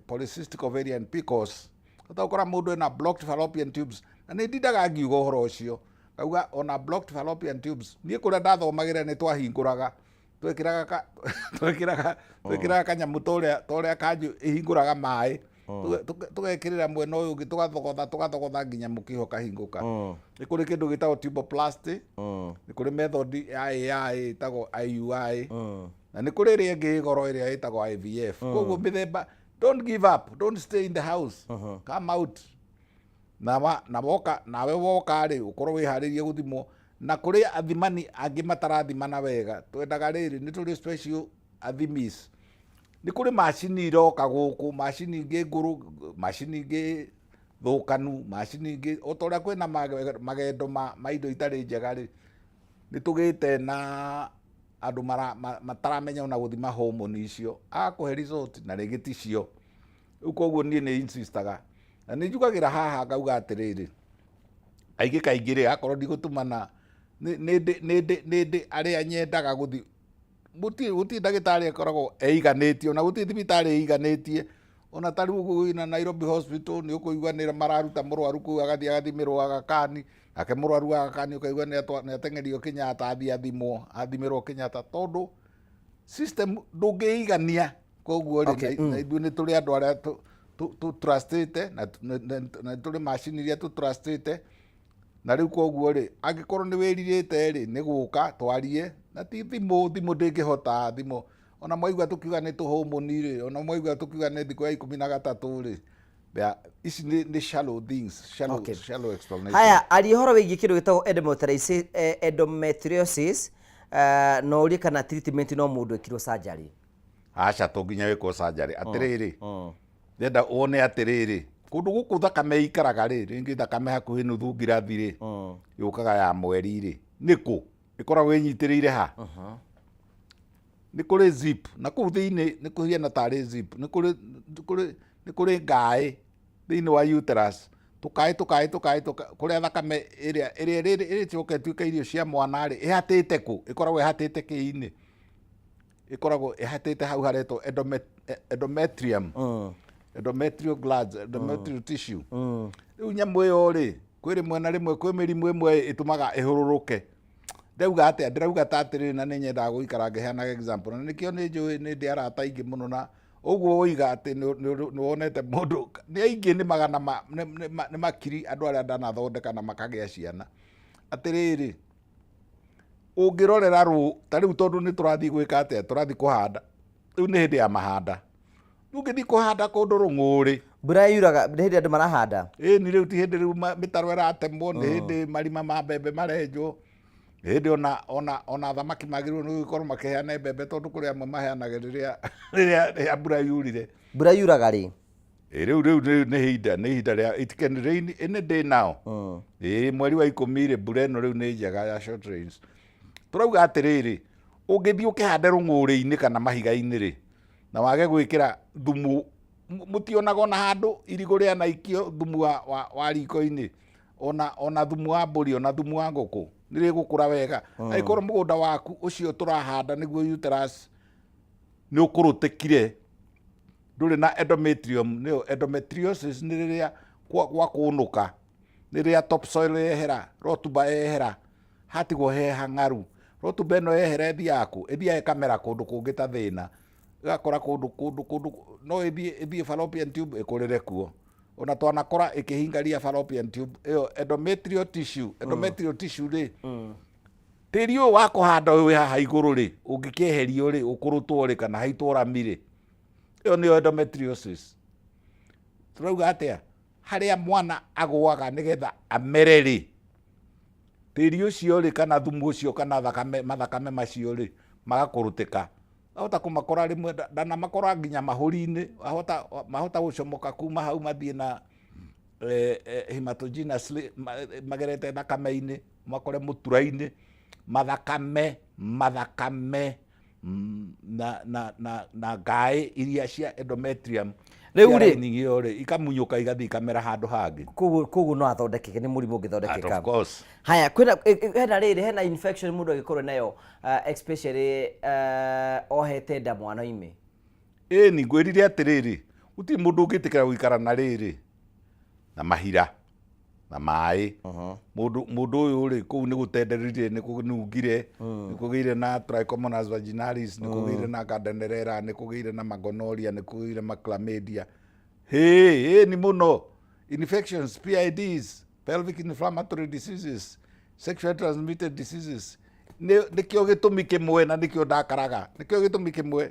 polycystic ovarian, PCOS, wahota gũkora mũndũ ena blocked fallopian tubes. Na nĩ ndindaga ngiuga ũhoro ũcio, ngauga ona blocked fallopian tubes, niĩ kũrĩa ndathomagĩra nĩ twahingũraga, twekĩraga kanyamũ torĩa kanjũ ĩhingũraga maĩ, tũgekĩrĩra mwena ũyũ ũngĩ, tũgathogotha tũgathogotha nginya mũkiha ũkahingũka. Nĩ kũrĩ kĩndũ gĩtagwo tuboplasty, nĩ kũrĩ method ya AI ĩtagwo IUI, na nĩ kũrĩ ĩrĩa ĩngĩ ĩ goro ĩrĩa ĩtagwo IVF. Koguo mĩthemba, don't give up, don't stay in the house, come out. Na woka, nawe woka rĩ, ũkorwo wĩharĩirie gũthimwo. Na kũrĩ athimani angĩ matarathimana wega, twendaga rĩrĩ, nĩ tũrĩ special athimis, nĩ kũrĩ macini iroka gũkũ, macini ingĩ ngũrũ, macini ingĩ thũkanu, macini ingĩ, o ta ũrĩa kwĩna magendo ma indo itarĩ njega rĩ, nĩ tũgĩte na andũ mataramenya ona gũthima hormone icio, agakũhe result na rĩngĩ ti cio. Rĩu koguo niĩ nĩ insistaga na nĩ njugagĩra haha ngauga atĩrĩrĩ, kaingĩ kaingĩ rĩ, akorwo ndigũtũmana nĩ ndĩ arĩa nyendaga gũthi, gũtirĩ ndagĩtarĩ akoragwo eiganĩtie, ona gũtirĩ thibitarĩ ĩiganĩtie. Ona ta rĩu ũguo Nairobi Hospital nĩ ũkũigua nĩ mararuta mũrwaru kũu agathiĩ agathimĩrwo Aga Khan, nake mũrwaru Aga Khan ũkaigua nĩ ateng'erio Kenyatta, athiĩ athimwo, athimĩrwo Kenyatta, tondũ system ndũngĩigania. Koguo rĩ, na ithuĩ nĩ tũrĩ andũ arĩa tũ trustĩte na nĩ tũrĩ macini iria tũ trustĩte. Na rĩu koguo rĩ, angĩkorwo nĩ wĩrirĩte rĩ, nĩ gũka twarie, na ti thimũ. Thimũ ndĩngĩhota, thimũ ona mwaigua tũkiuga nĩ tũhormone rĩ, ona mwaigua tũkiuga nĩ thikũ ya 13 rĩ, ici nĩ shallow things, shallow, shallow explanation. Haya, aria ũhoro wĩgiĩ kĩndũ gĩtagwo endometriosis, na ũrie kana treatment no mũndũ ĩkirwo surgery. Aca, to nginya wĩkwo surgery. Atĩrĩrĩ, ndĩrenda wone atĩrĩrĩ, kũndũ gũkũ thakame ĩikaraga rĩ, rĩngĩ thakame hakuhĩ nuthu ngirathi rĩ, yũkaga ya mweri rĩ, nĩkũ ĩkoragwo ĩnyitĩrĩire ha? Nĩ kũrĩ zip na kũu thĩinĩ, nĩ kũhiana tarĩ zip, nĩ kũrĩ ngaĩ thĩinĩ wa uterus, tũkaĩ tũkaĩ tũkaĩ kũrĩa thakame ĩrĩa ĩrĩcoka ĩtuĩke irio cia mwana rĩ, ĩhatĩte kũ? Ĩkoragwo ĩhatĩte kĩinĩ, ĩkoragwo ĩhatĩte hau haretwo endometrium, endometrial glands, endometrial tissue. Rĩu nyamũ ĩyo rĩ, kwĩ rĩmwe na rĩmwe kwĩ mĩrimũ ĩmwe ĩtũmaga ĩhũrũrũke. Ndĩrauga atĩa? Ndĩrauga ta atĩrĩrĩ, na nĩ nyendaga gũikara ngĩheanaga example, na nĩkĩo nĩ njũĩ nĩ ndĩ arata aingĩ mũno, na ũguo woiga atĩ nĩ wonete mũndũ, nĩ aingĩ, nĩ magana nĩ makiri andũ arĩa ndanathondeka na makagĩa ciana. Atĩrĩrĩ, ũngĩrorera rũ ta rĩu, tondũ nĩ tũrathiĩ gwĩka atĩa, tũrathiĩ kũhanda, rĩu nĩ hĩndĩ ya mahanda, rĩu ũngĩthiĩ kũhanda kũndũ rũng'ũrĩ, Mbura yuraga nĩ hĩndĩ andũ marahanda. Ĩni rĩu ti hĩndĩ, rĩu mĩtaro ĩratemwo, nĩ hĩndĩ marima ma mbembe marenjwo. Hĩndĩ ona ona ona athamaki magĩrĩirwo nĩ gũkorwo makĩheana mbembe tondũ kũrĩ amwe maheanaga rĩrĩa rĩrĩa rĩrĩa mbura yurire. Mbura yuraga rĩ? Ĩ rĩu rĩu rĩu nĩ ihinda nĩ ihinda rĩa it can rain any day now. Ĩ mweri wa ikũmi rĩ mbura ĩno rĩu nĩ njega ya short rains. Tũrauga atĩrĩrĩ, ũngĩthiĩ ũkĩhande rũng'ũrĩ-inĩ kana mahiga-inĩ rĩ, na wage gwĩkĩra thumu, mũtionaga ona handũ irigũ rĩanaikio thumu wa, wa, wa riko-inĩ ona ona thumu wa mbũri ona thumu wa ngũkũ nĩ rĩgũkũra wega. Angĩkorwo mũgũnda waku ũcio tũrahanda nĩguo uterus nĩ ũkũrũtĩkire, ndũrĩ na endometrium, nĩyo endometriosis nĩ rĩrĩa gwakũnũka, nĩ rĩrĩa topsoil yehera, rotuba yehera, hatigwo he hang'aru. Rotuba ĩno yehera ĩthiaga kũ? Ĩthiaga ĩkamera kũndũ kũngĩ ta thĩna, ĩgakora kũndũ kũndũ kũndũ, no ĩthiĩ ĩthiĩ fallopian tube ĩkũrĩre kuo. Ona twanakora ĩkĩhingaria fallopian tube ĩyo endometrial tissue, endometrial tissue rĩ, tĩri ũyũ wa kũhanda ũyũ wĩ haha igũrũ rĩ, ũngĩkĩeherio rĩ, ũkũrũtwo rĩ, kana haitwo rami rĩ, ĩyo nĩyo endometriosis. Tũrauga atĩa? Harĩa mwana agũaga nĩgetha amere rĩ, tĩri ũcio rĩ, kana thumu ũcio, kana thakame, mathakame macio rĩ, magakũrũtĩka. Ahota kũmakora rĩmwe, ndanamakora nginya mahũri-inĩ, ahota, mahota gũcomoka kuma hau mathiĩ na hematogenously, magerete thakame-inĩ, makore mũtura-inĩ, mathakame, mathakame na, na, na, na ngaĩ iria cia endometrium Rĩu cia rĩ- lining ĩyo rĩ, ikamunyũka igathiĩ ikamera handũ hangĩ. Koguo koguo no athondekeke, nĩ mũrimũ And ũngĩthondekeka. of course. Haya, kwĩna hena rĩrĩ, hena infection mũndũ angĩkorwo nayo especially ohete nda mwana oime. Ĩni, ngwĩrire atĩrĩrĩ, gũtirĩ mũndũ ũngĩtĩkĩra gũikara na rĩrĩ, na mahira, na maĩ. Mũndũ mũndũ ũyũ rĩ, kũu nĩ gũtenderire, nĩ kũnungire, nĩ kũgĩire na trichomonas vaginalis, nĩ kũgĩire na gardnerella, nĩ kũgĩire na magonoria, nĩ kũgĩire na chlamydia. Hĩ, ĩni mũno. Infections, PIDs, pelvic inflammatory diseases, sexually transmitted diseases. Nĩ nĩkĩo gĩtũmi kĩmwe na nĩkĩo ndakaraga, nĩkĩo gĩtũmi kĩmwe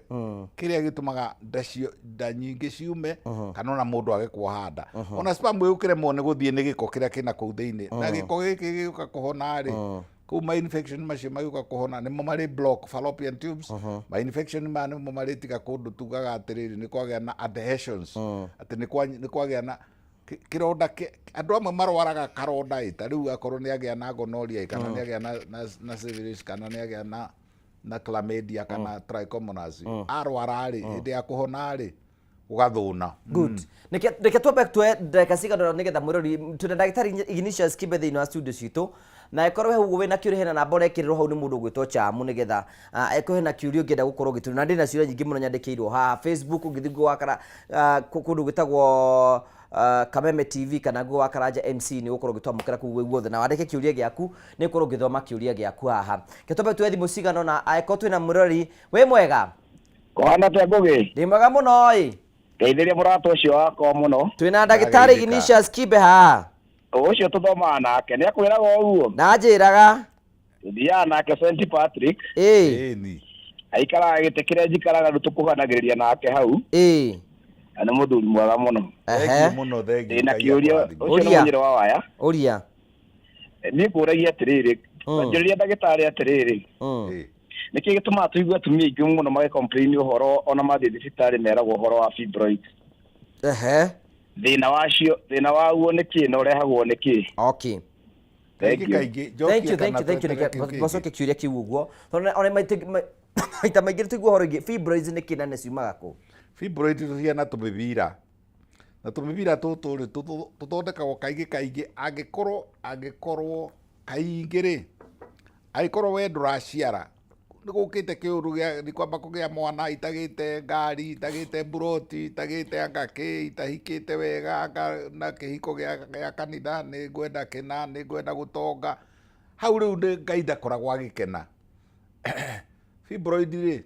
kĩrĩa gĩtũmaga nda cio nda nyingĩ ciume kana ona mũndũ age kuoha nda. Ona sperm ĩgũkĩremwo nĩ gũthiĩ nĩ gĩko kĩrĩa kĩna kũu thĩinĩ. Na gĩko gĩkĩ gĩgũka kũhona rĩ, kũu ma infection macio magĩũka kũhona nĩmo marĩ block fallopian tubes. Ma infection maya nĩmo marĩtiga kũndũ tugaga atĩrĩrĩ nĩ kwagĩa na adhesions, atĩ nĩ kwagĩa na kĩronda andũ amwe marwaraga karonda ĩ, ta rĩu akorwo nĩ agĩa na gonorrhea ĩ, kana nĩ agĩa na syphilis, kana nĩ agĩa na chlamydia kana trichomonas, arwara rĩ, hĩndĩ ya kũhona rĩ, gũgathũna. Good. Reke twambe tuoe ndagĩka cigana ũna nĩgetha mwĩrori, twĩna ndagĩtarĩ Ignatius Kibe thĩinĩ wa studio citũ, na ĩkorwo he ũguo wĩna kĩũria, hena namba ũrekĩrĩrwo hau nĩ mũndũ ũgwĩtwo Chamu, nĩgetha ĩkorwo hena kĩũria ũngĩenda gũkorwo ũgĩtũria. Na ndĩna ciũria nyingĩ mũno nyandĩkĩirwo haha Facebook, ũngĩthiĩ Google wakara kũndũ gwĩtagwo Kameme TV kana Google wa Karanja MC, nĩ ũgũkorwo ũgĩtwamũkĩra kũu gwĩ guothe, na wandĩke kĩũria gĩaku, nĩ ũgũkorwo ũgĩthoma kĩũria gĩaku haha. Reke twambe tuoe thimũ cigana ũna, angĩkorwo twĩna mwĩroreri. Wĩ mwega? Kũhana atĩa Ngũgĩ? Ndĩ mwega mũno ĩ. Ngeithĩria mũrata ũcio wakwa mũno. Twĩna ndagĩtarĩ Ndagĩithĩka. Ignatius Kibe haha. Ũcio tũthomaga nake nĩ akwĩraga ũguo. Na anjĩraga. Tũthiaga nake St Patrick. Ĩ. Ĩni. Aikaraga gĩtĩ kĩrĩa njikaraga rĩu tũkuhanagĩrĩria nake hau. Ĩ. Na nĩ mũthuri mwega mũno. Ehe. Thengiũ mũno, thengiũ. Ndĩna Ngai kĩũria, akũrathime. ũcio nĩ Ũria. mũnyĩrĩ wa waya. Ũria. Niĩ ngũragia atĩrĩrĩ, njũrĩria ndagĩtarĩ atĩrĩrĩ, Ĩ. nĩkĩ gĩtũmaga tũigue atumia aingĩ mũno magĩ complain ũhoro ona mathiĩ thibitarĩ meragwo ũhoro wa fibroid? Ehe. Thĩna wacio, thĩna waguo nĩ kĩ na ũrehagwo nĩ kĩ? Okay. Kaingĩ Thank you. kaingĩ Thank njokie you, thank kana you, thank you. tweterere Reke kĩu kĩngĩ. macoke kĩũria kĩu ũguo. Tondũ ona maita maingĩ tũigua ũhoro ingĩ fibroids nĩ kĩ na nĩ ciumaga kũ? Fibroid tũhiana tũmĩbira. Na tũmĩbira tũtũ rĩ, tũthondekagwo kaingĩ kaingĩ angĩkorwo, angĩkorwo kaingĩ rĩ, angĩkorwo we ndũraciara, nĩ gũkĩte kĩũndũ gĩa nĩ kwamba kũgĩa mwana, itagĩte ngari, itagĩte mburoti, itagĩte anga kĩ, itahikĩte wega, anga na kĩhiko gĩa kanitha, nĩ ngwenda kĩna, nĩ ngwenda gũtonga. Hau rĩu nĩ Ngai ndakoragwo agĩkena. Fibroid rĩ,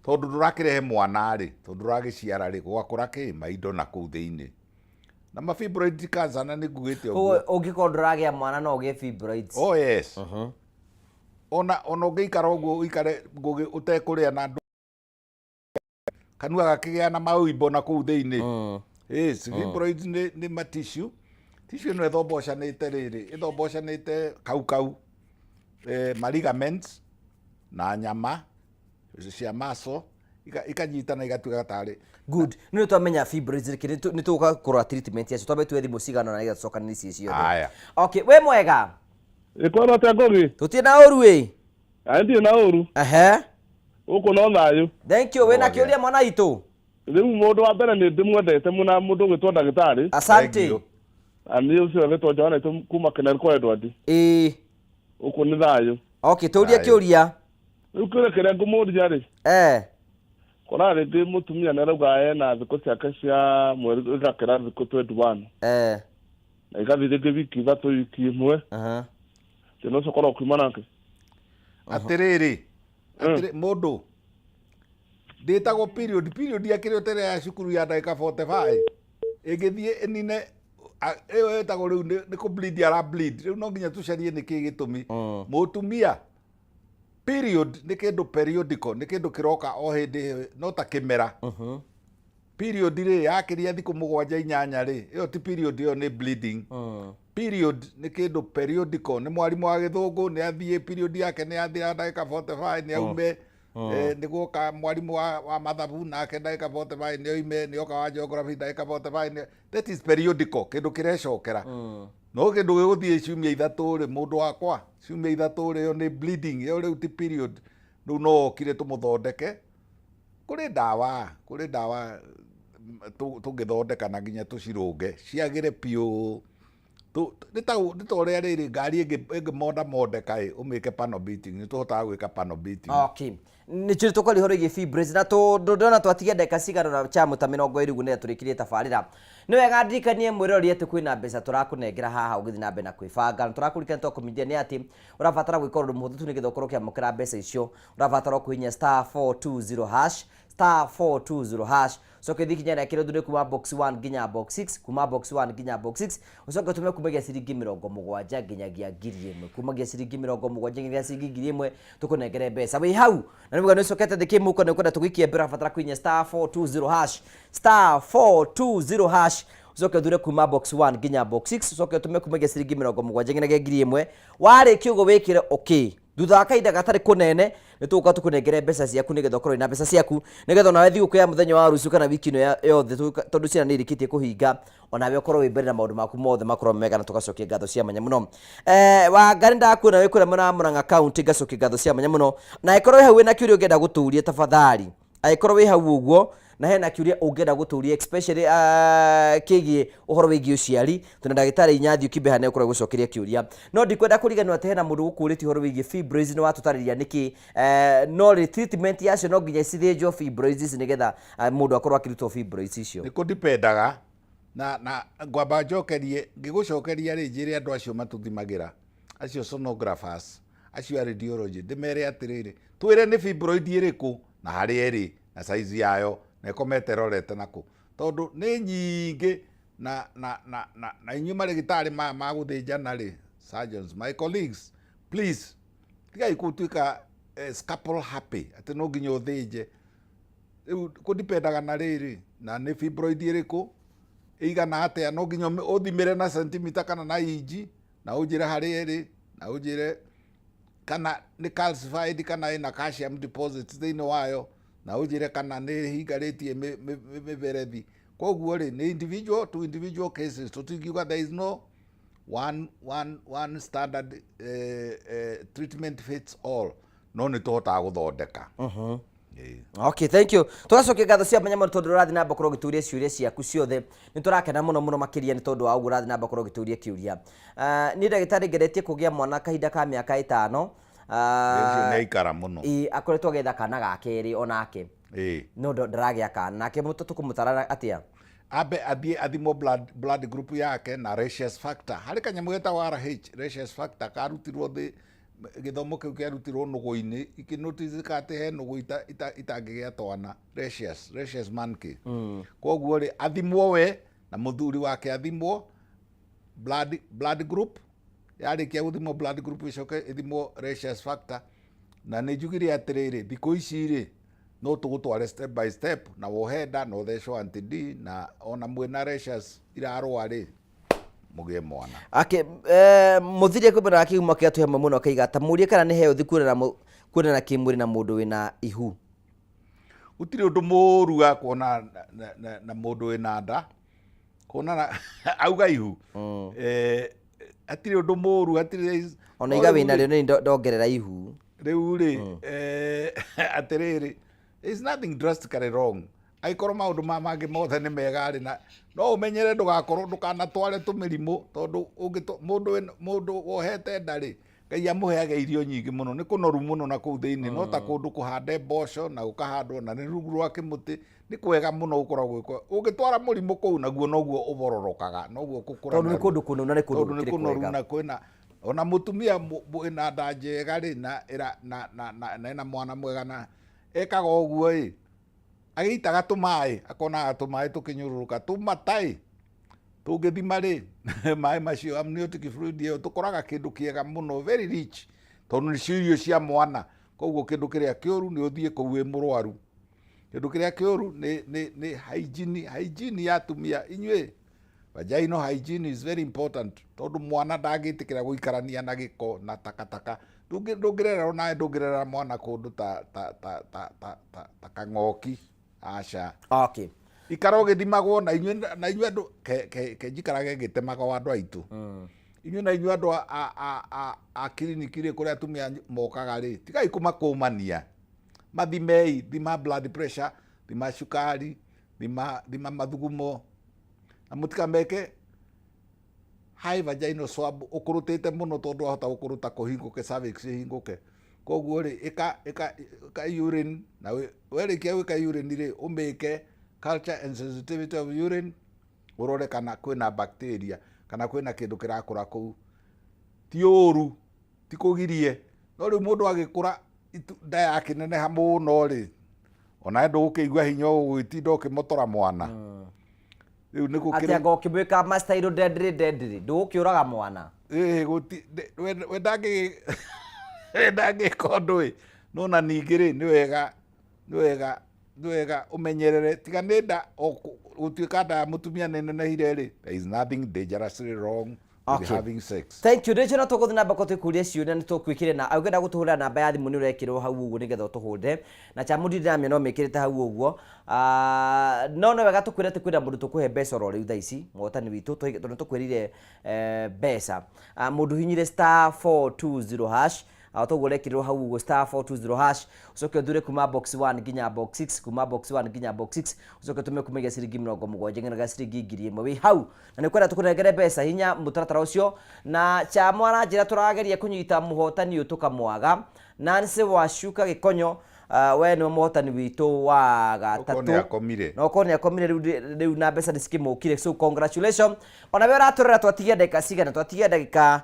tondũ ndũrakĩrehe mwana rĩ, tondũ ndũragĩciara rĩ, gũgakũra kĩ? Maindo na kũu thĩinĩ. Na ma fibroid ti cancer, na nĩ ngugĩte Koguo ũguo. ũngĩkorwo ndũragĩa mwana no ũgĩe fibroids. Oh yes. Ona ũngĩikara ũguo ũikare ngũgĩ ũtekũrĩa na ndũ kanua gakĩgĩa na maũimbo na kũu thĩinĩ. Yes, fibroids nĩ ma tissue. Tissue ĩno ĩthombocanĩte rĩrĩ, ĩthombocanĩte kau kau. eh, ma ligaments na nyama cia muscle ikanyitana igatuĩka tarĩ. Good, nĩ twamenya fibroids rĩkĩ nĩ tũgũka kũrora treatment yacio. Twambe tuwe thimũ cigana na nĩgetha tũcokanĩrie ciĩ ciothe. Aya. Okay, wĩ mwega? Ĩkwaro atĩa, Ngũgĩ? Tũtirĩ na ũru ĩ. Ai, ndirĩ na ũru. Ehe. Gũkũ no thayũ. Thank you. Wĩna Mwega. kĩũria, mwana witũ? Rĩu mũndũ wa mbere nĩ ndĩmwendete mũno mũndũ ũgwĩtwo ndagĩtarĩ. Asante. Thank you. Na niĩ ũcio agĩtwo Johanna itũ kuma Kenel kwa Edward. Ĩĩ. Gũkũ nĩ thayũ. Okay, tũrie Thayũ. kĩũria. Rĩu kĩũria kĩrĩa ngũmũria rĩ, kora rĩngĩ mũtumia nĩ arauga ena thikũ ciake cia mweri igakĩra thikũ 21 na igathiĩ rĩngĩ wiki 3, wiki 1, thĩna ũcio ũkorwo ũkiuma nake. Atĩrĩrĩ, atĩrĩ mũndũ ndĩtagwo period, period yakĩrĩ tere ya cukuru ya ndagĩka 45 ĩngĩthiĩ ĩnine ĩyo ĩtagwo rĩu nĩ kũ bleed, ara bleed. Rĩu no nginya tũcarie nĩkĩ gĩtũmi. Mũtumia, period nĩ kĩndũ periodical, nĩ kĩndũ kĩroka o hĩndĩ ĩyo, no ta kĩmera. Period rĩ, yakĩria thikũ 7, 8 rĩ, ĩyo ti period, ĩyo nĩ bleeding. Period nĩ kĩndũ periodical. Nĩ mwarimũ wa gĩthũngũ nĩ athiĩ period yake nĩ yathira ndagĩka 45 nĩ aume. Nĩ guoka mwarimũ wa mathabu nake ndagĩka 45 nĩ oime, nĩ oka wa geography ndagĩka 45 that is periodical, kĩndũ kĩrecokera. No kĩndũ gĩgũthiĩ ciumia 3 rĩ, mũndũ wakwa, ciumia 3 rĩ, ĩyo nĩ bleeding, ĩyo rĩu ti period. Rĩu no okire tũmũthondeke. Kũrĩ ndawa tũngĩthondeka na nginya tũcirũnge ciagĩre biũ. Nĩ ta ũrĩa rĩrĩ ngari ĩngĩmonda mondeka ĩ, ũmĩke panel beating, nĩ tũhotaga gwĩka panel beating. Okay, nĩ tũrĩ tũkwaria ũhoro wĩgiĩ fibroids na tondũ ndĩrona twatigia ndagĩka cigana ũna chamu ta 20 ũguo nĩgetha tũrĩkĩrie tabarĩra. Nĩ wega ndirikanie mwĩrori atĩ kwĩna mbeca tũrakũnengera haha ũgĩthiĩ na mbere na kwĩbanga, na tũrakũririkania twakũmenyithia nĩ atĩ ũrabatara gwĩka ũndũ mũhũthũ tu nĩgetha ũkorwo ũkĩamũkĩra mbeca icio. Ũrabatara kũhihinya *420#, *420#, ũcoke ũthiĩ kinya kĩrĩa ũthure kuma box 1 nginya box 6, kuma box 1 nginya box 6, ũcoke ũtũme kumagia ciringi 70 nginyagia 1000, kumagia ciringi 70 nginyagia ciringi 1000, tũkũnengere mbeca wĩ hau. Na nĩ nĩ ũcokete thĩ kĩmũko nĩ ũkwenda tũgũikie mbere, ũrabatara kũhihinya *420#, *420#, ũcoke ũthure kuma box 1 nginya box 6, ũcoke ũtũme kumagia ciringi 70 nginyagia 1000. Warĩkia ũguo wĩkĩre okay. Thutha wa kahinda gatarĩ kũnene nĩ tũgũka tũkũnengere mbeca ciaku nĩgetha ũkorwo wĩna mbeca ciaku, nĩgetha onawe thigũkũ ya mũthenya wa rũciũ kana wiki ĩno yothe, tondũ ciana nĩ irĩkĩtie kũhinga, onawe ũkorwo wĩ mbere na maũndũ maku mothe makorwo mega, na tũgacokia ngatho cia mwanya mũno. Wangari, ndakuona wĩ kũrĩa mwena wa Murang'a County, ngacokia ngatho cia mwanya mũno. Na angĩkorwo wĩ hau wĩna kĩũria ũngĩenda gũtũria, tafadhali, angĩkorwo wĩ hau ũguo na hena kĩũria ũngĩenda gũtũria, especially kĩgiĩ ũhoro wĩgiĩ ũciari, twĩna ndagĩtarĩ Inyathiũ Kibeha nĩ ũkorwo gũcokeria kĩũria. No ndikwenda kũriganĩrwo atĩ hena mũndũ gũkũrĩtie ũhoro wĩgiĩ fibroids. Nĩ watũtarĩria nĩkĩ, no rĩ treatment yacio no nginya cithĩnjwo fibroids ici nĩgetha mũndũ akorwo akĩrutwo fibroids icio? Nĩ kũdipendaga na ngwamba njokerie, ngĩgũcokeria rĩ, njĩre andũ acio matũthimagĩra, acio sonographers, acio a radiology, ndĩmere atĩrĩrĩ, twĩre nĩ fibroid ĩrĩkũ na harĩa ĩrĩ na size yayo na ĩkomete ĩrorete nakũ, tondũ nĩ nyingĩ. Na inyuĩ marĩgĩtarĩ maya ma gũthĩnjana rĩ, surgeons, my colleagues, please tigai gũtuĩka scalpel happy atĩ no nginya ũthĩnje. Rĩu kũdipendaga na rĩrĩ na nĩ fibroid ĩrĩkũ, ĩigana atĩa, no nginya ũthimĩre na sentimita kana na inji, na ũnjĩre harĩa ĩrĩ, na ũnjĩre kana nĩ calcified kana ĩna calcium deposits thĩinĩ wayo, na ũnjĩre kana nĩ ĩhingarĩtie mĩberethi. Koguo rĩ, nĩ individual to individual cases. Tũtingiuga there is no one standard treatment fits all, no nĩ tũhotaga gũthondeka. Ĩĩ. Okay, thank you. Tũgacokia ngatho cia mwanya mũno tondũ ũrathiĩ na mbere gũkorwo ũgĩtũria ciũria ciaku ciothe. Nĩ tũrakena mũno mũno makĩria nĩ tondũ wa ũguo ũrathiĩ na mbere gũkorwo ũgĩtũria kĩũria. Niĩ ndagĩtarĩ ngeretie kũgĩa mwana kahinda ka mĩaka 5. Ũcio nĩ aikara mũno. Ĩĩ, akoretwo agĩetha kana ga kerĩ onake. No ndaragĩa kana. Nake tũkũmũtara atĩa? Ambe athiĩ athimwo blood group yake na rhesus factor. Harĩ kanyamũ getagwo RH, rhesus factor, karutirwo thĩ gĩthomo kĩu kĩarutirwo nũgũ-inĩ, ikĩnoticĩka atĩ he nũgũ itangĩgĩa twana, rhesus monkey. Koguo rĩ, athimwo we na mũthuri wake, athimwo blood group. Yarĩkia gũthimwo blood group, ĩcoke ĩthimwo rhesus factor. Na nĩ njugire atĩrĩrĩ, thikũ ici rĩ, no tũgũtware step by step na wohe nda na ũthecwo anti D, na ona mwĩna rhesus irarũa rĩ, Mũgĩe mwana. Ake eh, mũthiri akwĩmbona kĩhumo kĩa twĩ hamwe mũno akaiga ta mũrie kana nĩ healthy kuonana kuonana kĩmwĩrĩ na mũndũ wĩna ihu. Gũtirĩ ũndũ mũru wa kuona na mũndũ wĩna nda kuonana auga ihu. Eh, hatirĩ ũndũ mũru hatirĩ. Ona iga wĩna rĩo nĩ ndongerera ihu. Rĩu rĩ eh, atĩrĩrĩ, there is nothing drastically wrong angĩkorwo maũndũ ma mangĩ mothe nĩ mega rĩ, na no ũmenyere ndũgakorwo ndũkanatware tũmĩrimũ tondũ mũndũ mũndũ wohete nda rĩ, Ngai amũheaga irio nyingĩ mũno, nĩ kũnoru mũno na kũu thĩinĩ, no ta kũndũ kũhande mboco na gũkahandwo na nĩ rungu rwa kĩmũtĩ, nĩ kwega mũno gũkoragwo gwĩ kwega. Ũngĩtwara mũrimũ kũu naguo noguo ũbororokaga, noguo ũkũkũra Tondũ nĩ kũndũ kũnoru na nĩ kũndũ tondũ nĩ kũnoru na kwĩna ona mũtumia wĩna nda njega rĩ na ĩra na na na na ena mwana mwega na ekaga ũguo ĩ, agĩitaga tũmaĩ akonaga tũmaĩ tũkĩnyũrũrũka tũmata ĩ, tũngĩthima rĩ maĩ macio amniotic fluid ĩyo tũkoraga kĩndũ kĩega mũno, very rich, tondũ nĩcio irio cia mwana. Koguo kĩndũ kĩrĩa kĩũru nĩ ũthiĩ kũu wĩ mũrwaru. Kĩndũ kĩrĩa kĩũru nĩ hygiene, hygiene ya atumia inyuĩ. Vaginal hygiene is very important tondũ mwana ndangĩtĩkĩra gũikarania na gĩko na takataka. Ndũngĩrera onawe ndũngĩrera mwana kũndũ ta ta ta ta ta ta ta kang'oki, aca. Ikara ũgĩthimagwo na inyuĩ na inyuĩ andũ ke ke ke njikarage ngĩtemaga andũ aitũ. Inyuĩ na inyuĩ andũ a a a a a kiriniki rĩ, kũrĩa atumia mokaga rĩ, tigai kũmakũmania. Mathimei, thima blood pressure, thima cukari, thima thima mathugumo, na mũtikameke high vaginal swab ũkũrũtĩte mũno tondũ wahota gũkũrũta kũhingũke, cervix ĩhingũke. Koguo rĩ, ĩka ĩka ĩka urine na werĩkia gwĩka urine rĩ, ũmĩke culture and sensitivity of urine, ũrore kana kwĩna bacteria kana kwĩna kĩndũ kĩrakũra kũu. Ti ũru, ti kũgirie, no rĩu mũndũ agĩkũra nda yakĩneneha mũno rĩ, onawe ndũgũkĩigua hinya ũgũgĩtinda ũkĩmotora mwana. Rĩu nĩ gũkĩrĩ atĩ anga ũkĩmwĩka mastairo ndendĩrĩ ndendĩrĩ ndũgũkĩũraga mwana. Ĩĩ, we we ndangĩka ũndũ ĩ, no na ningĩ rĩ, nĩ wega nĩ wega nĩ wega ũmenyerere tiga nĩ nda o gũtuĩka nda ya mũtumia nĩ nenehire rĩ, there is nothing dangerously wrong with having sex. Thank you. Rĩu no tũgũthiĩ na mbere twĩkũria ciũria nĩ tũkwĩkĩre na ũngĩenda gũtũhũrĩra namba ya thimũ nĩ ũrekĩrwo hau ũguo nĩgetha ũtũhũrĩre na Chamundi ndĩramenya no mĩkĩrĩte hau ũguo. Ah, no no wega tũkwĩre atĩ kwĩna mũndũ tũkũhe mbeca oro rĩu thaa ici mũhotani witũ tondũ nĩ tũkwĩrire eh, mbeca. Ah, mũndũ hinyire star 420 hash. Ah, toguo ũrekĩrĩrwo hau ũguo star 420 hash, ũcoke ũthure kuma box 1 nginya box 6, kuma box 1 nginya box 6, ũcoke ũtũme kumagia ciringi 70 nginyagia ciringi 1000 wĩ hau na nĩ kwenda tũkũnengere mbeca hinya mũtaratara ũcio na Chamo aranjĩra tũrageria kũnyita mũhotani ũyũ tũkamwaga. Nancy Wacuka Gĩkonyo, we nĩwe mũhotani witũ wa gatatũ. Okorwo nĩ akomire. Na okorwo nĩ akomire rĩu rĩu na mbeca nĩ cikĩmũkire, so congratulations. Ona we ũratũrora twatigia ndagĩka cigana? Twatigia ndagĩka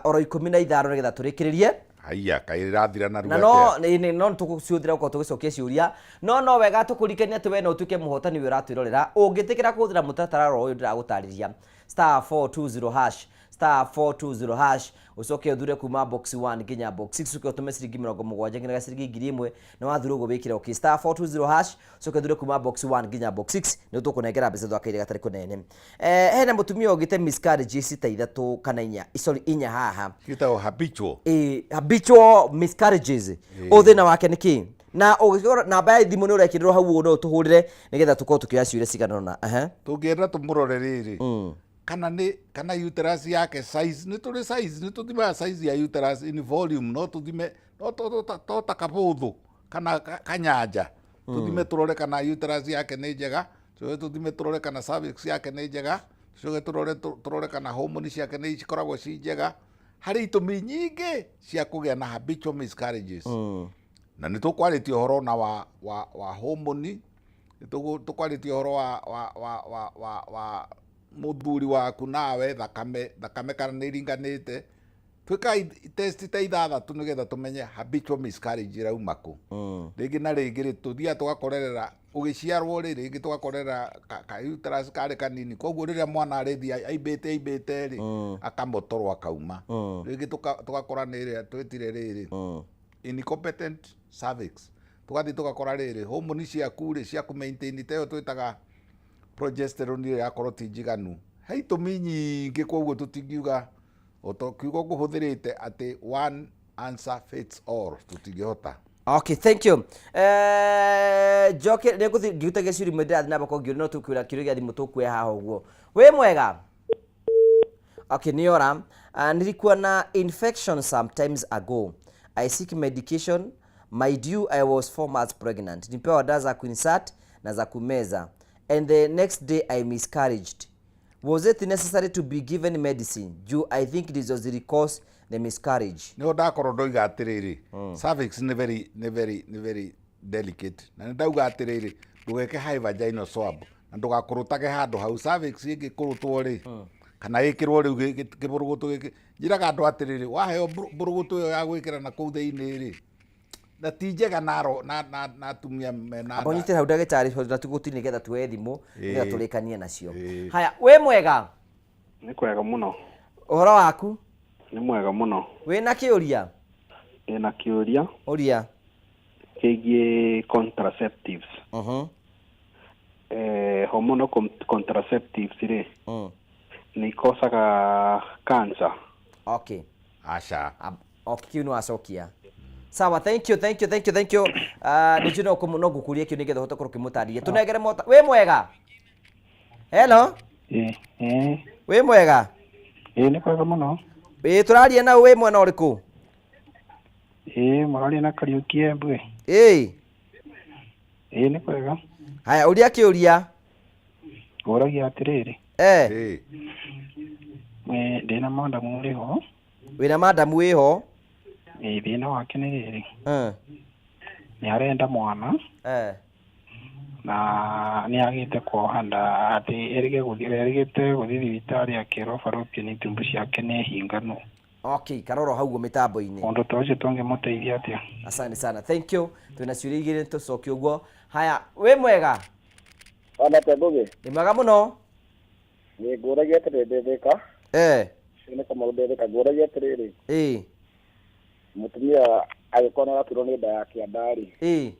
oro 15 nĩgetha tũrĩkĩrĩrie. Haiya, kaĩ rĩrathira narua na no atĩa? No nĩ tũgũciũthĩra gũkorwo tũgĩcokia ciũria, no no wega tũkũririkanie atĩ we no ũtuĩke mũhotani ũyũ ũratwĩrorera ũngĩtĩkĩra kũhũthĩra mũtaratara oro ũyũ ndĩragũtarĩria, star 420 hash, star 420 hash, ũcoke ũthure kuma box 1 nginya box 6, ũcoke ũtũme ciringi 70 nginya ciringi 1000 na wathura ũguo wĩkĩre okay, star 420 hash, ũcoke ũthure kuma box 1 nginya box 6 nĩ tũkũnengera mbeca twakaire gatarĩ kũnene. Eh, hena mũtumia ũngĩte miscarriages ta ithatũ kana inya, sorry, inya haha. Gĩtagwo habitual. Ĩ, habitual miscarriages. Ũ thĩna wake nĩ kĩ? Na ũngĩkorwo namba ya thimũ nĩ ũrekĩrĩrwo hau ũguo no ũtũhũrĩre nĩgetha tũkorwo tũkĩoya ciũria cigana ũna. Aha. Tũngĩenda tũmũrore rĩrĩ, kana nĩ kana uterus yake size, nĩ tũrĩ size, nĩ tũthimaga size ya uterus in volume, no tũthime no to ta kabũthũ kana kanyanja, tũthime tũrore kana uterus yake nĩ njega, tũcoke tũthime tũrore kana cervix yake nĩ njega, tũcoke tũrore kana hormone ciake nĩ cikoragwo ci njega. Harĩ itũmi nyingĩ cia kũgĩa na habitual miscarriages. Na nĩ tũkwarĩtie ũhoro na wa hormone, nĩ tũkwarĩtie ũhoro wa mũthuri waku nawe, thakame kana nĩ ĩringanĩte. Twĩkaga test ta ithathatũ nĩgetha tũmenye habitual miscarriage ĩrauma kũ. Rĩngĩ na rĩngĩ rĩ, tũthiaga tũgakorerera ũgĩciarwo rĩ, rĩngĩ tũgakorerera ka uterus karĩ kanini, koguo rĩrĩa mwana arĩthiĩ aimbĩte aimbĩte rĩ, akamotorwo akauma. Rĩngĩ tũgakora nĩ ĩrĩa twĩtire rĩrĩ incompetent cervix, tũgathiĩ tũgakora rĩrĩ hormone ciaku rĩ cia kũ maintain ta ĩyo twĩtaga progesterone rĩ yakorwo ti njiganu. He itũmi nyingĩ kwoguo tũtingiuga o kiugo ngũhũthĩrĩte atĩ one answer fits all tũtingĩhota. Okay, thank you. Eh, njoke nĩ ngũthiĩ ngĩrutagia ciũria imwe ndĩrathiĩ na mbere ngĩũria no tũkwĩra kĩũria gĩa thimũ tũkuoya haha ũguo. Wĩ mwega? Okay, nĩ ora. Nilikuwa na infection sometimes ago. I seek medication. Mind you, I was 4 months pregnant. Nipewa dawa za kuinsert na za kumeza. And the next day I miscarriaged. Was it necessary to be given medicine? Juu I think ndizo zili cause the miscarriage. Nĩho ndakorwo ndoiga atĩrĩrĩ, cervix nĩ very nĩ very nĩ very delicate, na nĩ ndauga atĩrĩrĩ, ndũgeke high vaginal swab na ndũgakũrũtage handũ hau. Cervix ĩngĩkũrũtwo rĩ, kana ĩkĩrwo rĩu kĩbũrũgũtũ gĩkĩ, njĩraga andũ atĩrĩrĩ, waheo mbũrũgũtũ ĩyo ya gwĩkĩra na kũu thĩinĩ rĩ, na ti njega na atumia mena Amba ũnyitĩre hau ndagĩtarĩ, na tũgũthiĩ nĩgetha tuoye thimũ nĩgetha tũrĩkanie nacio. Haya, wĩ mwega? Nĩ kwega mũno. Ũhoro waku? Nĩ mwega mũno. Wĩna kĩũria? Ndĩna kĩũria. Ũria. Kĩgiĩ contraceptives. Hormonal contraceptives rĩ, nĩ ikocaga cancer? Okay. Aca. Okay, kĩu nĩ wacokia. Sawa, thank you, thank you, thank you, thank you. Nĩ njũĩ no ngũkũria kĩu nĩgetha ũhote gũkorwo ũkĩmũtarĩria. Tũnengere mota. Wĩ mwega? Hello? Ĩĩ. Wĩ mwega? Ĩĩ, nĩ kwega mũno. Ĩĩ, tũraria na wĩ mwena ũrĩkũ? Ĩĩ, mũraria na Kariũki Embu. Ĩĩ. Ĩĩ, nĩ kwega. Haya, ũria kĩũria. Ngũragia atĩrĩrĩ. Ndĩna madamu ũrĩ ho. Wĩna madamu wĩho? Ĩĩ, thĩna wake nĩ rĩrĩ. Nĩ arenda mwana. Na nĩ agĩte kuoha nda, atĩ erĩgĩte gũthiĩ thibitarĩ akĩrwo fallopian tube ciake nĩ hinganu. Okay, karoro hau ũguo mĩtambo-inĩ. Ũndũ ta ũcio tũngĩmũteithia atĩa? Asante sana, thank you. Twĩna ciũria igĩrĩ tũcokie ũguo. Haya, wĩ mwega? Ona Ngũgĩ. Nĩ mwega mũno. Nĩ ngũragia atĩrĩrĩ, ndĩthĩka. Nĩ Kamau ndĩthĩka, ngũragia atĩrĩrĩ. Mũtumia agĩkorwo nĩ araturwo nĩ nda ya kĩanda rĩ,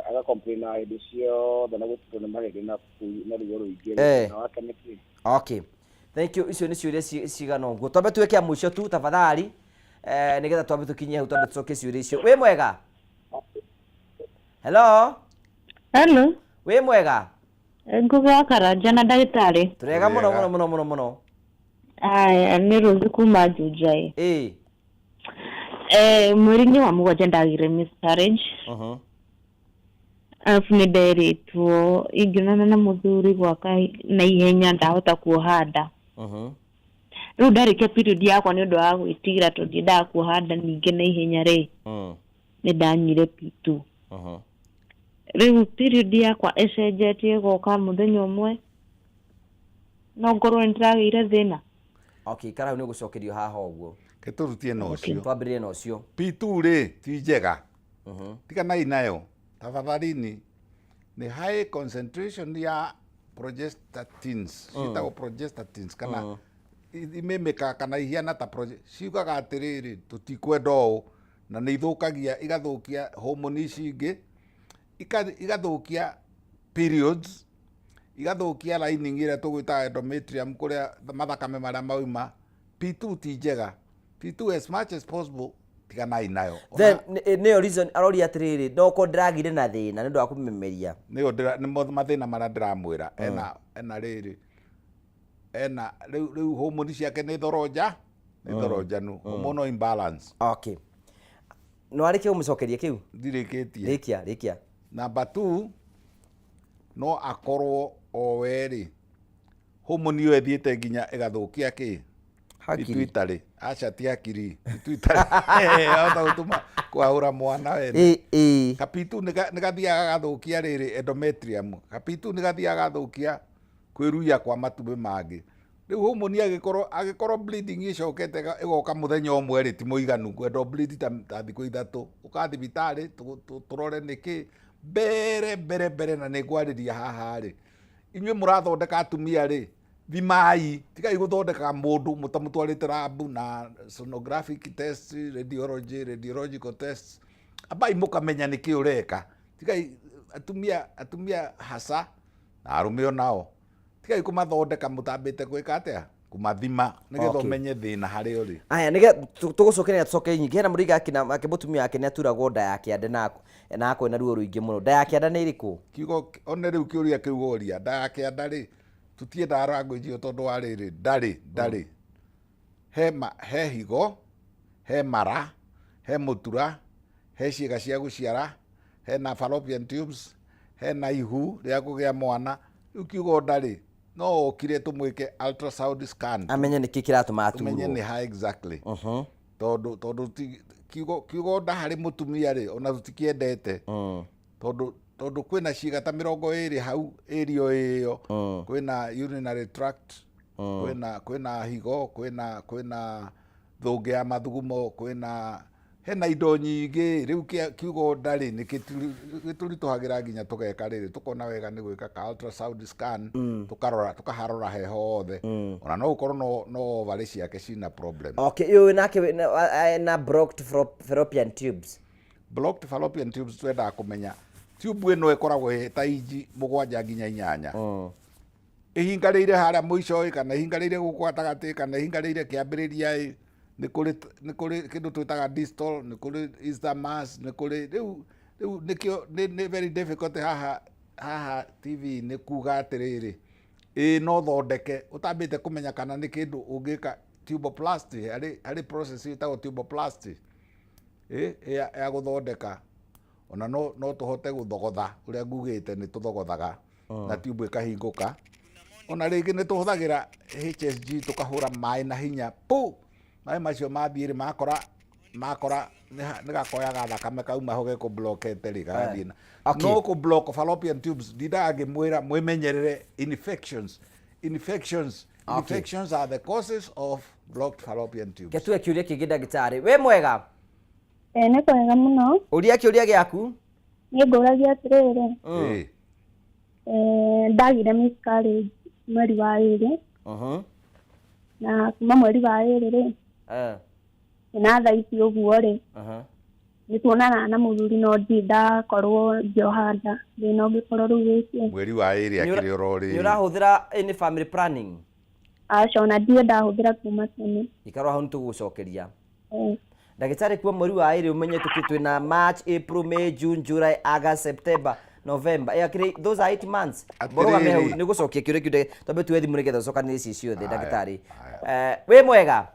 agacomplain na hĩndĩ ciothe na gũturwo nĩ mahĩndĩ na ruo rũingĩ rĩ, thĩna wake nĩ kĩ? Okay, thank you. Icio nĩ ciũria cigana ũguo. Twambe tuĩke a mũico tu tafadhali, nĩgetha twambe tũkinyie hau, twambe tũcokie ciũria icio. Wĩ mwega? Hello? Hello. Wĩ mwega? Ngũgĩ wa Karanja na ndagĩtarĩ. Tũrega mũno mũno mũno mũno mũno. Aya, nĩ Rose kuma Juja. Mweri-inĩ wa 7 ndagire miscarriage. Arabu nĩ nderĩtwo ingĩonana na mũthuri gwaka na ihenya ndahota kuoha nda. Rĩu ndarĩkia period yakwa, nĩ ũndũ wa gwĩtigĩra tondũ ndiendaga kuoha nda ningĩ na ihenya rĩ, nĩ ndanyuire P2. Rĩu period yakwa ĩcenjetie ĩgoka mũthenya ũmwe, no ngorwo nĩ ndĩragĩire thĩna. Okay, ikara hau, nĩ ũgũcokerio haha ũguo. Ke tũrutie na ũcio. Twambĩrĩrie na ũcio. P2 rĩ, ti njega, tiganai nayo tafadhalini. Nĩ high concentration ya progestatins, ciĩtagwo progestatins kana imĩmĩkaga kana ihiana ta ciugaga atĩrĩrĩ, tũtikwenda ũũ, na nĩ ithũkagia, igathũkia hormone ici ingĩ, igathũkia periods, igathũkia lining ĩrĩa tũgwĩtaga endometrium, kũrĩa mathakame marĩa mauma. P2 ti njega. P2, as much as possible, tiganai nayo. Then nĩyo reason aroria atĩrĩrĩ, no korwo ndĩragire na thĩna nĩ ũndũ wa kũmemeria. Nĩyo nĩmo mathĩna marĩa ndĩramwĩra ena rĩrĩ, ena rĩu hormone ciake nĩ thoronja, nĩ thoronjanu, hormonal imbalance. Okay, no arĩkie kũmũcokeria kĩu. Ndirĩkĩtie. Rĩkia, rĩkia. Number two, no akorwo o we rĩ, hormone ĩyo ĩthiĩte nginya ĩgathũkia kĩ? Hakiri. Pituitary. Aca, ti hakiri, pituitary ahota gũtũma kwahũra mwana wene. Ĩ ĩ. Kapitu nĩ gathiaga gagathũkia rĩrĩ, endometrium. Kapitu nĩ gathiaga gagathũkia kwĩruia kwa matumbĩ mangĩ. Rĩu hormone angĩkorwo bleeding ĩcokete ĩgoka mũthenya ũmwe rĩ, ti mũiganu, ngwenda bleed ta thikũ 3, ũka thibitarĩ tũrore nĩkĩ mbere mbere mbere. Na nĩ ngwarĩria haha rĩ, inyuĩ mũrathondeka atumia rĩ, thimai, tigai gũthondeka mũndũ mũtamũtwarĩte lab na sonographic test, radiology, radiological tests. Ambai mũkamenya nĩkĩ ũreka. Tigai atumia, atumia hasa na arũme onao. Tigai kũmathondeka mũtambĩte gwĩka atĩa? Kũmathima nĩgetha Okay. ũmenye thĩna harĩa ũrĩ. Aya nĩge tũgũcokeria tũcoke nyingĩ hena mũrĩiga akina ake mũtumia wake nĩ aturagwo nda ya kĩande na na akorwo na ruo rũingĩ mũno. Nda ya kĩanda nĩ ĩrĩkũ? Kiugo one rĩu kĩũria kĩu woria nda ya kĩanda rĩ tũtiendaga language ĩyo tondũ wa rĩrĩ ndarĩ ndarĩ he ma, he higo he mara he mũtura he ciĩga cia gũciara hena fallopian tubes hena ihu rĩa kũgĩa mwana rĩu kiugo ndarĩ no okire tũmwĩke ultrasound scan Amenye nĩkĩ kĩratũma tũmenye aturwo. nĩ ha exactly tondũ tondũ ti- kiugo kiugo nda harĩ mũtumia rĩ ona tũtikĩendete tondũ tondũ kwĩna ciĩga ta mĩrongo ĩrĩ hau ĩrio ĩyo kwĩna urinary tract kwĩna kwĩna higo kwĩna kwĩna thũngĩ ya mathugumo kwĩna hena indo nyingĩ rĩu kĩa- kiugo ndarĩ nĩ gĩtũritũhagĩra nginya tũgeka rĩrĩ tũkona wega nĩ gwĩka ka ultrasound scan tũkarora tũkaharora he hothe ona no ũkorwo no no ovary ciake cina problem. Okay, ũyũ nake wĩ- na- na blocked fallopian tubes. Blocked fallopian tubes twendaga kũmenya tube ĩno ĩkoragwo ĩ ta inji mũgwanja nginya inyanya ĩhingarĩire harĩa mũico ĩ kana ĩhingarĩire gũkũ gatagatĩ kana ĩhingarĩire kĩambĩrĩria ĩ nĩ kũrĩ nĩ kũrĩ kĩndũ twĩtaga distal nĩ kũrĩ isthmus nĩ kũrĩ rĩu rĩu nĩkĩo nĩ nĩ very difficult haha haha TV nĩ kuga atĩrĩrĩ ĩĩ no thondeke ũtambĩte kũmenya kana nĩ kĩndũ ũngĩka tuboplasty harĩ harĩ process ĩtagwo tuboplasty ĩ ya, ya gũthondeka ona no no tũhote gũthogotha ũrĩa ngugĩte nĩ tũthogothaga na tube ĩkahingũka ona rĩngĩ nĩ tũhũthagĩra HSG tũkahũra maĩ na hinya pu maĩ macio mathiĩ rĩ makora makora nĩ gakoya ga thakame kauma ho gekũ blockete rĩ gagathiĩ na Okay. no kũ block fallopian tubes ndindaga ngĩmwĩra mwĩmenyerere infections infections Okay. infections are the causes of blocked fallopian tubes. Ketue kĩũria kĩngĩ ndagĩtarĩ. Wĩ mwega? Ĩĩ nĩ kwega mũno. Ũria kĩũria gĩaku. Niĩ ngũragia atĩrĩrĩ, Ĩĩ. ndagire miscarriage mweri wa ĩrĩ na kuma mweri wa ĩrĩ rĩ na thaa ici ũguo rĩ nĩ tuonanaga na mũthuri no ndirĩ ndakorwo ngĩoha nda thĩna ũngĩkorwo rĩu wĩkĩ Mweri wa ĩrĩ akĩrĩ oro Nĩ rĩrĩ. ũrahũthĩra any family planning? Aca ona ndirĩ ndahũthĩra kuma tene. Ikara hau nĩtũgũcokeria. Eh. Ndagĩtarĩ kuma mweri wa ĩrĩ ũmenye tũkĩ twĩna March, April, May, June, July, August, September, November. Eh, akĩrĩ those are 8 months. Mũrũgame hau Atĩrĩrĩ. nĩ gũcokia kĩũria kĩu ndagĩ- twambe tuoe thimũ nĩgetha ũcokanĩrie ici ciothe Aya, ndagĩtarĩ. Eh, wĩ mwega?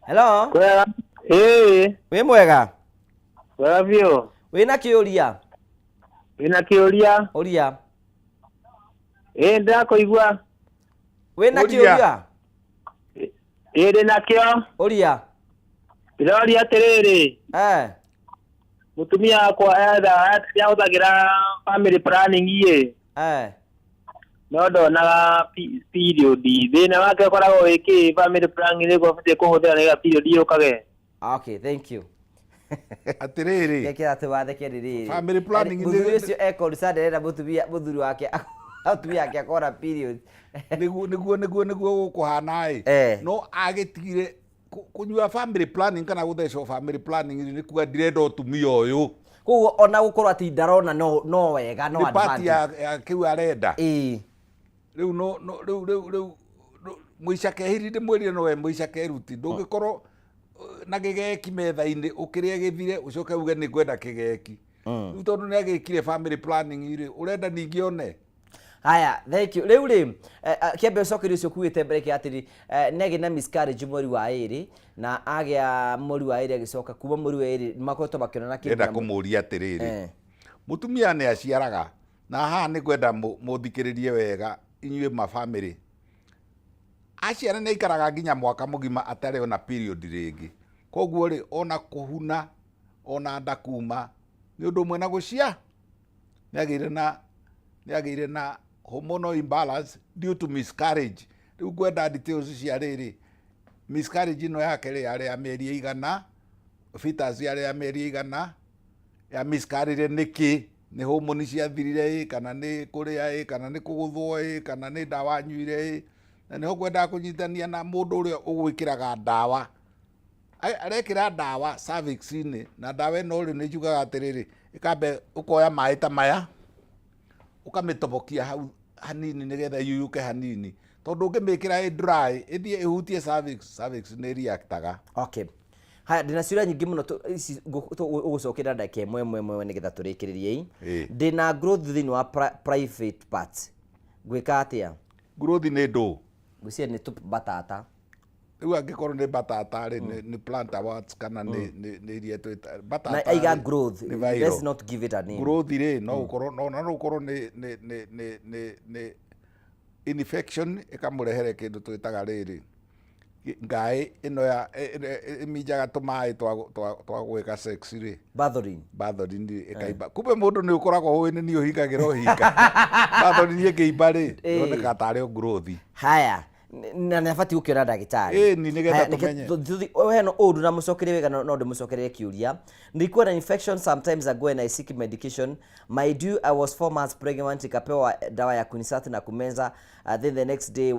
Hello? Kwega. Ĩĩ. Wĩ mwega? Kwega biũ. Wĩna kĩũria? Wĩna kĩũria? Ũria. Ĩĩ ndĩrakũigua. Wĩna Ũria. kĩũria? Ĩĩ ndĩ nakĩo. Ũria. Ndĩroria atĩrĩrĩ. Eh. Mũtumia wakwa etha nĩahũthagĩra family planning ĩ. Eh. No ndonaga period. Thĩna wake ũkoragwo wĩ kĩ family planning nĩguo abatiĩ kũhũthĩra nĩgetha period yũkage. Okay, thank you. Atĩrĩrĩ. Kekĩra atĩ watheke rĩrĩ. Family planning Mũthuri nĩ- ũcio e concerned arenda mũtumia mũthuri wake mũtumia wake akona period. Nĩguo nĩguo nĩguo nĩguo gũkũhana ĩ. Eh. No agĩtigire kũnyua family planning kana gũthecwo family planning nĩ kuga ndirenda ũtumia ũyũ. Koguo ona gũkorwo atĩ ndarona no no wega no Nĩ part ya advantage. ya kĩu arenda. Ĩĩ. Rĩu no no rĩu rĩu rĩu mũica kehiri ndĩmwĩrire no we mũica keruti ndũngĩkorwo na gĩgeki metha-inĩ ũkĩrĩe gĩthire ũcoke uge nĩ ngwenda kĩgeki. Rĩu tondũ nĩ agĩkire family planning rĩ ũrenda ningĩ one. Haya, thank you. Rĩu rĩ, kĩambe ũcokerie ũcio ũkuĩte mbere kĩa atĩrĩ, nĩ agĩa na miscarriage mweri wa ĩrĩ na agĩa mweri wa ĩrĩ agĩcoka kuma mweri wa ĩrĩ makoretwo makĩonana kĩndũ Ndĩrenda na mũ- kũmũria atĩrĩrĩ mũtumia nĩ aciaraga na haha nĩ ngwenda mũthikĩrĩrie wega inyuĩ ma family aciara nĩ aikaraga nginya mwaka mũgima atarĩ ona period rĩngĩ koguo rĩ ona kũhuna ona nda kuma nĩ ũndũ ũmwe na gũcia nĩ agĩire na nĩ agĩire na hormonal imbalance due to miscarriage rĩu ngwenda details cia rĩrĩ miscarriage ĩno yake rĩ yarĩ ya mĩeri ĩigana fetus yarĩ ya mĩeri ĩigana ya miscarriage nĩkĩ nĩ hormone ciathirire ĩ kana nĩ kũrĩa ĩ kana nĩ kũgũthwo ĩ kana nĩ ndawa anyuire ĩ na nĩho ngwendaga kũnyitania na mũndũ ũrĩa ũgwĩkĩraga ndawa arekĩra ndawa cervix-inĩ na ndawa ĩno rĩ nĩ njugaga atĩrĩrĩ ĩkambe ũkoya maĩ ta maya ũkamĩtobokia hau hanini nĩgetha ĩyuyũke hanini tondũ ũngĩmĩkĩra ĩ dry ĩthiĩ ĩhutie cervix, cervix nĩ reactaga. Okay. Haya, ndĩna ciũria nyingĩ mũno ici ũgũcokeria ndagĩka ĩmwe ĩmwe ĩmwe nĩgetha tũrĩkĩrĩrie. Ĩĩ. Ndĩna growth thĩinĩ wa private parts. Ngwĩka atĩa? Growth nĩ ndũ? Ngwĩciria nĩ tũbatata. Rĩu angĩkorwo nĩ batata rĩ, nĩ plant awards kana nĩ iria twĩta Na batata aiga rĩ, growth. nĩ viral. Let's not give it a name. Growth rĩ, no ũkorwo no no ũkorwo nĩ infection ĩkamũrehere kĩndũ twĩtaga rĩrĩ ngaĩ ĩno ya ĩminjaga tũmaĩ twa gwĩka sex rĩ. Bartholin. Bartholin rĩ, ĩkaimba. Kumbe mũndũ nĩ ũkoragwo ũĩ nĩ niĩ ũhingagĩra ũhinga. Bartholin ĩngĩimba rĩ, yonekaga tarĩ o growth. Haya, na nĩ abatiĩ gũkĩona ndagĩtarĩ. Ĩni, nĩgetha Haya, reke tũmenye. hena ũndũ na mũcokerie wega no ndĩmũcokerie kĩũria. Nilikuwa na infection sometimes ago and I seek medication. Mind you, I was 4 months pregnant, nikapewa dawa ya Quinsat na kumeza. Then the next day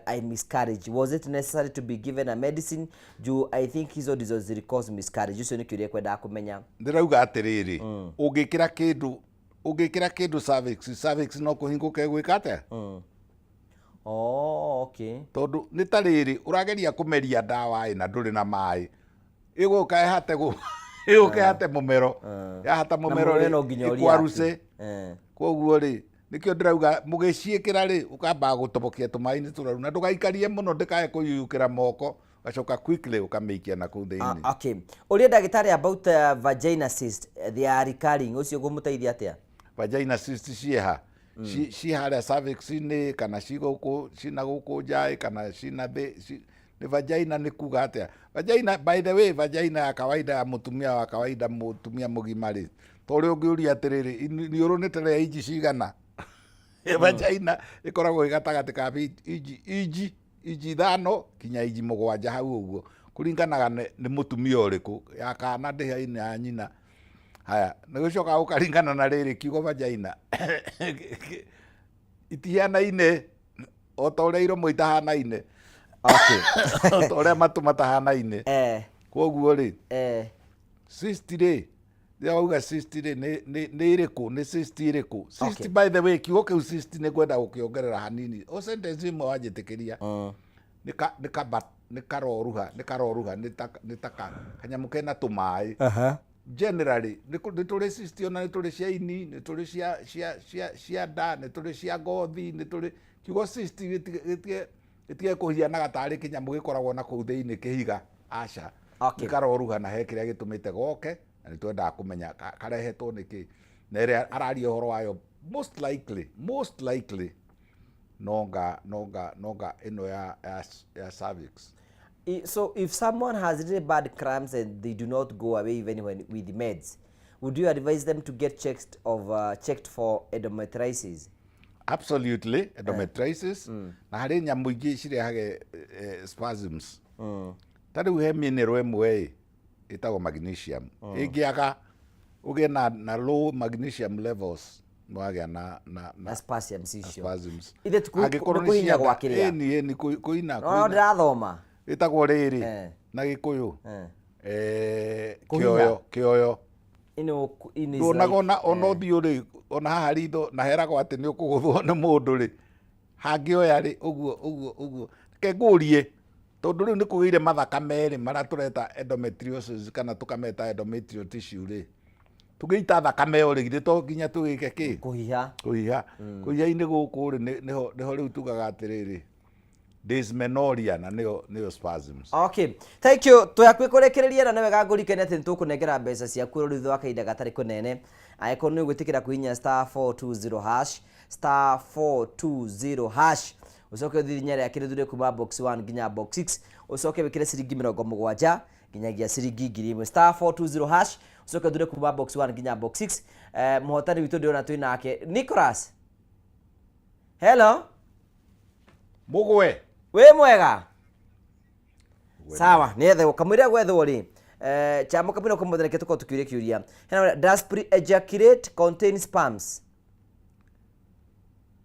I miscarriage. Was it necessary to be given a medicine? Juu I think hizo ndizo zili cause miscarriage. Ũcio nĩ kĩũria kwendaga kũmenya. Ndĩrauga atĩrĩrĩ, ũngĩkĩra kĩndũ cervix, cervix no kũhingũke gwĩka atĩa? Oh, okay. Tondũ nĩ ta rĩrĩ, ũrageria kũmeria ndawa ĩ na ndũrĩ na maĩ. Ĩgũka ĩhate ĩgũka ĩhate mũmero. Yahata Na mũmero mũmero rĩ, no nginya ũrĩa ĩkwaruse. ake. Koguo rĩ, nĩkĩo ndĩrauga mũgĩciĩkĩra rĩ, ũkambaga gũtobokia tũmaĩ-inĩ tũraru na ndũgaikarie mũno ndĩkae kũyuyũkĩra moko, ũgacoka quickly ũkamĩikia na kũu thĩinĩ. Okay. Ũria ndagĩtarĩ about vagina cyst, they are recurring, ũcio ũkũmũteithia atĩa? Vagina cyst ciĩha? Ci harĩa cervix-inĩ kana ci gũkũ, cina gũkũ nja kana cina thĩ, nĩ vagina nĩ kuga atĩa? Vagina, by the way, vagina ya kawaida ya mũtumia wa kawaida, mũtumia mũgima rĩ, ta ũrĩa ũngĩũria atĩrĩrĩ, iniũrũ nĩ ta rĩa inji cigana? Vagina ĩkoragwo ĩ gatagatĩ ka inji, inji 5 kinya inji 7 hau ũguo, kũringanaga nĩ mũtumia ũrĩkũ, ya kana ndĩhaine ya nyina. Haya, nĩ gũcoka gũkaringana na rĩrĩ kiugo vagina. Itihanaine o ta ũrĩa iromo itahanaine. O ta ũrĩa matũ matahanaine. Koguo rĩ, cyst rĩ, rĩrĩa wauga cyst rĩ, nĩ ĩrĩkũ? Nĩ cyst ĩrĩkũ? Cyst, by the way, kiugo kĩu cyst nĩ ngwenda gũkĩongerera hanini. O sentence ĩmwe wanjĩtĩkĩria. Nĩ ka, nĩ ka ba, nĩ karoruha, nĩ karoruha, nĩ ta, nĩ ta ka, kanyamũ kena tũmaĩ. Generally, nĩ tũrĩ cyst ona nĩ tũrĩ cia ini, nĩ tũrĩ cia nda, nĩ tũrĩ cia ngothi, nĩ tũrĩ, kiugo cyst gĩtige kũhianaga tarĩ kĩnyamũ gĩkoragwo na kũu thĩinĩ kĩhiga. Aca. Nĩ karoruha na he kĩrĩa gĩtũmĩte goke, na nĩ twendaga kũmenya karehetwo nĩ kĩ. Na ĩrĩa araria ũhoro wayo, most likely, most likely, nonga, nonga, nonga ĩno ya cervix. So if someone has really bad cramps and they do not go away even when with meds, would you advise them to get checked for endometriosis? Absolutely, endometriosis. Na harĩ nyamũ ingĩ cirehage spasms. Ta rĩu he mineral ĩmwe ĩ, ĩtagwo magnesium. Ĩngĩaga ũgĩe na low magnesium levels, nĩwagĩa na Na spasms icio. Spasms. Ithe ti Angĩkorwo nĩ kũhinya cianda, gwa kĩrĩa? ĩni, ĩni, kũina, No, kũina. ndĩrathoma. Ĩtagwo rĩrĩ, na Gĩkũyũ. Kũhinya. Kĩoyo, kĩoyo. Ino in is Nduonaga like, ona ũthiũ rĩ, ona haha ritho, na heragwo atĩ nĩ ũkũgũthwo nĩ mũndũ rĩ. Hangĩoya rĩ, ũguo, ũguo, ũguo. Reke ngũrie, tondũ rĩu nĩ kũgĩire mathaka merĩ marĩa tũreta endometriosis kana tũkameta endometrial tissue rĩ. Tũngĩita thakame ĩyo rĩ, githĩ to nginya tũgĩke kĩ? Kũhiha. Kũhiha. Kũhiha-inĩ gũkũ rĩ, nĩho rĩu tugaga atĩrĩrĩ, dysmenorrhea na nĩyo spasms. Okay, thank you. Twĩ hakuhĩ kũrĩkĩrĩria na nĩ wega ngũrikane atĩ nĩtũkũnengera mbeca ciaku rĩu thutha wa kahinda gatarĩ kũnene. Angĩkorwo nĩ ũgwĩtĩkĩra kũhihinya star four two zero hash, star four two zero hash, ũcoke ũthiĩ inya rĩa kĩrĩ thure kuma box 1 nginya box 6, ũcoke wĩkĩre ciringi mĩrongo mũgwanja nginyagia ciringi ngiri ĩmwe. Star four two zero hash, ũcoke ũthure kuma box 1 nginya box 6. Mũhotani witũ ndĩrona twĩ nake Nicholas. Hello. Mũgwe. Wĩ mwega? Sawa, nĩethe kamũira gwethwo rĩ. Chamo kamũira kũmũthenya reke tũkorwo tũkĩũria kĩũria. Hena, does pre-ejaculate contain sperms?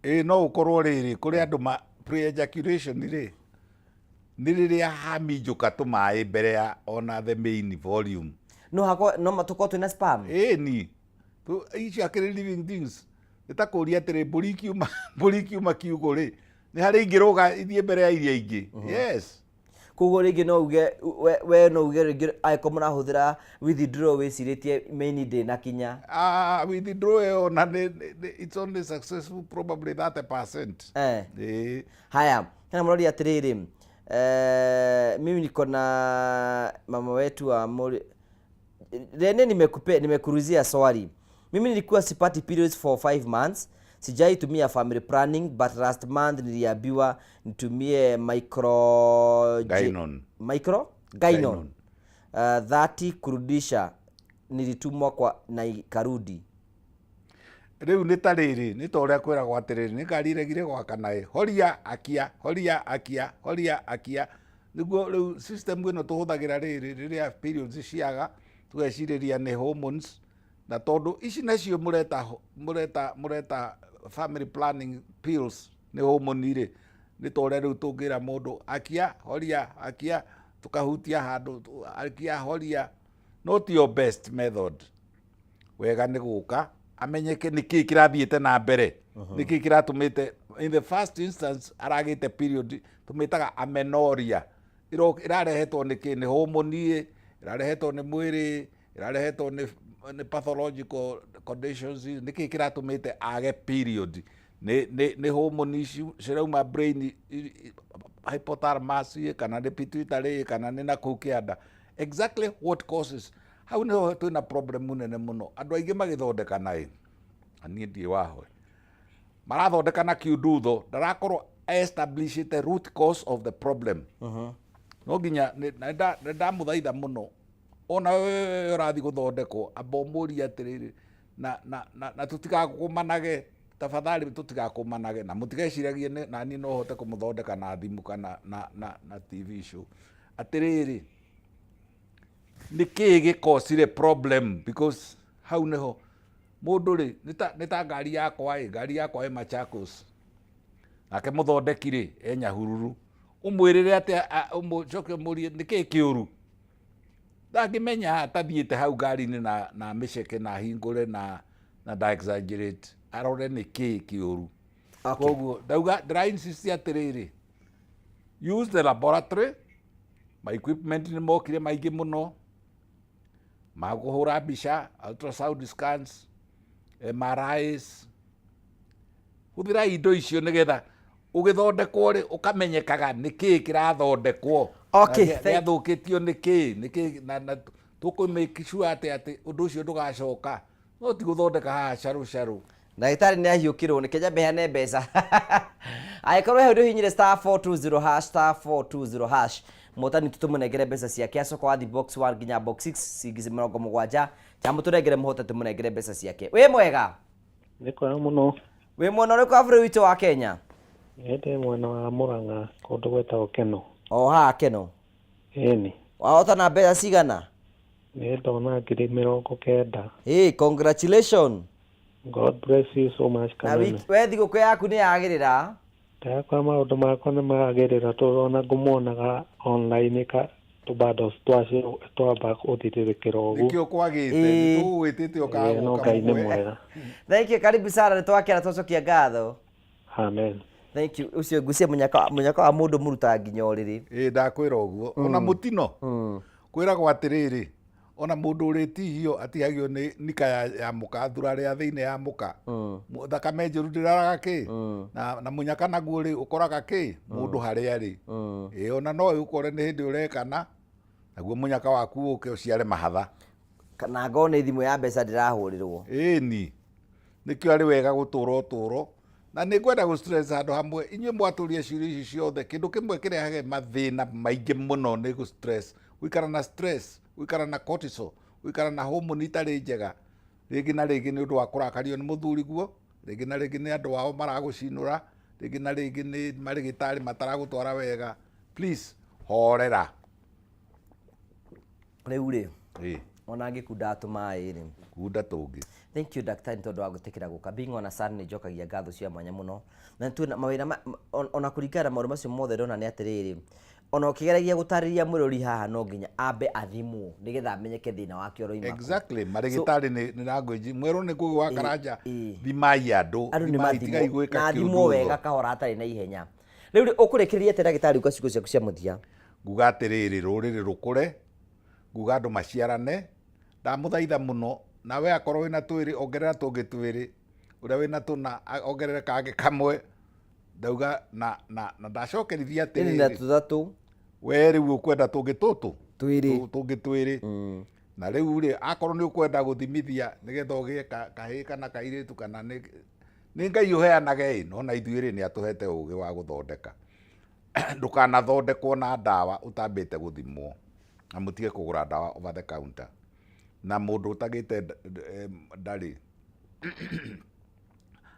Ĩĩ, no ũkorwo rĩrĩ, kũrĩ andũ ma pre-ejaculation rĩ, nĩ rĩrĩa haminjũka tũmaĩ mbere ya ona the main volume. No hakwa, no tũkorwo twĩna sperm? Ĩĩ, ni. Icio akĩrĩ living things. Nĩ ta kũria atĩrĩ, mbũri ikiuma mbũri ikiuma kiugũ rĩ, nĩ harĩ ingĩrũga ithiĩ mbere ya iria ingĩ? Yes. Koguo rĩngĩ no uge we, we no uge rĩngĩ angĩkorwo mũrahũthĩra withdraw wĩcirĩtie main ndĩnakinya. Ah, withdraw ĩyo na nĩ it's only successful probably 30%. Eh. Ĩĩ. Haya, hena mũrori atĩrĩrĩ, eh, mimi niko na mama wetu wa muri Rene, nimekupe nimekuruzia swali. Mimi nilikuwa sipati periods for 5 months. Sijai tumia family planning but last month niliambiwa nitumie micro Gynon. Micro Gynon. Gynon. 30 kurudisha nilitumwa kwa na ikarudi. Rĩu nĩ ta rĩrĩ, nĩ ta ũrĩa kwĩragwo atĩrĩrĩ, nĩ ngari iregire gwakana ĩ, horia akia, horia akia, horia akia. Nĩguo rĩu system ĩno tũhũthagĩra rĩrĩ, rĩrĩa periods ciaga, tũgecirĩria nĩ hormones, na tondũ ici nacio mũreta mũreta mũreta family planning pills nĩ hormone rĩ, nĩ ta ũrĩa rĩu tũngĩra mũndũ akia, horia, akia, tũkahutia handũ, akia, horia. Not your best method. Wega nĩ gũka amenyeke nĩ kĩĩ kĩrathiĩte na mbere, nĩ kĩĩ kĩratũmĩte in the first instance aragĩte period, tũmĩtaga amenorrhea. Ĩrarehetwo nĩ kĩ? Nĩ hormone ĩ, ĩrarehetwo nĩ mwĩrĩ, ĩrarehetwo nĩ pathological conditions? Nĩ kĩĩ kĩratũmĩte age period? Nĩ hormone ici cirauma brain, hypothalamus ĩ, kana nĩ pituitary ĩ, kana nĩ nakũu kĩanda? Exactly what causes? Hau niho twĩna problem nene mũno. Andũ aingĩ magĩthondekana ĩ, na niĩ ndirĩ waho, marathondeka na kiundutho, ndarakorwo establishĩte root cause of the problem. No nginya na nĩ ndamũthaitha mũno, ona wewe ũrathiĩ gũthondekwo, amba ũmũrie atĩrĩrĩ, na tũtigakũmanage, tafadhali, tũtigakũmanage na mũtigeciragie na niĩ no hote kũmũthondeka na thimũ kana na TV show. Atĩrĩrĩ, nĩ kĩĩ gĩkosire problem? Because hau nĩho mũndũ rĩ, nĩ ta ngari yakwa ĩ, ngari yakwa ĩ Machakos, nake mũthondeki rĩ e Nyahururu. Ũmwĩrĩre atĩa? Ũmũcoke ũmũrie nĩ kĩĩ kĩũru, ndangĩmenya atathiĩte hau ngari-inĩ na mĩceke na hingũre na nda exaggerate arore nĩ kĩĩ kĩũru. Koguo ndauga, ndĩra insist atĩrĩrĩ, use the laboratory. My equipment nĩ mokire maingĩ mũno ma kũhũra mbica, ultrasound scans, MRIs. Hũthĩra indo icio nĩgetha ũgĩthondekwo rĩ, ũkamenyekaga nĩ kĩĩ kĩrathondekwo. Na gĩathũkĩtio nĩ kĩĩ, nĩ kĩĩ, na tũkũ make sure atĩ ũndũ ũcio ndũgacoka, no ti gũthondeka haha carũ carũ. Ndagĩtarĩ nĩ ahiũkĩrwo nĩ kenya mbeane mbeca. Angĩkorwo he ũndũ hihinyire *420#, *420#, mũhotani tũmũnengere mbeca ciake. Acoka wathi box 1 nginya box 6, ciringi 70. Chamũtũnengere mũhote tũmũnengere mbeca ciake. Wĩ mwega? Nĩ kwega mũno. Wĩ mwena ũrĩkũ wa bũrũri witũ wa Kenya? Ndĩ mwena wa Murang'a, kũndũ gwĩtagwo Keno. O haha Keno? Ĩni. Wahota na mbeca cigana? Nĩ ndona 90,000. Hey, congratulations. God bless you so much. Na Kameme. We thigũkũ yaku nĩ yagĩrĩra? Ndakwa maũndũ makwa nĩ magĩrĩra, tondũ ona ngũmuonaga online ka tũbandos twacio twamba gũthirĩrĩkĩra ũguo. Nĩkĩo kwagĩte. Nĩtũgũgwĩtĩte. Ĩĩ, no Ũkagũka Ngai nĩ mũgwe. mwega. Thank you, karibu sana, nĩ twakena, twacokia ngatho. Amen. Thank you. Ũcio ngucia mũnyaka wa mũndũ mũrutaga nginya ũrĩrĩ. Ĩ, ndakwĩra ũguo, ona mũtino kwĩragwo atĩrĩrĩ, ona mũndũ ũrĩtihio atihagio nĩ nika ya mũka, thura rĩa thĩinĩ ya mũka. Thakame njũru ndĩraraga kĩ na mũnyaka naguo rĩ, ũkoraga kĩ mũndũ harĩa rĩ. Ĩ, ona no ũkore nĩ hĩndĩ ũrekana naguo mũnyaka waku ũke ũciare mahatha. Kana ngorwo nĩ thimũ ya mbeca ndĩrahũrĩrwo. Ĩni nĩkĩo arĩ wega gũtũra ũtũro, na nĩ ngwenda gũ stress handũ hamwe. Inyuĩ mwatũria ciũria ici ciothe, kĩndũ kĩmwe kĩrehage mathĩna maingĩ mũno nĩ gũ stress, gũikara na stress, gũikara na cortisol, gũikara na hormone itarĩ njega, rĩngĩ na rĩngĩ nĩ ũndũ wa kũrakario nĩ mũthuri guo, rĩngĩ na rĩngĩ nĩ andũ ao maragũcinũra, rĩngĩ na rĩngĩ nĩ marĩgĩtarĩ mataragũtwara wega. Please, horera. Rĩu rĩ, ona ngĩkunda tũmaĩ rĩ, kunda tũngĩ. Thank you, daktari, tondũ wa gwĩtĩkĩra gũka. Being on a Sunday, nĩ njokagia ngatho cia mwanya mũno, na tuona mawĩra ona kũringana na maũndũ macio mothe ndona nĩ atĩrĩrĩ, Ona ũkĩgeragia gũtarĩria mwĩrori haha no nginya ambe athimwo nĩgetha amenyeke thĩna wake ũroima kũ. Exactly, marĩgĩtarĩ nĩ language mwerũ nĩ kũgĩ wa Karanja, thimai andũ, Andũ nĩ thimai, tigai mathimwo gwĩka na athimwo kĩũndũ wega kahora hatarĩ na ihenya. Rĩu rĩ, ũkũrĩkĩrĩria atĩa ndagĩtarĩ uga ciugo ciaku cia mũthia? Nguga atĩrĩrĩ, rũrĩrĩ rũkũre, nguga andũ maciarane, ndamũthaitha mũno, nawe akorwo wĩna twĩrĩ ongerera tũngĩ twĩrĩ, ũrĩa wĩna tũna ongerere kangĩ kamwe, ndauga na na na ndacokerithia Ĩni na atĩrĩrĩ, tũthatũ. We rĩu ũkwenda tũngĩ tũtũ? Twĩrĩ. Tũngĩ twĩrĩ. Na rĩu rĩ, akorwo nĩ ũkwenda gũthimithia nĩgetha ũgĩe kahĩĩ kana kairĩtu kana nĩ nĩ Ngai ũheanaga ĩ, no na ithuĩ rĩ nĩ atũhete ũgĩ wa gũthondeka. Ndũkanathondekwo na ndawa ũtambĩte gũthimwo, na mũtige kũgũra ndawa over the counter. Na mũndũ ũtagĩte ndarĩ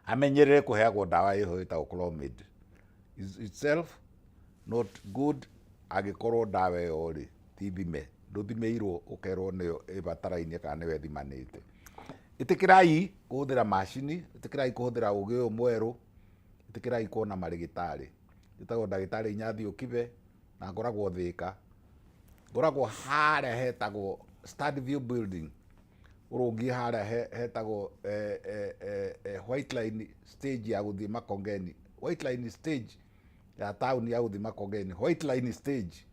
amenyerere kũheagwo ndawa ĩho ĩtagwo Clomid. Is itself not good angĩkorwo ndawa ĩyo rĩ ti thime, ndũthimĩirwo ũkerwo nĩyo ĩbatarainie kana nĩyo ĩthimanĩte. Ĩtĩkĩrai kũhũthĩra macini, ĩtĩkĩrai kũhũthĩra ũgĩ ũyũ mwerũ, ĩtĩkĩrai kuona marĩgĩtarĩ. Njĩtagwo ndagĩtarĩ Inyathiũ Kibe na ngoragwo Thĩka. Ngoragwo harĩa hetagwo Standview Building, ũrũngiĩ harĩa hetagwo White Line stage ya gũthiĩ Makongeni. White Line stage ya taũni ya gũthiĩ Makongeni. White Line stage.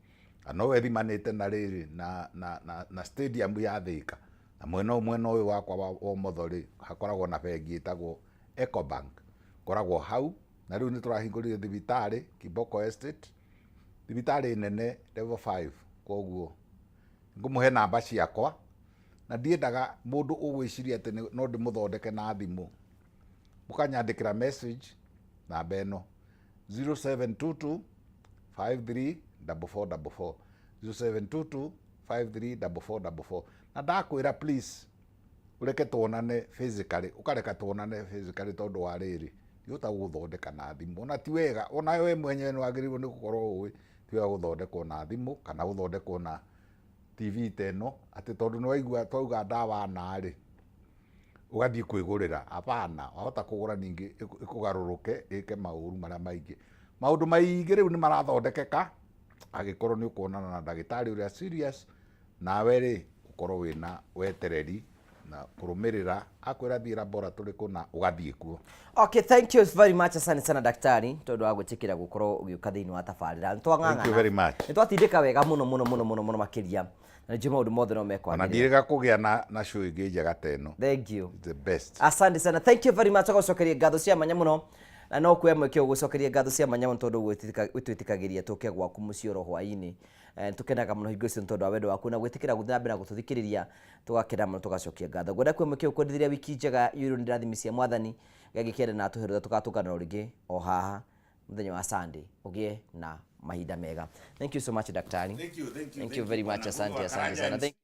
Na no ĩthimanĩte na rĩrĩ na, na, na, na stadium ya Thĩka. Na mwena ũyũ mwena ũyũ wakwa wa ũmotho rĩ, hakoragwo na bengi ĩtagwo Ecobank. Ngoragwo hau, na rĩu nĩ tũrahingũrire thibitarĩ Kiboko Estate, thibitarĩ nene level 5. Koguo ngũmũhe namba ciakwa, na ndiendaga mũndũ ũgwĩciria atĩ no ndĩmũthondeke na thimũ. Mũkanyandĩkĩra message namba ĩno 0722 534444, 0722 534444. Na ndakwĩra please ũreke tuonane physically, ũkareka tuonane physically tondũ wa rĩrĩ ndihota gũgũthondeka na thimũ, ona ti wega, ona we mwenyewe nĩ wagĩrĩirwo nĩ gũkorwo ũĩ ti wega gũthondekwo na thimũ kana gũthondekwo na TV ta ĩno, atĩ tondũ nĩ waigua twauga ndawa na rĩ ũgathiĩ kwĩgũrĩra. Hapana, wahota kũgũra ningĩ ĩkũgarũrũke ĩke maũru marĩa maingĩ. Maũndũ maingĩ rĩu nĩ marathondekeka angĩkorwo nĩ ũkuonana na ndagĩtarĩ ũrĩa serious, nawe rĩ ũkorwo wĩna wetereri na kũrũmĩrĩra akwĩra thiĩ laboratory kũna ũgathiĩ kuo. Okay, thank you very much, asante sana daktari tondu wa gwĩtĩkĩra gũkorwo ũgĩũka thĩinĩ wa tabarĩra. Nĩ twang'ang'ana. Thank you very much. Nĩ twatindĩka wega mũno mũno mũno mũno mũno makĩria. Na nĩnjũĩ maũndũ mothe no mekwagĩrĩra. Ona ndirĩga kũgĩa na show ĩngĩ njega ta ĩno. Thank you. It's the best. Asante sana. Thank you very much. Tũgũcokeria ngatho cia mwanya mũno. Na no kuoya mweke ũyũ gũcokeria ngatho cia mwanya mũno tondũ ũtwĩtĩkagĩria tũke gwaku mũciĩ oro hwaĩ-inĩ. Nĩtũkenaga mũno hingo ciothe tondũ wa wendo waku na gwĩtĩkĩra gũthiĩ na mbere na gũtũthikĩrĩria, tũgakena mũno tũgacokia ngatho. Ngwenda kuoya mweke ũyũ kwendithĩria wiki njega yũirwo nĩ irathimi cia Mwathani. Ngai angĩkĩenda na atũhe rũtha tũgatũngana o rĩngĩ o haha mũthenya wa Sunday. Ũgĩe na mahinda mega. Thank you so much daktari. Thank you, thank you, Thank you very much. Asante, asante sana. Thank you.